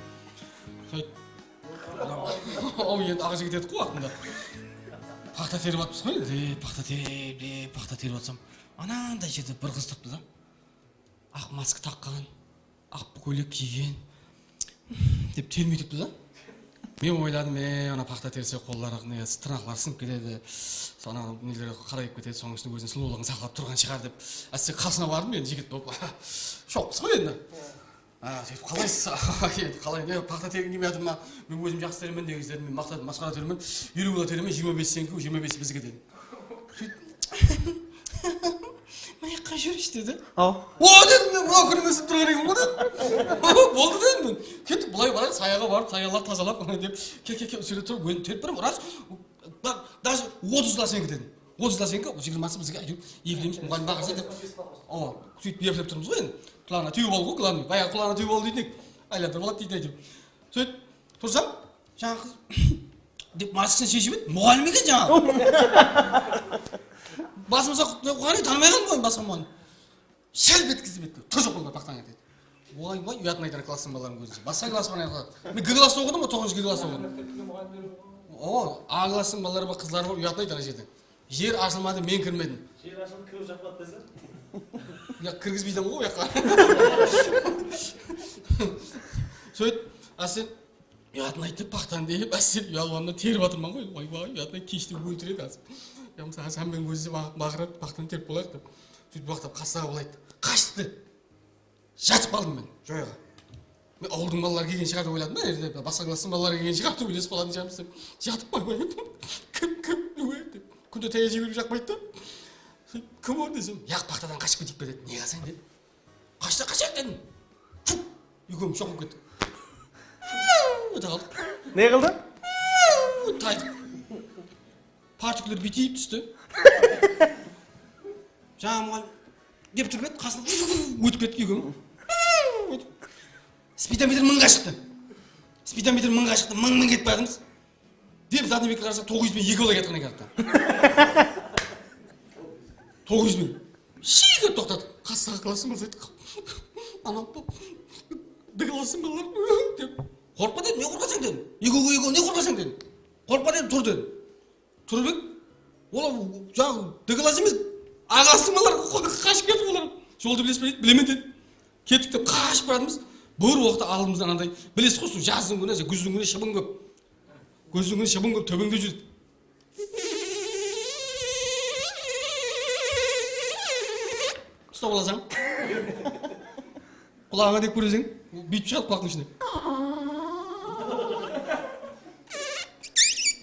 Sóyt. Aw, endi aǵa jigit edik ǵoy waqtında. Paxta terip atırmız ǵoy endi, dep, paxta terip, dep, paxta terip atsam, ananday jerde bir qız turıptı da. Aq maska taqqan, aq kóylek kiygen, dep termey turıptı da. Men oyladım, e, ana paxta terse qolları, ne, tırnaqları sınıp ketedi. Sana neler qarayıp ketedi, sonıń ústine óziniń sulıwlıǵın saqlap turǵan shıǵar dep. Áste qasına bardım men, jigit bolıp. Shoqpız ǵoy endi. A, sóytip qalaysız? Endi qalay, ne, paxta tergim kelmey atır ma? Men ózim jaqsı teremen degen isterdim, men maqtadım, masqara teremen. Eliw bala teremen, jigirma bes seniki, jigirma bes biziki dedim. Sóytip, mına jaqqa júrshi dedi. Aw. O dedim men, mınaw kúnimesip turǵan eken ǵoy dedim. Boldı dedim men. Kettik, bılay barayıq, sayaǵa barıp, sayaǵalar tazalap, dep, kel, kel, kel, usı jerde turıp, ózim terip berem, ras. Bak, даже otız la seniki dedim. Otız la seniki, jigirması bizge, áytewir, epleymiz, muǵallim baqırsa dep. Awa, sóytip eplep turmız ǵoy endi. Qulağına tewip al ǵoy, главный. Bayaǵı qulağına tewip al deydi. Aylandırıp aladı deydi, áytewir. Sóytip tursam, jańaǵı qız dep maskasın sheship edi, muǵallim eken jańaǵı. Basımıza qara, tanımay qaldım ǵoy basqa muǵallim. Shálp etkizip etti. Tur joq boldı, paxtańa dedi. Oy, oy, uyatın aytır klasstıń balalarınıń kózine. Basqa klass balalar aytır. Men G klassta oqıdım ǵoy, toǵızınshı G klassta oqıdım. O, A klasstıń balaları bar, qızları bar, uyatın aytır ana jerden. Jer ashılmadı, men kirmedim. Jer ashıldı, kirip jaqpadı dese? Ya, kirgizbeydi ǵoy o jaqqa. Sóytip, ásten, uyatın ayttı, paxtanı dep, ásten, uyalǵanımnan terip atırman ǵoy. Oy, oy, uyatın ayt, keshte óltiredi házir. Ya, mısalı, házir hámmeniń ózi baqıradı, paxtanı terip bolayıq dep. Sóytip, bir waqıtta qassaǵa bılay ayttı. Qashtı! Jatıp qaldım men joyaǵa. Men awıldıń balaları kelgen shıǵar dep oyladım da, erde basqa klasstıń balaları kelgen shıǵar dep oylap qalarmız dep. Jatıp qoyıp oyladım. Kim, kim, ne dep. Kúnde tayaq jep jaqpaydı da. Kim o desem, yaq, paxtadan qashıp keteyik pe dedi. Ne qılsam dedi. Qashta qashaq dedim. Fup! Ekewimiz joq bolıp kettik. Óte qaldıq. Ne qıldı? Taydıq. Partikler búytip tústi. Jańa muǵallim dep turıp edi, qasına ótip kettik ekewi. Speedometr mıńǵa shıqtı. Speedometr mıńǵa shıqtı, mıń mıń ketip baratırmız. Dep, zadnıy beketke qarasaq, toǵız júz benen eki bala kiyatırǵan eken arttan. Toǵız júz benen. Shiyge toqtadı. Qassaǵı klassımız ayttı. Anaw, D klasstıń balaları dep. Qorqpa dedim, ne qorqasań dedim. Ekewge ekew, ne qorqasań dedim. Qorqpa dedim, tur dedim. Turıp edi, ol jańa D klass emes, A klasstıń balaları qashıp ketip olar. Joldı bilesiz be deydi, bilemen dedi. Kettik dep qashıp baratırmız. Bir waqıtta aldımızdan ananday, bilesiz ǵoy, sol jazdıń kúni, gúzdiń kúni shıbın kóp. Gúzdiń kúni shıbın kóp, tóbeńde júredi. Ustap alasań. Qulaǵıńa dep kóreseń, búytip shıǵadı qulaqtıń ishinen.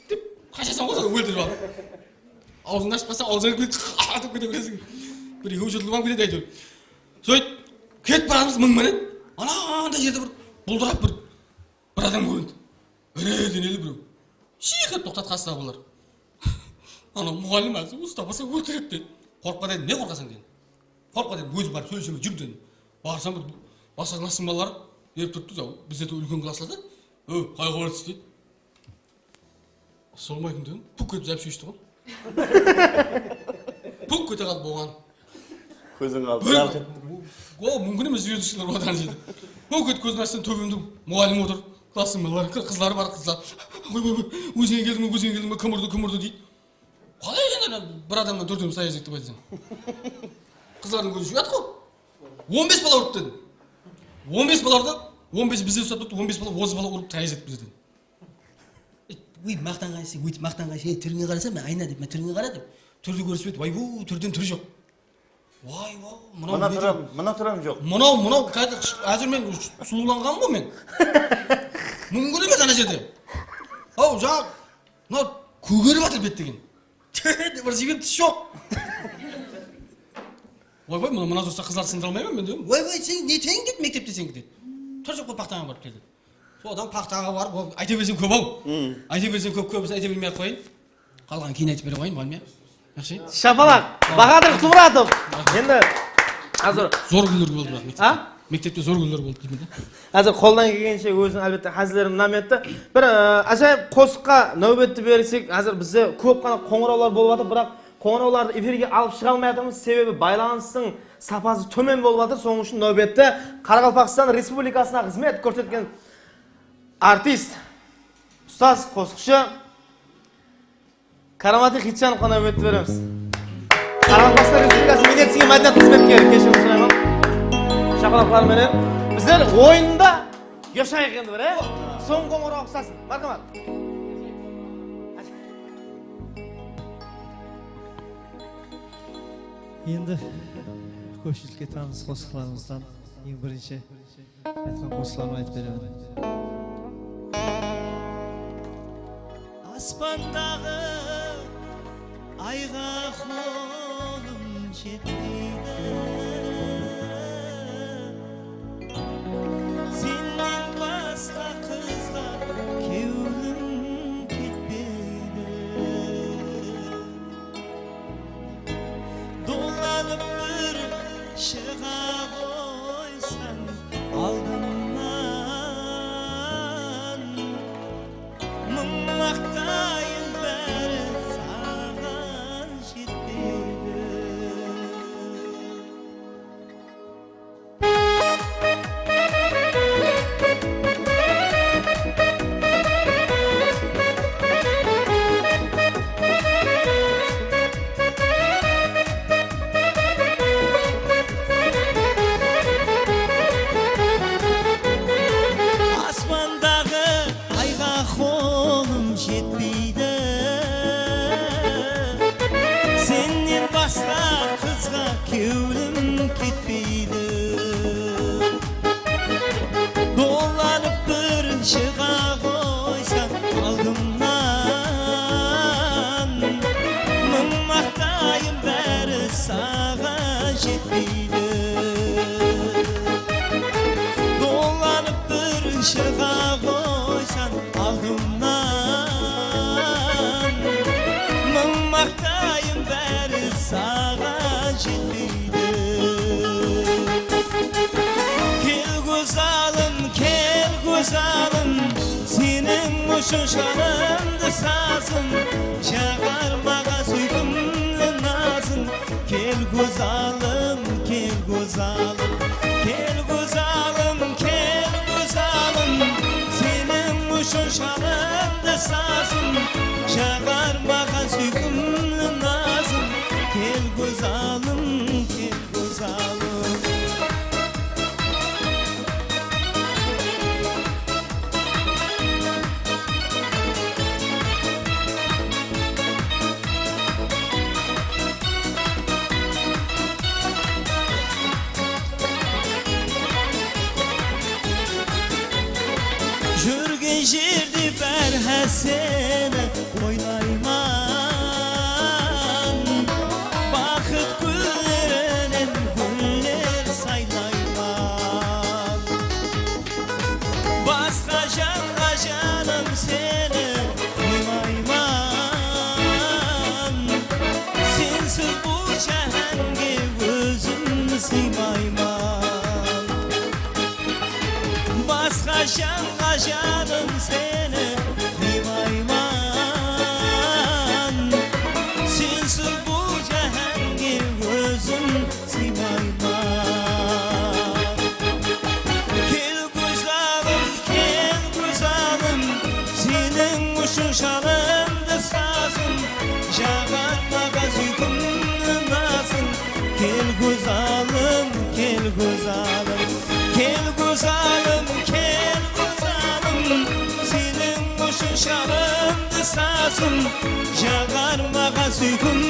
Dep qashasań ǵoy, óltirip alıp. Awzıńdı ashıp qalsań, awzıńa kirip ketip kete bereseń. Bir-ekewi jırtılıp alıp ketedi, áytewir. Sóyt, ketip baratırmız mıń menen, ananday jerde bir buldırap bir, bir adam kórindi. Ire deneli birew. Shıyıq etip toqtattı qastagı balalar. Anaw muǵallim házir ustap alsa óltiredi dedi. Qorqpa dedim, ne qorqasań dedim. Qorqpa dedim, ózi barıp sóyleseme júr dedim. Barsam bir basqa klasstıń balaları berip turıptı, bizlerden úlken klasslarda. Óy, qay qáwar deydi. Assalawma aleykum dedim. Puk etip zápshe eshittim ǵoy. Puk ete qaldı bolǵan. Kóziń qaldı. Ey, o, múmkin emes, úyde ishkiler otır anaw jerde. Puk etip kózin ashsam, tóbemde muǵallim otır. Klasstıń balaları, qı-, qızları bar, qızlar. Oy, oy, oy, ózińe keldiń be, ózińe keldiń be, kim urdı, kim urdı deydi. Qalay endi ana bir adamnan tórtewimiz tayaq jedik dep aytasań. Qızlardıń kózi júyatqı. On bes bala urıptı dedim. On bes bala urdı, on bes bizde ustap turıptı, on bes bala, otız bala urıp tayaq jedik bizden. Óy, maqtanǵan ise, óytip maqtanǵan ise, "Ey, túrińe qarasam, men ayna dep, men túrińe qara" dep. Túrdi kórsetpedi, way, bu túrden túri joq. Way, wow, mınaw Mına ne túrem, deydi? Mına túrem joq. Mınaw, mınaw, qayta, házir men sulıwlanǵanman ǵoy men. Múmkin emes ana jerde. Haw, jańa, mınaw kógerip atır bet degen. Bir jigit tis joq. Oybay, mına, mına dursa qızlardı sındıra almayman men dedim. Oybay, sen neteyń dep mektepte sen dedi. Tur joq, bul paxtaǵa barıp kel dedi. Sol adam paxtaǵa barıp, o, ayta berseń kóp-aw. Ayta berseń kóp, kóbisin ayta bilmey-aq qoyayın. Qalǵanın keyin aytıp bere qoyayın, muǵallim, ya. Yaqshı. Shapalaq. Bahadır Qudratov. Endi házir zor kúnler boldı, biraq, mektepte. A? Mektepte zor kúnler boldı deymen de. Házir qoldan kelgenshe óziniń, álbette, házillerin mınaman etti. Bir, e, ájayıp qosıqqa náwbetti bersek, házir bizde kóp ǵana qońırawlar bolıp atır, biraq qońırawlardı efirge alıp shıǵa almay atırmız, sebebi baylanıstıń sapası tómen bolıp atır. Sonıń ushın náwbetti Qaraqalpaqstan Respublikasına xızmet kórsetken artist, ustaz qosıqshı Karamatı Xitjanovqa náwbetti beremiz. Qaraqalpaqstan Respublikası Milletskiy mádeniyat xızmetkeri, keshirim sorayman. Shapalaqlar menen bizler oyında joshayıq endi bir, e? Soń qońıraw uqsasın. Marhamat. Endi kópshilikke tanıs qosıqlarımızdan eń birinshi aytqan qosıqlarımdı aytıp beremen. Aspandaǵı ayǵa qolım jetpeydi. Sennen basqa qızǵa kewlim ketpeydi. Dolanıp bir shıǵa qoysań aldımnan, mıń maqtayın bári saǵan jetpeydi. Aspandaǵı ayǵa qolım jetpeydi. Sennen basqa qızǵa kewlim ketpeydi. Dolanıp bir shıǵa qoysań aldımnan, mıń maqtayın bári saǵan jetpeydi. Dolanıp bir shıǵa qoysań aldımnan, mıń maqtayın bári saǵan jetpeydi. Kel, góz alım, kel, góz alım, seniń ushın janımdı sazım, jaǵar maǵan súykimli nazıń. Kel, góz alım, kel, góz alım, kel, góz alım, kel, góz alım, seniń ushın janımdı sazım, jaǵar maǵan súykimli nazıń. Kel, góz alım, kel, góz alım. Júrgen jerde bár háseni oylayman. Baxıt gúlleri Basqa janǵa janım seni qıymayman. Sensiz bul jáhánge ózim sıymayman. Kel góz alım, kel góz alım, seniń ushın shalındı sazım. Jaǵar maǵan súykim nazın. Kel góz alım, kel góz alım, kel góz alım, kel góz alım. Seniń ushın shalındı sazım, jaǵar maǵan súykim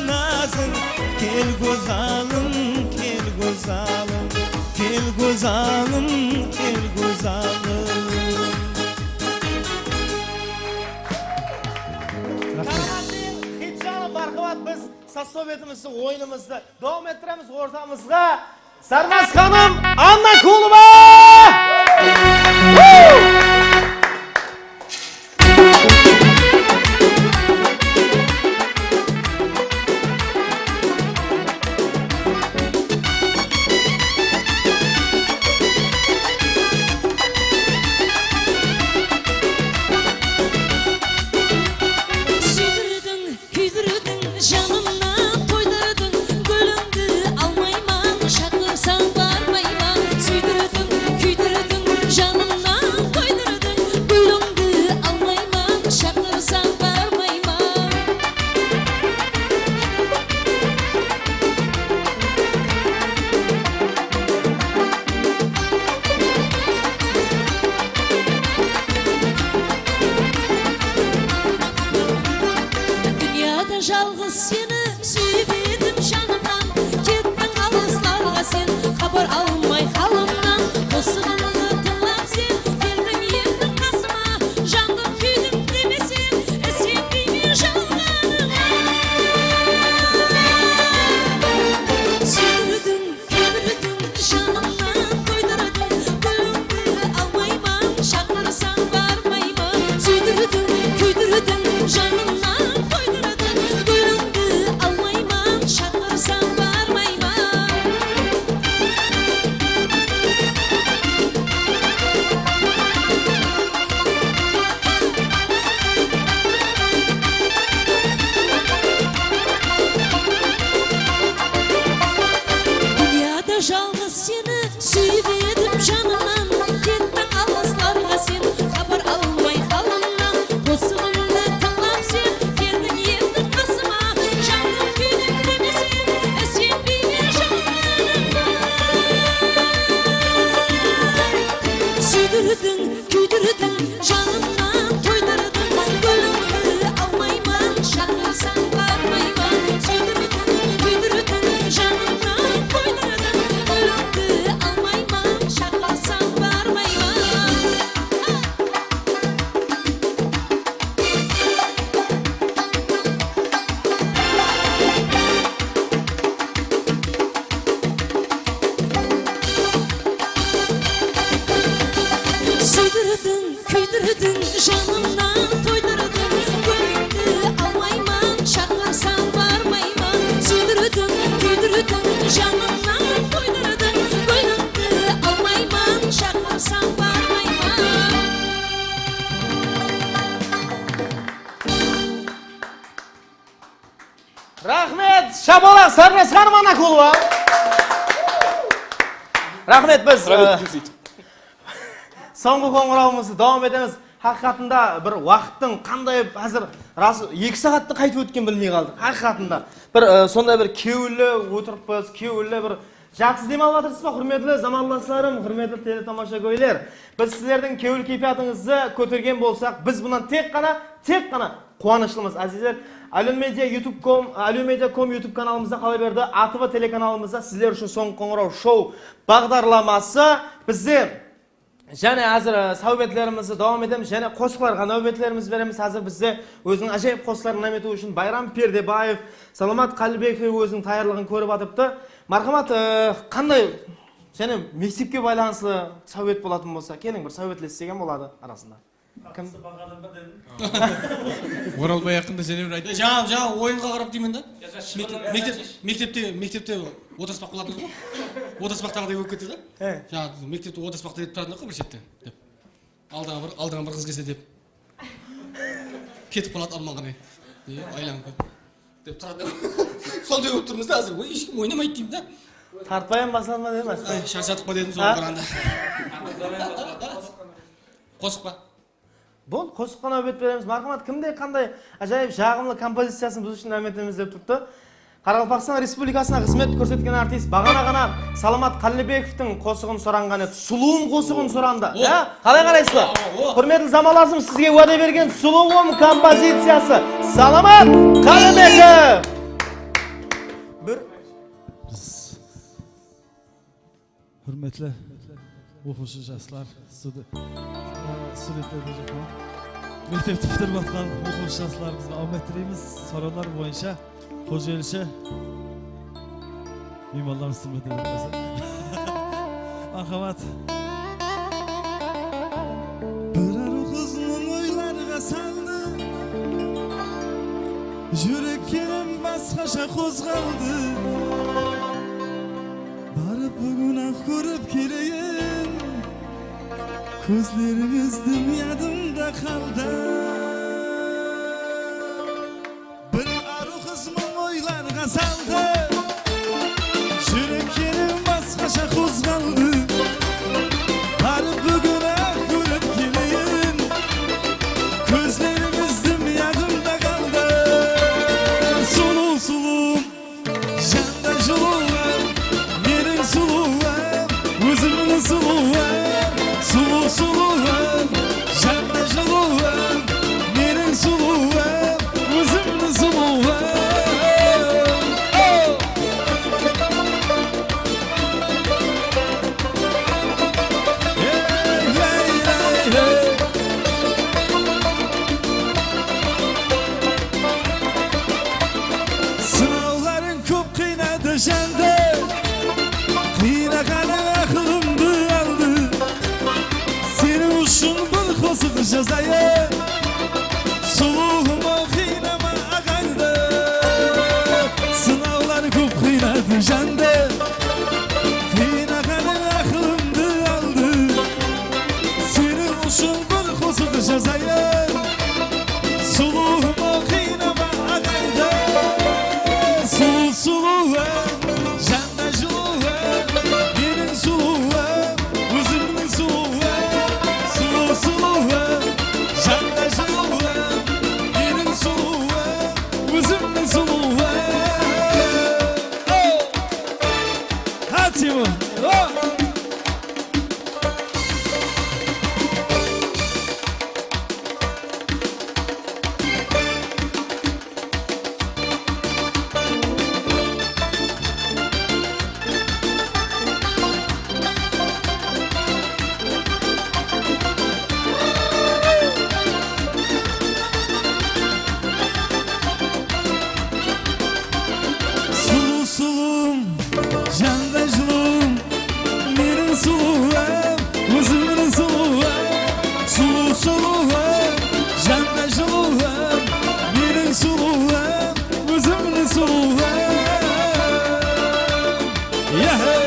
nazın. Kel góz alım, kel góz alım, kel góz alım, kel góz alım. Raxmet. Hit janı, marhamat, biz saz-sáwbetimizdi, oyınımızdı dawam ettiremiz. Ortamızǵa Sarnaz xanım Annakulova! Kúydirdiń, janımnan toydırdıń, gúlińdi almayman, shaqırsań barmayman. Súydirdiń, kúydirdiń, janımnan toydırdıń, gúlińdi almayman, shaqırsań barmayman. Dúnyada jalǵız seni súyip edim janımnan, kettiń alıslarǵa sen, xabar almay halımnan. Qosıǵımdı tıńlap sen keldiń endi qasıma, jandım kúydim demeseń, isenbeymen jalǵanıńa. Súydirdiń, kúydirdiń, janımnan toydırdıń, gúlińdi almayman, shaqırsań barmayman. Súydirdiń, kúydirdiń, janımnan toydırdıń, gúlińdi almayman, shaqırsań barmayman. Dúnyada jalǵız seni súyip edim janımnan, kettiń alıslarǵa sen, xabar almay halımnan. Qosıǵımdı tıńlap sen keldiń endi qasıma, jandım kúydim demeseń, isenbeymen jalǵanıńa. Súydirdiń, kúydirdiń, janımnan toydırdıń, gúlińdi almayman, shaqırsań barmayman. Súydirdiń, kúydirdiń, janımnan toydırdıń, gúlińdi almayman, shaqırsań barmayman. Súydirdiń, kúydirdiń, janımnan toydırdıń, gúlińdi almayman, shaqırsań barmayman. Súydirdiń, kúydirdiń, janımnan toydırdıń, gúlińdi almayman, shaqırsań barmayman. Raxmet, shapalaq Sarnaz xanım Annakulova. Raxmet, biz, e, sońǵı qońırawımızdı dawam etemiz. Haqıyqatında bir waqıttıń qanday, házir rası eki saattı qaytıp ótken bilmey qaldıq. Haqıyqatında bir, e, sonday bir kewilli otırıppız, kewilli bir Jaqsı dem alıp atırsız ba, húrmetli zamanlaslarım, húrmetli teletamashagóyler? Biz sizlerdiń kewil keypiyatıńızdı kótergen bolsaq, biz bunnan tek ǵana, tek ǵana quwanıshlımız, ázizler. Alion Media YouTube com, Alion Media com YouTube kanalımızda, qala berdi, A T V telekanalımızda sizler ushın Sońǵı qońıraw shou baǵdarlaması. Bizde jáne házir, e, sáwbetlerimizdi dawam etemiz, jáne qosıqlarǵa náwbetlerimiz beremiz. Házir bizde óziniń ájayıp qosıqların inam etiw ushın Bayram Perdebaev, Salamat Qálibekow óziniń tayarlıǵın kórip atırıptı. Marhamat, e, qanday, jáne mektepke baylanıslı sáwbet bolatın bolsa, keliń, bir sáwbetlessek hám boladı arasında. Kim? Oralbay haqqında jáne bir ayt. Jańa, jańa oyınǵa qarap deymen da. Mektep, mektep, mektepte, mektepte otıraspaq bolatuǵın ǵoy. Otıraspaqtaǵıday bolıp ketti da. He. Jańa mektepte otıraspaqta etip turatuǵın ǵoy bir shette dep. Aldıńa bir, aldıńa bir qız kelse dep. Ketip qaladı almaǵa ne. Dep aylanıp ketip. Dep turadı. Sonday bolıp turmız da házir. Oy, hesh kim oynamaydı deymen da. Tartpay hám basladı ma dedim. Ay, sharshadıq pa dedim soǵan qaranda. Qosıq pa? Bol, qosıqqa náwbet beremiz. Marhamat, kimde qanday ájayıp, jaǵımlı kompoziciyasın biz ushın naǵım etemiz dep turıptı. Qaraqalpaqstan Respublikasına xızmet kórsetken artist, baǵana ǵana Salamat Qállibekovtıń qosıǵın soranǵan edi. Sulıwım qosıǵın sorandı. Á, qalay qaraysızlar? Húrmetli zamanlasım, sizge wáde bergen Sulıwım kompoziciyası. Salamat Qállibekov! Bir Húrmetli oqıwshı jaslar, studi-, e, studentler deyjaqpan. Mektepti pitirip atqan oqıwshı jaslarımızǵa áwmet tileymiz. Sorawlar boyınsha Xojelshi miymanlarımız túrmedi dep qoysa. Marhamat. Bir arıw qız muń oylarǵa saldı. Júreklerim basqasha qozǵaldı. Barıp búgin-aq kórip keleyin, kózlerińizdim yadımda qaldı. Bir arıw qız muń oylarǵa saldı, júreklerim basqasha qozǵaldı. Barıp búgin-aq kórip keleyin, kózlerińizdim yadımda qaldı. Sulıw, sulıwım, Janda jılıwım, meniń sulıwım, ózimniń sulıwım, sulıw sulıwım. Janda jılıwım, meniń sulıwım, ózimniń sulıwım. Hey, hey, hey, hey. Sınawlarıń kóp qıynadı jandı, qıynaǵanıń aqılımdı aldı. Seniń ushın bir qosıq jazayın, sulıwım-aw, qıynama aǵańdı. Sınawlar kóp qıynadı jandı, qıynaǵanıń aqılımdı aldı. Seniń ushın bir qosıq jazayın, sulıwım-aw, qıynama aǵańdı. Sulıw sulıwım, janda jılıwım, meniń sulıwım, ózimniń sulıwım. Sulıw sulıwım, janda jılıwım, meniń sulıwım, ózimniń sulıwım. Há, Timur! Sulıw sulıwım, janda jılıwım, meniń sulıwım, ózimniń sulıwım. Sulıw sulıwım, janda jılıwım, meniń sulıwım, ózimniń sulıwım. Yahey!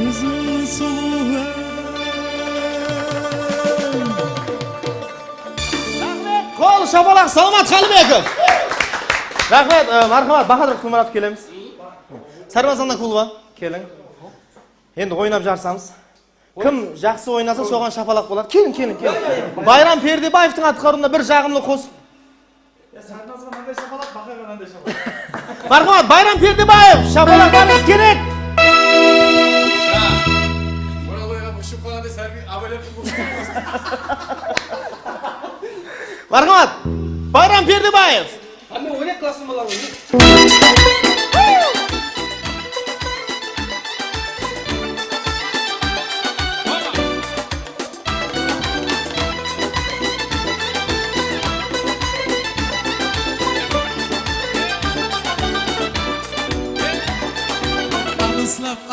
Ózimniń sulıwım. Raxmet. Qol shapalaq, Salamat Qállibekov. Raxmet, e, marhamat, Bahadır Qulmuratov, kelemiz. Sarmazan Akulova, keliń. Endi oynap jarısamız. Kim jaqsı oynasa, soǵan shapalaq boladı. Keliń, keliń, keliń. Bayram Perdebaevtıń atqarıwında bir jaǵımlı qosıq. Ya, Sarnazǵa mınanday shapalaq, Baqaǵa mınanday shapalaq. Marhamat, Bayram Perdebaev, shapalaqlarıńız kerek. Ya, Oral aǵa ushıp qalǵanday sárbi abaylar. Marhamat, Bayram Perdebaev. Hámme oynap klasın balalar oynap.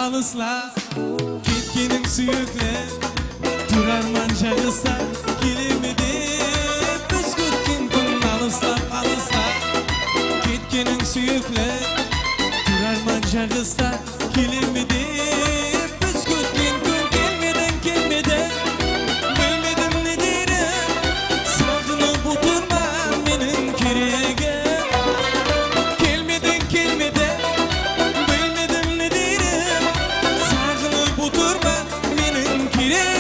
Alıslap ketkeniń súyekli, turarman jaǵısta, keleme dep biz kútken kún alıslap, alıslap ketkeniń súyekli, turarman jaǵısta, keleme dep biz kútken kún kelmediń, kelmediń. Bilmedim ne derim, saǵınıp otırman meniń keregim. Kelmediń, kelmediń, bilmedim ne derim, saǵınıp otırman meniń keregim.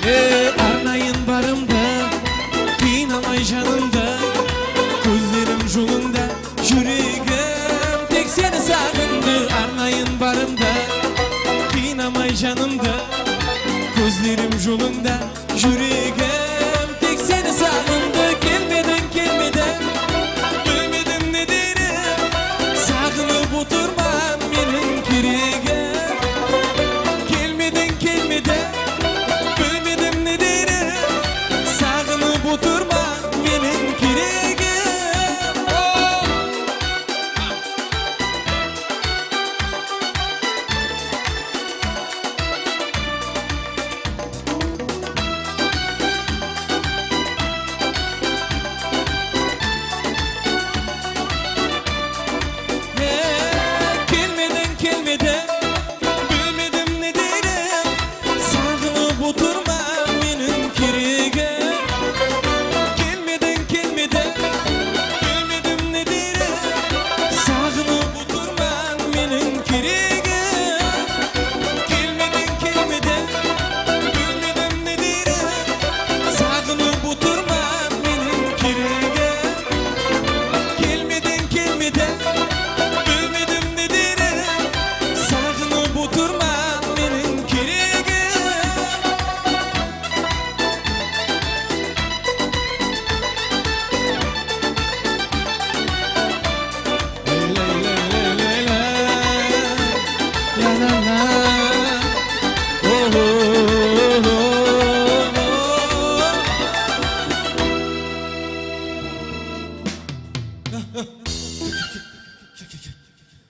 E, arnayın barımdı, qıynamay janımdı, kózlerim jolıńda, júregim tek seni saǵındı. Arnayın barımdı, qıynamay janımdı, kózlerim jolıńda, júregim tek seni saǵındı. Kelmediń, kelmediń, bilmedim ne derim, saǵınıp otırman meniń keregim. Kelmediń, kelmediń, bilmedim ne derim, saǵınıp otırman meniń keregim. Oh! Kelmediń, kelmediń, bilmedim ne derim, saǵınıp otırman meniń keregim. Kelmediń, kelmediń, bilmedim ne derim, saǵınıp otırman meniń keregim. Kelmediń, kelmediń, bilmedim ne derim, saǵınıp otırman meniń keregim. Kelmediń, kelmediń, bilmedim ne derim, saǵınıp otırman meniń keregim.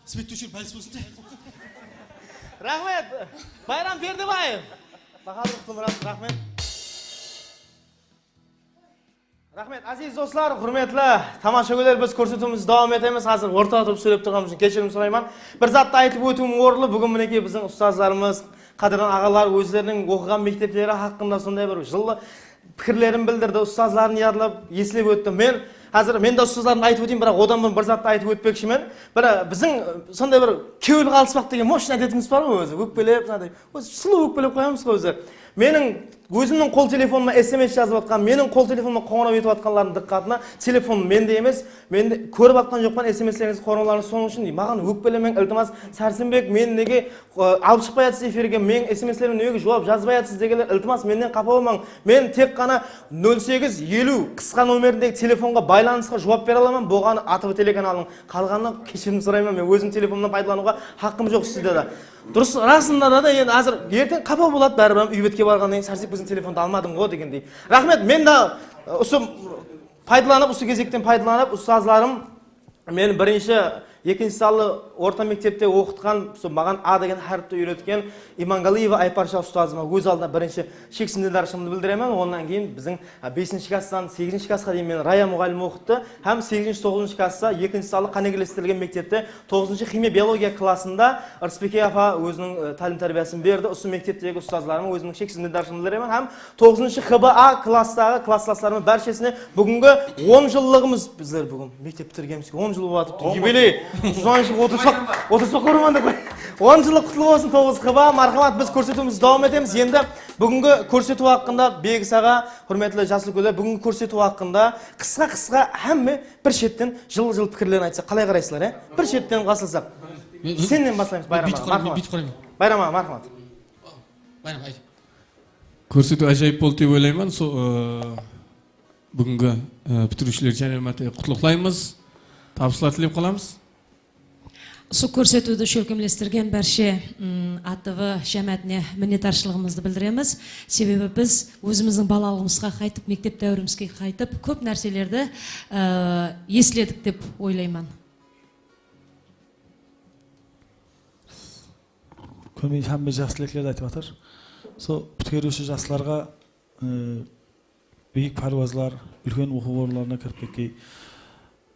Svetті óshir, bális bolsın. Raxmet, Bayram Berdibaev. Bahadır Qutlımurat, raxmet. Raxmet, aziz doslar, húrmetli tamashagóyler, biz kórsetiwimizdi dawam etemiz. Házir ortada turıp sóylep turǵanım ushın keshirim sorayman. Bir zattı aytıp ótiwim orınlı, búgin minekey biziń ustazlarımız, qádirli aǵalar ózleriniń oqıǵan mektepleri haqqında sonday bir jıllı pikirlerin bildirdi, ustazların yadlap, eslep ótti. Men házir, men de ustazlarımdı aytıp óteyin, biraq odan burın bir zattı aytıp ótpekshimen. Bir, biziń, e, sonday bir kewil qalıspaq degen moshın ádetimiz bar ǵoy ózi, ókpelep, sonday. Ózi sulıw ókpelep qoyamız ǵoy ózi. Meniń, ózimniń qol telefonıma S M S jazıp atqan, meniń qol telefonıma qońıraw etip atqanlardıń dıqqatına, telefon mende emes, men de kórip atqan joqpan S M Slerińizdi, qońırawlarıńızdı, sonıń ushın maǵan ókpelemeń, iltimas, Sársenbek, men nege, ı, alıp shıqpay atsız efirge, meniń S M Slerimge nege juwap jazbay atsız degenler, iltimas, mennen qapa bolmań. Men tek ǵana nol segiz eliw qısqa nomerindegi telefonǵa baylanısqa juwap bere alaman, bolǵanı A T V telekanalınıń. Qalǵanına keshirim sorayman, men ózim telefonımnan paydalanıwǵa haqqım joq studiyada. Durıs, rasında da, da, endi házir erteń qapa boladı, báribir úy betke barǵannan keyin, Sársek, biziń telefondı almadıń ǵo, degendey. Raxmet, men de, ı, usı paydalanıp, usı gezekten paydalanıp, ustazlarım, men birinshi, ekinshi sanlı orta mektepte oqıtqan, usı maǵan A degen háripti úyretken Imangalıyeva Ayparsha ustazıma óz aldına birinshi sheksiz minnetdarshılığımdı bildiremen. Onnan keyin biziń, a, besinshi klasstan segizinshi klassqa deyin meni Raya muǵallim oqıttı hám segizinshi, toǵızınshı klassa ekinshi sanlı qánigelestirilgen mektepte toǵızınshı ximiya biologiya klassında Rısbike apa óziniń, e, tálim-tárbiyasın berdi. Usı mekteptegi ustazlarıma ózimniń sheksiz minnetdarshılığımdı bildiremen hám toǵızınshı H B A klasstaǵı klasslaslarımıń bárshesine búgingi on jıllıǵımız, bizler búgin mektep bitirgenimizge on jıl bolıp atırıptı, yubiley. Quvanash, otırsaq, otırsaq kórmen dep qoy. On jıllıq qutlı bolsın, toǵız H B A. Marhamat, biz kórsetiwimizdi dawam etemiz. Endi búgingi kórsetiw haqqında, Begis aǵa, húrmetli jas úlkenler, búgingi kórsetiw haqqında qısqa-qısqa hámme bir shetten jıllı-jıllı pikirlerin aytsa, qalay qaraysızlar, e? Bir shetten baslasaq. Men, men, sennen baslaymız, men Bayram aǵa, marhamat. Bayram aǵa, marhamat. Bayram, ayt. Kórsetiw ájayıp boldı dep oylayman. So, ı, búgingi, ı, pitiriwshilerdi jáne bir márte qutlıqlaymız. Tabıslar tilep qalamız. Usı kórsetiwdi shólkemlestirgen bárshe, mm, A T V jámáátine minnetdarshılıǵımızdı bildiremiz. Sebebi biz ózimizdiń balalıǵımızǵa qaytıp, mektep dáwirimizge qaytıp, kóp nárselerdi, e, esledik dep oylayman. Kómey hámme jaqsı tileklerdi aytıp atır. Sol pitkeriwshi jaslarǵa, e, biyik párwazlar, úlken oqıw orınlarına kirip ketkey.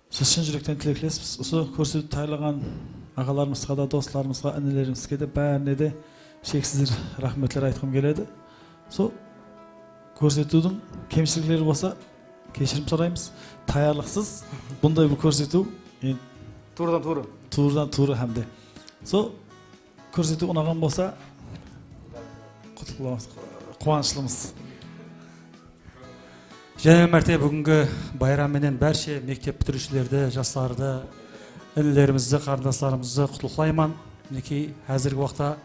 Siz shın júrekten tileklespis. Usı kórsetiwdi tayarlaǵan aǵalarımızǵa da, doslarımızǵa, inilerińizge de, bárine de sheksiz raxmetler aytqım keledi. Sol kórsetiwdiń kemshilikleri bolsa, keshirim soraymız. Tayarlıqsız bunday bir kórsetiw, en- Tuwrıdan tuwrı. Tuwrıdan tuwrı hám de. Sol kórsetiw unaǵan bolsa, qutlıqlamız, quwanıshlımız. Jáne bir márte búgingi bayram menen bárshe mektep pitiriwshilerdi, jaslardı, inilerimizdi, qarındaslarımızdı qutlıqlayman. Minekey, házirgi waqıtta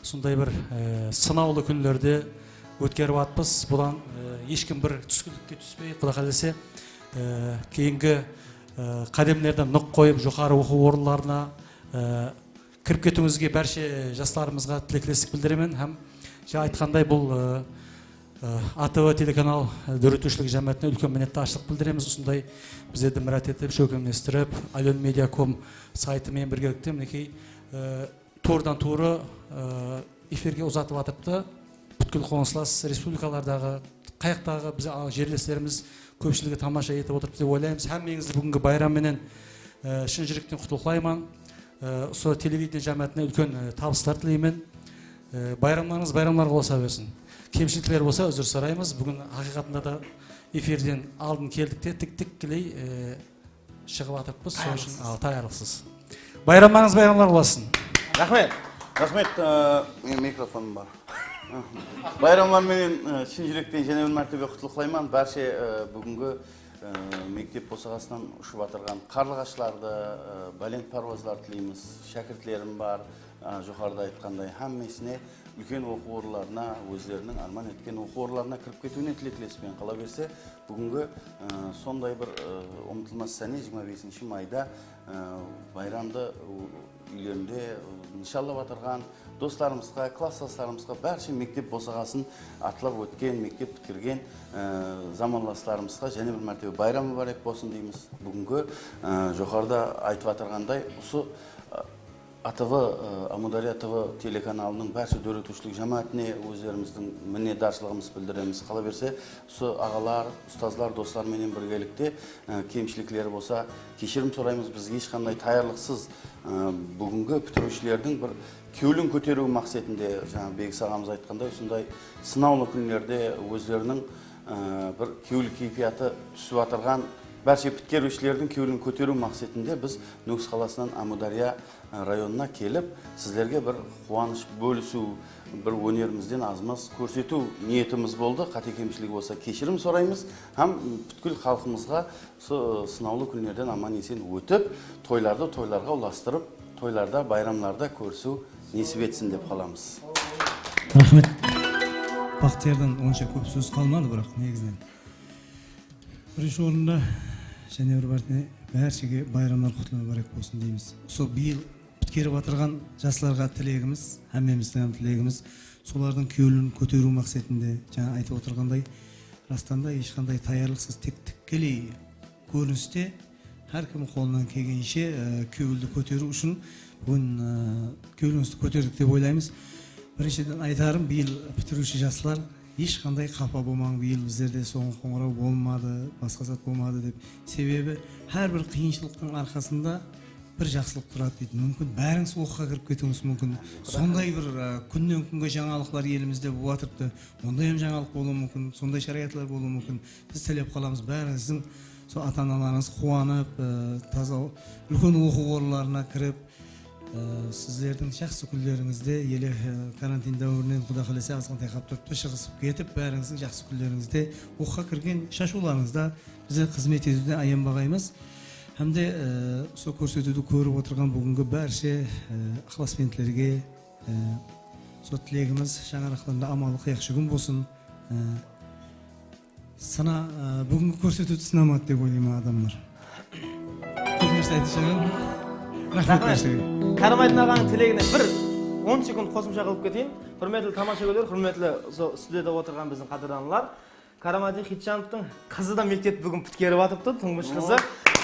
usınday bir, e, sınawlı kúnlerdi ótkerip atırmız. Budan, e, hesh kim bir túskinlikke túspey, Quda qálese, e, keyingi, e, qádemlerdi nıq qoyıp, joqarı oqıw orınlarına, e, kirip ketiwińizge bárshe jaslarımızǵa tilekleslik bildiremen hám jańa aytqanday bul, e, e, A T V telekanal, e, dóretiwshilik jámáátine úlken minnetdarshılıq bildiremiz. Usınday bizlerdi mirát etip, shólkemlestirip, Alyon Media kom saytı menen birgelikte, minekey, e, tuwrıdan tuwrı, e, efirge uzatıp atırıptı. Pútkil qońsılas respublikalardaǵı, qayaqtaǵı biz, a, jerleslerimiz kópshiligi tamasha etip otırıptı dep oylaymız. Hám hámmeńizdi búgingi bayram menen, e, shın júrekten qutlıqlayman. E, usı televidenie jámáátine úlken, e, tabıslar tileymen. E, bayramlarıńız bayramlarǵa ulasabersin. Kemshilikler bolsa, úzir soraymız. Búgin haqıyqatında da efirden aldın keldik te, tik-, tikkeley, e, shıǵıp atırıppız, sol ushın, al, tayarlıqsız. Bayramlarıńız bayramlar bolasın. Raxmet. Raxmet, e, men mikrofonım bar. Bayramlar menen, e, shın júrekten jáne bir mártebe qutlıqlayman. Bárshe, e, búgingi, e, mektep bosaǵasınan ushıp atırǵan qarlıǵashlardı, e, bálent párwazlar tileymiz. Shákirtlerim bar, e, joqarıda aytqanday, hámmesine úlken oqıw orınlarına, ózleriniń árman etken oqıw orınlarına kirip ketiwine tileklespen. Qalaberse, búgingi, e, sonday bir, e, umıtılmas sáne, jigirma besinshi mayda, e, bayramdı, u, úylerinde, e, nıshallap atırǵan doslarımızǵa, klassdaslarımızǵa, bárshe mektep bosaǵasın atlap ótken, mektep pitkirgen, e, zamanlaslarımızǵa jáne bir mártebe bayram múbárek bolsın deymiz. Búgingi, e, joqarıda aytıp atırǵanday, usı, e, A T V, e, Ámiwdárya T V telekanalınıń bárshe dóretiwshilik jámáátine ózlerimizdiń minnetdarshılıǵımız bildiremiz. Qalaberse, usı aǵalar, ustazlar, doslar menen birgelikte, e, kemshilikleri bolsa, keshirim soraymız, biz hesh qanday tayarlıqsız, e, búgingi pitiriwshilerdiń bir kewlin kóteriw maqsetinde, jańa Begis aǵamız aytqanday, usınday sınawlı kúnlerde ózleriniń, e, bir kewil keypiyatı túsip atırǵan, bárshe pitkeriwshilerdiń kewlin kóteriw maqsetinde biz Nókis qalasınan Ámiwdárya rayonına kelip, sizlerge bir quwanısh bólisiw, bir ónerimizden az-maz kórsetiw niyetimiz boldı. Qáte-kemshiligi bolsa, keshirim soraymız hám pútkil xalqımızǵa usı, ı, sınawlı kúnlerden aman-esen ótip, toylardı toylarǵa ulastırıp, toylarda, bayramlarda kórisiw nesip etsin dep qalamız. Raxmet. Baxtiyardan onsha kóp sóz qalmadı, biraq negizinen. Birinshi orında, jáne bir márte bárshege bayramlar qutlı múbárek bolsın deymiz. Usı bıyıl pitkerip atırǵan jaslarǵa tilegimiz, hámmemizdiń hám tilegimiz, solardıń kewlin kóteriw maqsetinde, jańa aytıp otırǵanday, rastan da hesh qanday tayarlıqsız, tek tikkeley kóriniste hár kim qolınan kelgenshe, e, kewildi kóteriw ushın búgin, e, kewlińizdi kóterdik dep oylaymız. Birinshiden aytarım, bıyıl pitiriwshi jaslar hesh qanday qapa bolmań, bıyıl bizlerde soǵan qońıraw bolmadı, basqa zat bolmadı dep. Sebebi hár bir qıyınshılıqtıń arqasında bir jaqsılıq turadı deydi. Múmkin, bárińiz oqıwǵa kirip ketiwińiz múmkin. Sonday bir, e, kúnnen-kúnge jańalıqlar elimizde bolıp atırıptı. Onday hám jańalıq bolıwı múmkin, sonday sharayatlar bolıwı múmkin. Biz tilep qalamız, bárińizdiń, sol ata-analarıńız quwanıp, e, taza, úlken oqıw orınlarına kirip, e, sizlerdiń jaqsı kúnlerińizde, ele, e, karantin dáwirinen, Quda qálese, azǵantay qap turıptı, shıǵısıp ketip, bárińizdiń jaqsı kúnlerińizde, oqıwǵa kirgen shashıwlarıńızda bizler xızmet etiwden ayanbaǵaymız. Hám de, e, usı kórsetiwdi kórip otırǵan búgingi bárshe, e, ıqlasbentlerge, e, sol tilegimiz, shańaraqlarında amanlıq, yaqshı kún bolsın. E, Sına, e, búgingi kórsetiwdi sınamadı dep oylayman adamlar. Kóp nárse aytıp shıǵaman. Raxmet bárshege. Káramaydin aǵanıń tilegine bir on sekund qosımsha qılıp keteyin. Húrmetli tamashagóyler, húrmetli usı studiyada otırǵan biziń qádirdanlılar. Káramaydin Xitjanovtıń qızı da mektepti búgin pitkerip atırıptı, tuńǵısh qızı.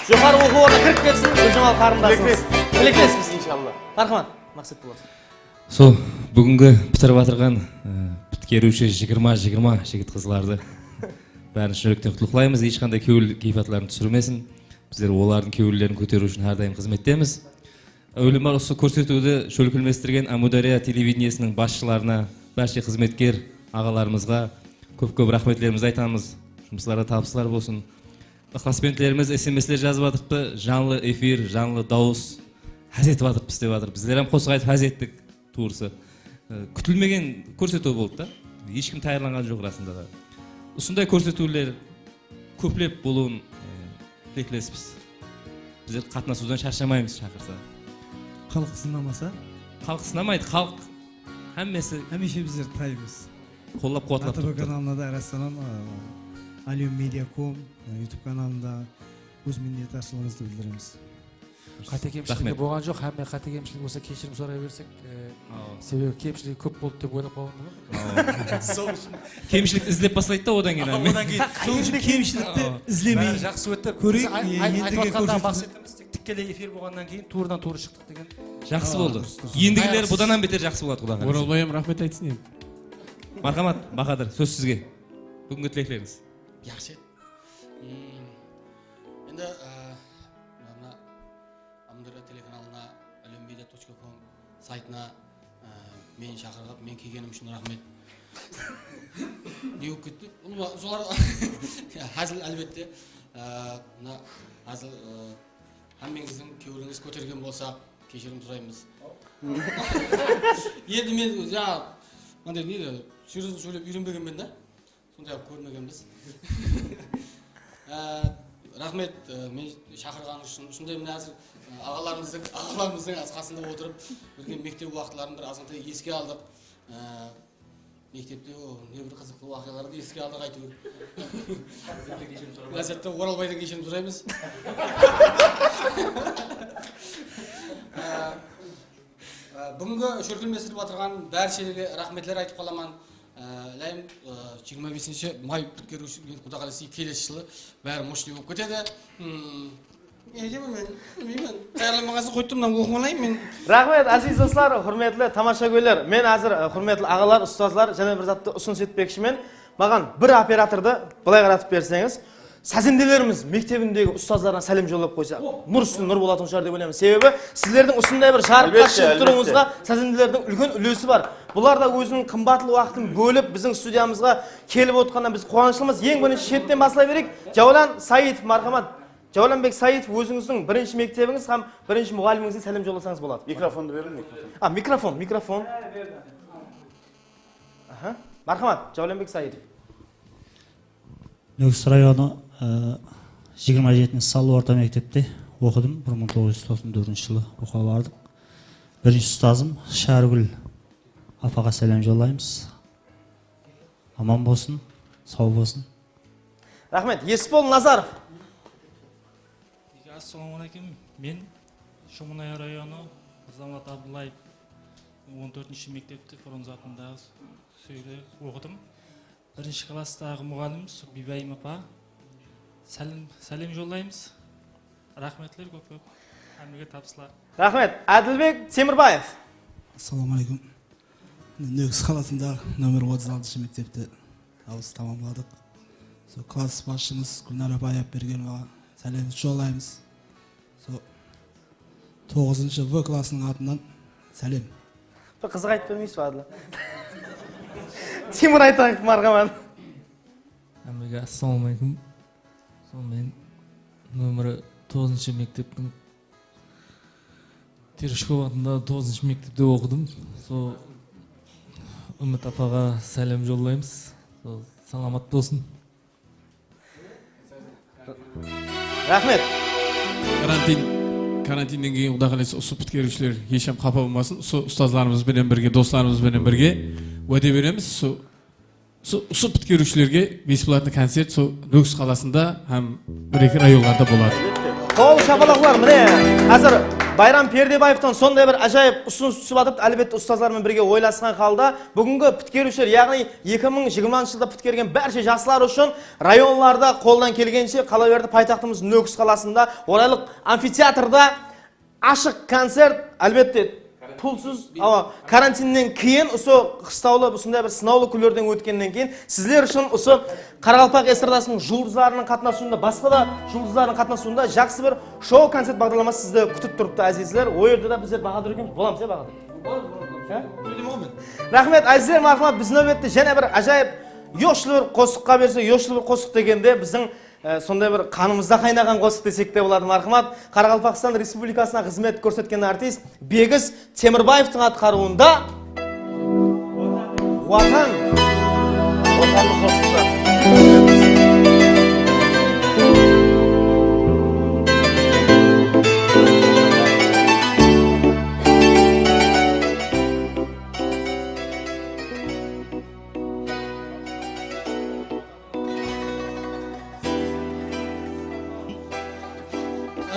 Joqarı oqıw ornına kirip ketsin, Gúljamal qarındasımız. Tileklespis. Tileklespis. Inshallah. Marhamat, Maqset Polatov. Sol búgingi pitirip atırǵan, e, pitkeriwshi jigirma jigirma jigit-qızlardı bárin shın júrekten qutlıqlaymız. Hesh qanday kewil keypiyatların túsirmesin. Bizler olardıń kewillerin kóteriw ushın hár dayım xızmettemiz. Áwelem bar usı kórsetiwdi shólkemlestirgen Ámiwdárya televideniesiniń basshılarına, bárshe xızmetker aǵalarımızǵa kóp-kóp raxmetlerimizdi aytamız. Jumıslarda tabıslar bolsın. Iqlasbentlerimiz S M S'ler jazıp atırıptı. Janlı efir, janlı dawıs. Ház etip atırıppız dep atır. Bizler hám qosıq aytıp ház ettik, tuwrısı. E, kútilmegen kórsetiw boldı da. Hesh kim tayarlanǵan joq rasında da. Usınday kórsetiwler kóplep bolıwın, e, tileklespis. Bizler qatnasıwdan sharshamaymız, shaqırsa. Xalıq sınamasa? Xalıq sınamaydı, xalıq hámmesi hámiyshe bizler taymız. Qollap-quwatlap turıptı. A T V kanalına da árassalam, e, Alem Media com, e, YouTube kanalında óz minnetdarshılıǵımızdı bildiremiz. Qáte kemshilik bolǵan joq, hámme qáte kemshilik bolsa keshirim soray bersek, e, sebebi kemshilik kóp boldı dep oylap qalǵan bolar. Sol ushın kemshilikti izlep baslaydı da odan keyin. Odan keyin. Sol ushın kemshilikti izlemey. Bári jaqsı ótti. Kóreyik, e, endigi kórsetiwdi. Biz ay-, ay-, aytıp atqandan maqsetimiz tek tikkeley efir bolǵannan keyin tuwrıdan tuwrı shıqtıq degen. Jaqsı boldı. Durıs, durıs. Endigileri budan hám beter jaqsı boladı, Quday qálese. Oralbay hám raxmet aytsın endi. Marhamat, Bahadır, sóz sizge. Búgingi tileklerińiz. Jaqsı. Hmm. Endi, e, mına Ámiwdárya telekanalına, alemmedia точка ком saytına, e, meni shaqırǵıp, men kelgenim ushın raxmet. Ne bolıp ketti? Bul ba-, solar házil, álbette. E, mına házil, e, hámmeńizdiń kewlińiz kótergen bolsa, keshirim soraymız. Endi men jańa mınday ne, sózin sóylep úyrenbegenmen da. Sonday qılıp kórmegenbiz. Á, raxmet, e, meni shaqırǵanıńız ushın. Usınday mine házir, e, aǵalarımızdıń, aǵalarımızdıń qasında otırıp, birge mektep waqıtların bir azǵantay eske aldıq. E, mektepte o, ne bir qızıqlı waqıyalardı eske aldıq, áytewir. Lázzetti Oralbaydan keshirim soraymız. E, Á, búgingi shólkemlestirip atırǵan bárshelerge raxmetler aytıp qalaman. Á, ilayım, á, jigirma besinshi may pitkeriwshi, endi Quda qálese kelesi jılı bári мощный bolıp ketedi. Hmm. Ne deymen men? Bilmeymen. Tayarlanbaǵansın qoyıp turman, oqıp alayın men. Raxmet, áziz doslar, húrmetli tamashagóyler. Men házir, á, húrmetli aǵalar, ustazlar, jáne bir zattı usınıs etpekshimen. Maǵan bir operatordı bılay qaratıp berseńiz. Sázendelerimiz mektebindegi ustazlarına sálem jollap qoysa, nur ústine nur bolatuǵın shıǵar dep oylayman. Sebebi sizlerdiń usınday bir jarıqqa shıǵıp turıwıńızǵa sázendelerdiń úlken úlesi bar. Bular da óziniń qımbatlı waqtın bólip biziń studiyamızǵa kelip otırǵanına biz quwanıshlımız. Eń birinshi shetten baslay bereyik. Jawlan Saitov, marhamat. Jawlanbek Saitov, ózińizdiń birinshi mektebińiz hám birinshi muǵallimińizge sálem jollasańız boladı. Mikrofondı beriń, mikrofon. A, mikrofon, mikrofon. Aha. Marhamat, Jawlanbek Saitov. Nókis rayonı, e, jigirma jetinshi Sallı orta mektepte oqıdım, bir mıń toǵız júz toqsan dórtinshi jılı oqıwǵa bardıq. Birinshi ustazım Shárigúl apaǵa sálem jollaymız. Aman bolsın, saw bolsın. Raxmet. Esipol Nazarov. Assalamu aleykum. Men Shomanay rayonı Zamurat Abdullayev on tórtinshi mektepte Frunze atındaǵı sóyde oqıdım. Birinshi klasstaǵı muǵallim Biybayım apa. Sálem, sálem jollaymız. Raxmetler kóp-kóp. Hámmege tabıslar. Raxmet. Ádilbek Temirbaev. Assalamu aleykum. Nókis qalasındaǵı nomer otız altınshı mektepti awıs tamamladıq. Sol klass basshımız Gúlnara apay Ápbergenovaǵa sálem jollaymız. Sol toǵızınshı V klassınıń atınan sálem. Bir qızıq aytıp bermeysiz be, Adil? Timur aytayıq, marhamat. Hámmege assalamu aleykum. Sol men nomeri toǵızınshı mekteptiń Tereshkov atındaǵı toǵızınshı mektepte oqıdım. Sol Úmit apaǵa sálem jollaymız. Sol salamat bolsın. Raxmet. Karantin, karantinnen keyin Quda qálese usı pitkeriwshiler hesh hám qapa bolmasın. Usı ustazlarımız benen birge, doslarımız benen birge wáde beremiz. Usı, usı, usı pitkeriwshilerge besplatnıy koncert sol Nókis qalasında hám bir-eki rayonlarda boladı. Qol shapalaqlar, mine, házir Bayram Perdebaevtan sonday bir ájayıp usınıs túsip atırıptı. Álbette, ustazlar menen birge oylasqan halda, búgingi pitkeriwshiler, yaǵnıy eki mıń jigirmanshı jılda pitkergen bárshe jaslar ushın rayonlarda qoldan kelgenshe, qalaberdi, paytaxtımız Nókis qalasında Oraylıq amfiteatrda ashıq koncert, álbette, pulsız, awa, karantinnen keyin usı qıstawlı, usınday bir sınawlı kúnlerden ótkennen keyin sizler ushın usı qaraqalpaq estradasınıń juldızlarınıń qatnasıwında, basqa da juldızlardıń qatnasıwında jaqsı bir shou-koncert baǵdarlaması sizdi kútip turıptı, ázizler. O jerde de bizler Bahadır ekewimiz bolamız, ya, Bahadır? Bolamız, bolamız, bolamız. Há? Sóyleme oǵlum. Raxmet, ázizler, marhamat, biziń náwbette jáne bir ájayıp yoshlı bir qosıqqa berse, yoshlı bir qosıq degende biziń, e, sonday bir qanımızda qaynaǵan qosıq desek te boladı, marhamat. Qaraqalpaqstan Respublikasına xızmet kórsetken artist Begis Temirbaevtıń atqarıwında Watan. Watanlıq qosıqtı.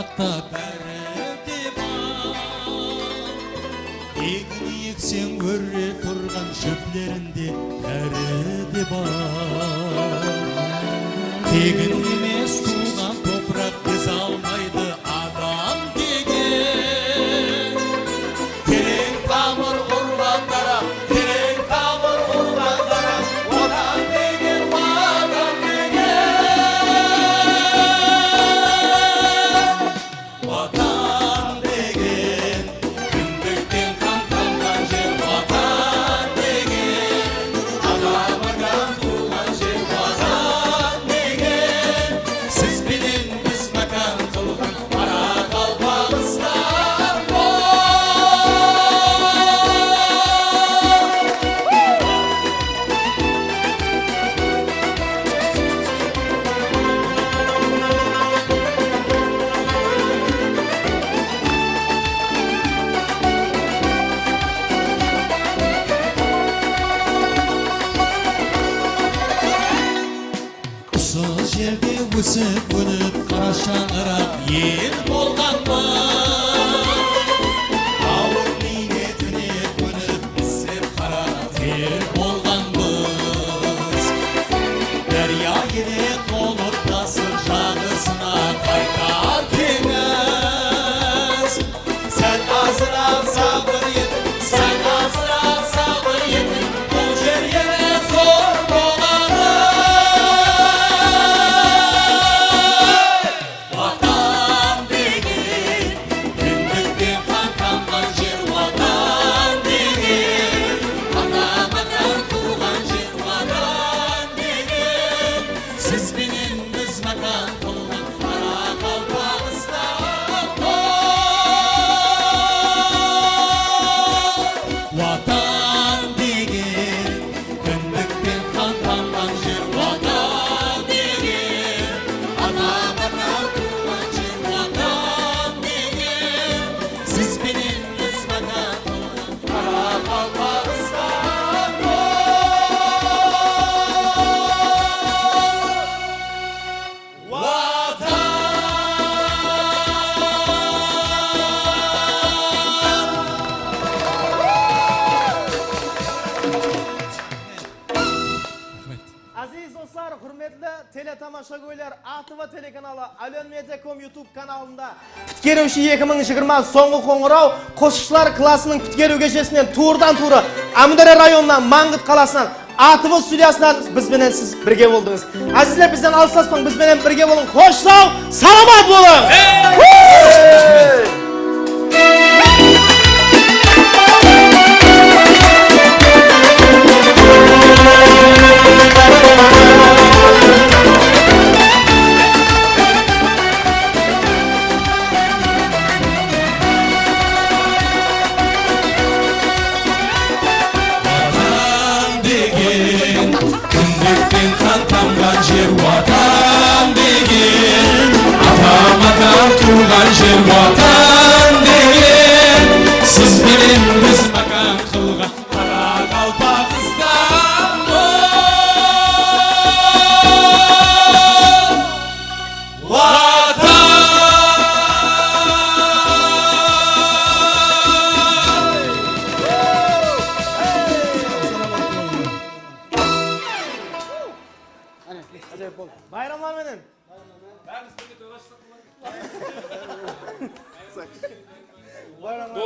Atta bári de bar, egin ekseń óre turǵan jiplerinde dári de bar. Tegin emes tuwǵan topıraq, bez almaydı adam degen. Tereń tamır urǵan dara, tereń tamır urǵan dara, Watan degen, Watan degen. Watan degen, kúndikten qan tamǵan jer, Watan degen, ata-babadan tuwǵan jer, Watan degen. Siz benen biz mákan qılǵan Qaraqalpaqstan. Usı jerde ósip-ónip, qara shańaraq el bolǵanbız. Awır miynetine kónip, islep qara ter bolǵanbız. Dárya ele tolıp tasıp, jaǵasına qaytar teńiz. Sál azıraq sabır etiń, sál azıraq sabır etiń, bul jer ele zor boladı. Watan degen, kúndikten qan tamǵan jer, Watan degen, ata-babadan tuwǵan jer, Watan degen. Siz benen biz mákan qılǵan Qaraqalpaqstan. Watan degen, kúndikten qan tamǵan jer, Watan degen, ata-babadan tuwǵan jer, Watan degen. Siz benen biz mákan qılǵan Qaraqalpaqstan. Watan! Raxmet. Aziz doslar, húrmetli teletamashagóyler, A T V telekanalı, Álen Media com YouTube kanalında Pitkeriwshi eki mıń jigirma sońǵı qońıraw, qosıqshılar klassınıń pitkeriw keshesinen tuwrıdan-tuwrı Ámiwdárya rayonınan, Mańǵıt qalasınan, A T V studiyasınan biz benen siz birge boldıńız. Ázizler, bizden alıspaspań, biz benen birge bolıń. Xosh, saw, salamat bolıń! Watan degen, kúndikten qan tamǵan jer, Watan degen, ata-matan tuwǵan jer, Watan degen. Siz benen biz mákan qılǵan Qaraqalpaqstan, Watan! Bayramlar menen. Bayramlar.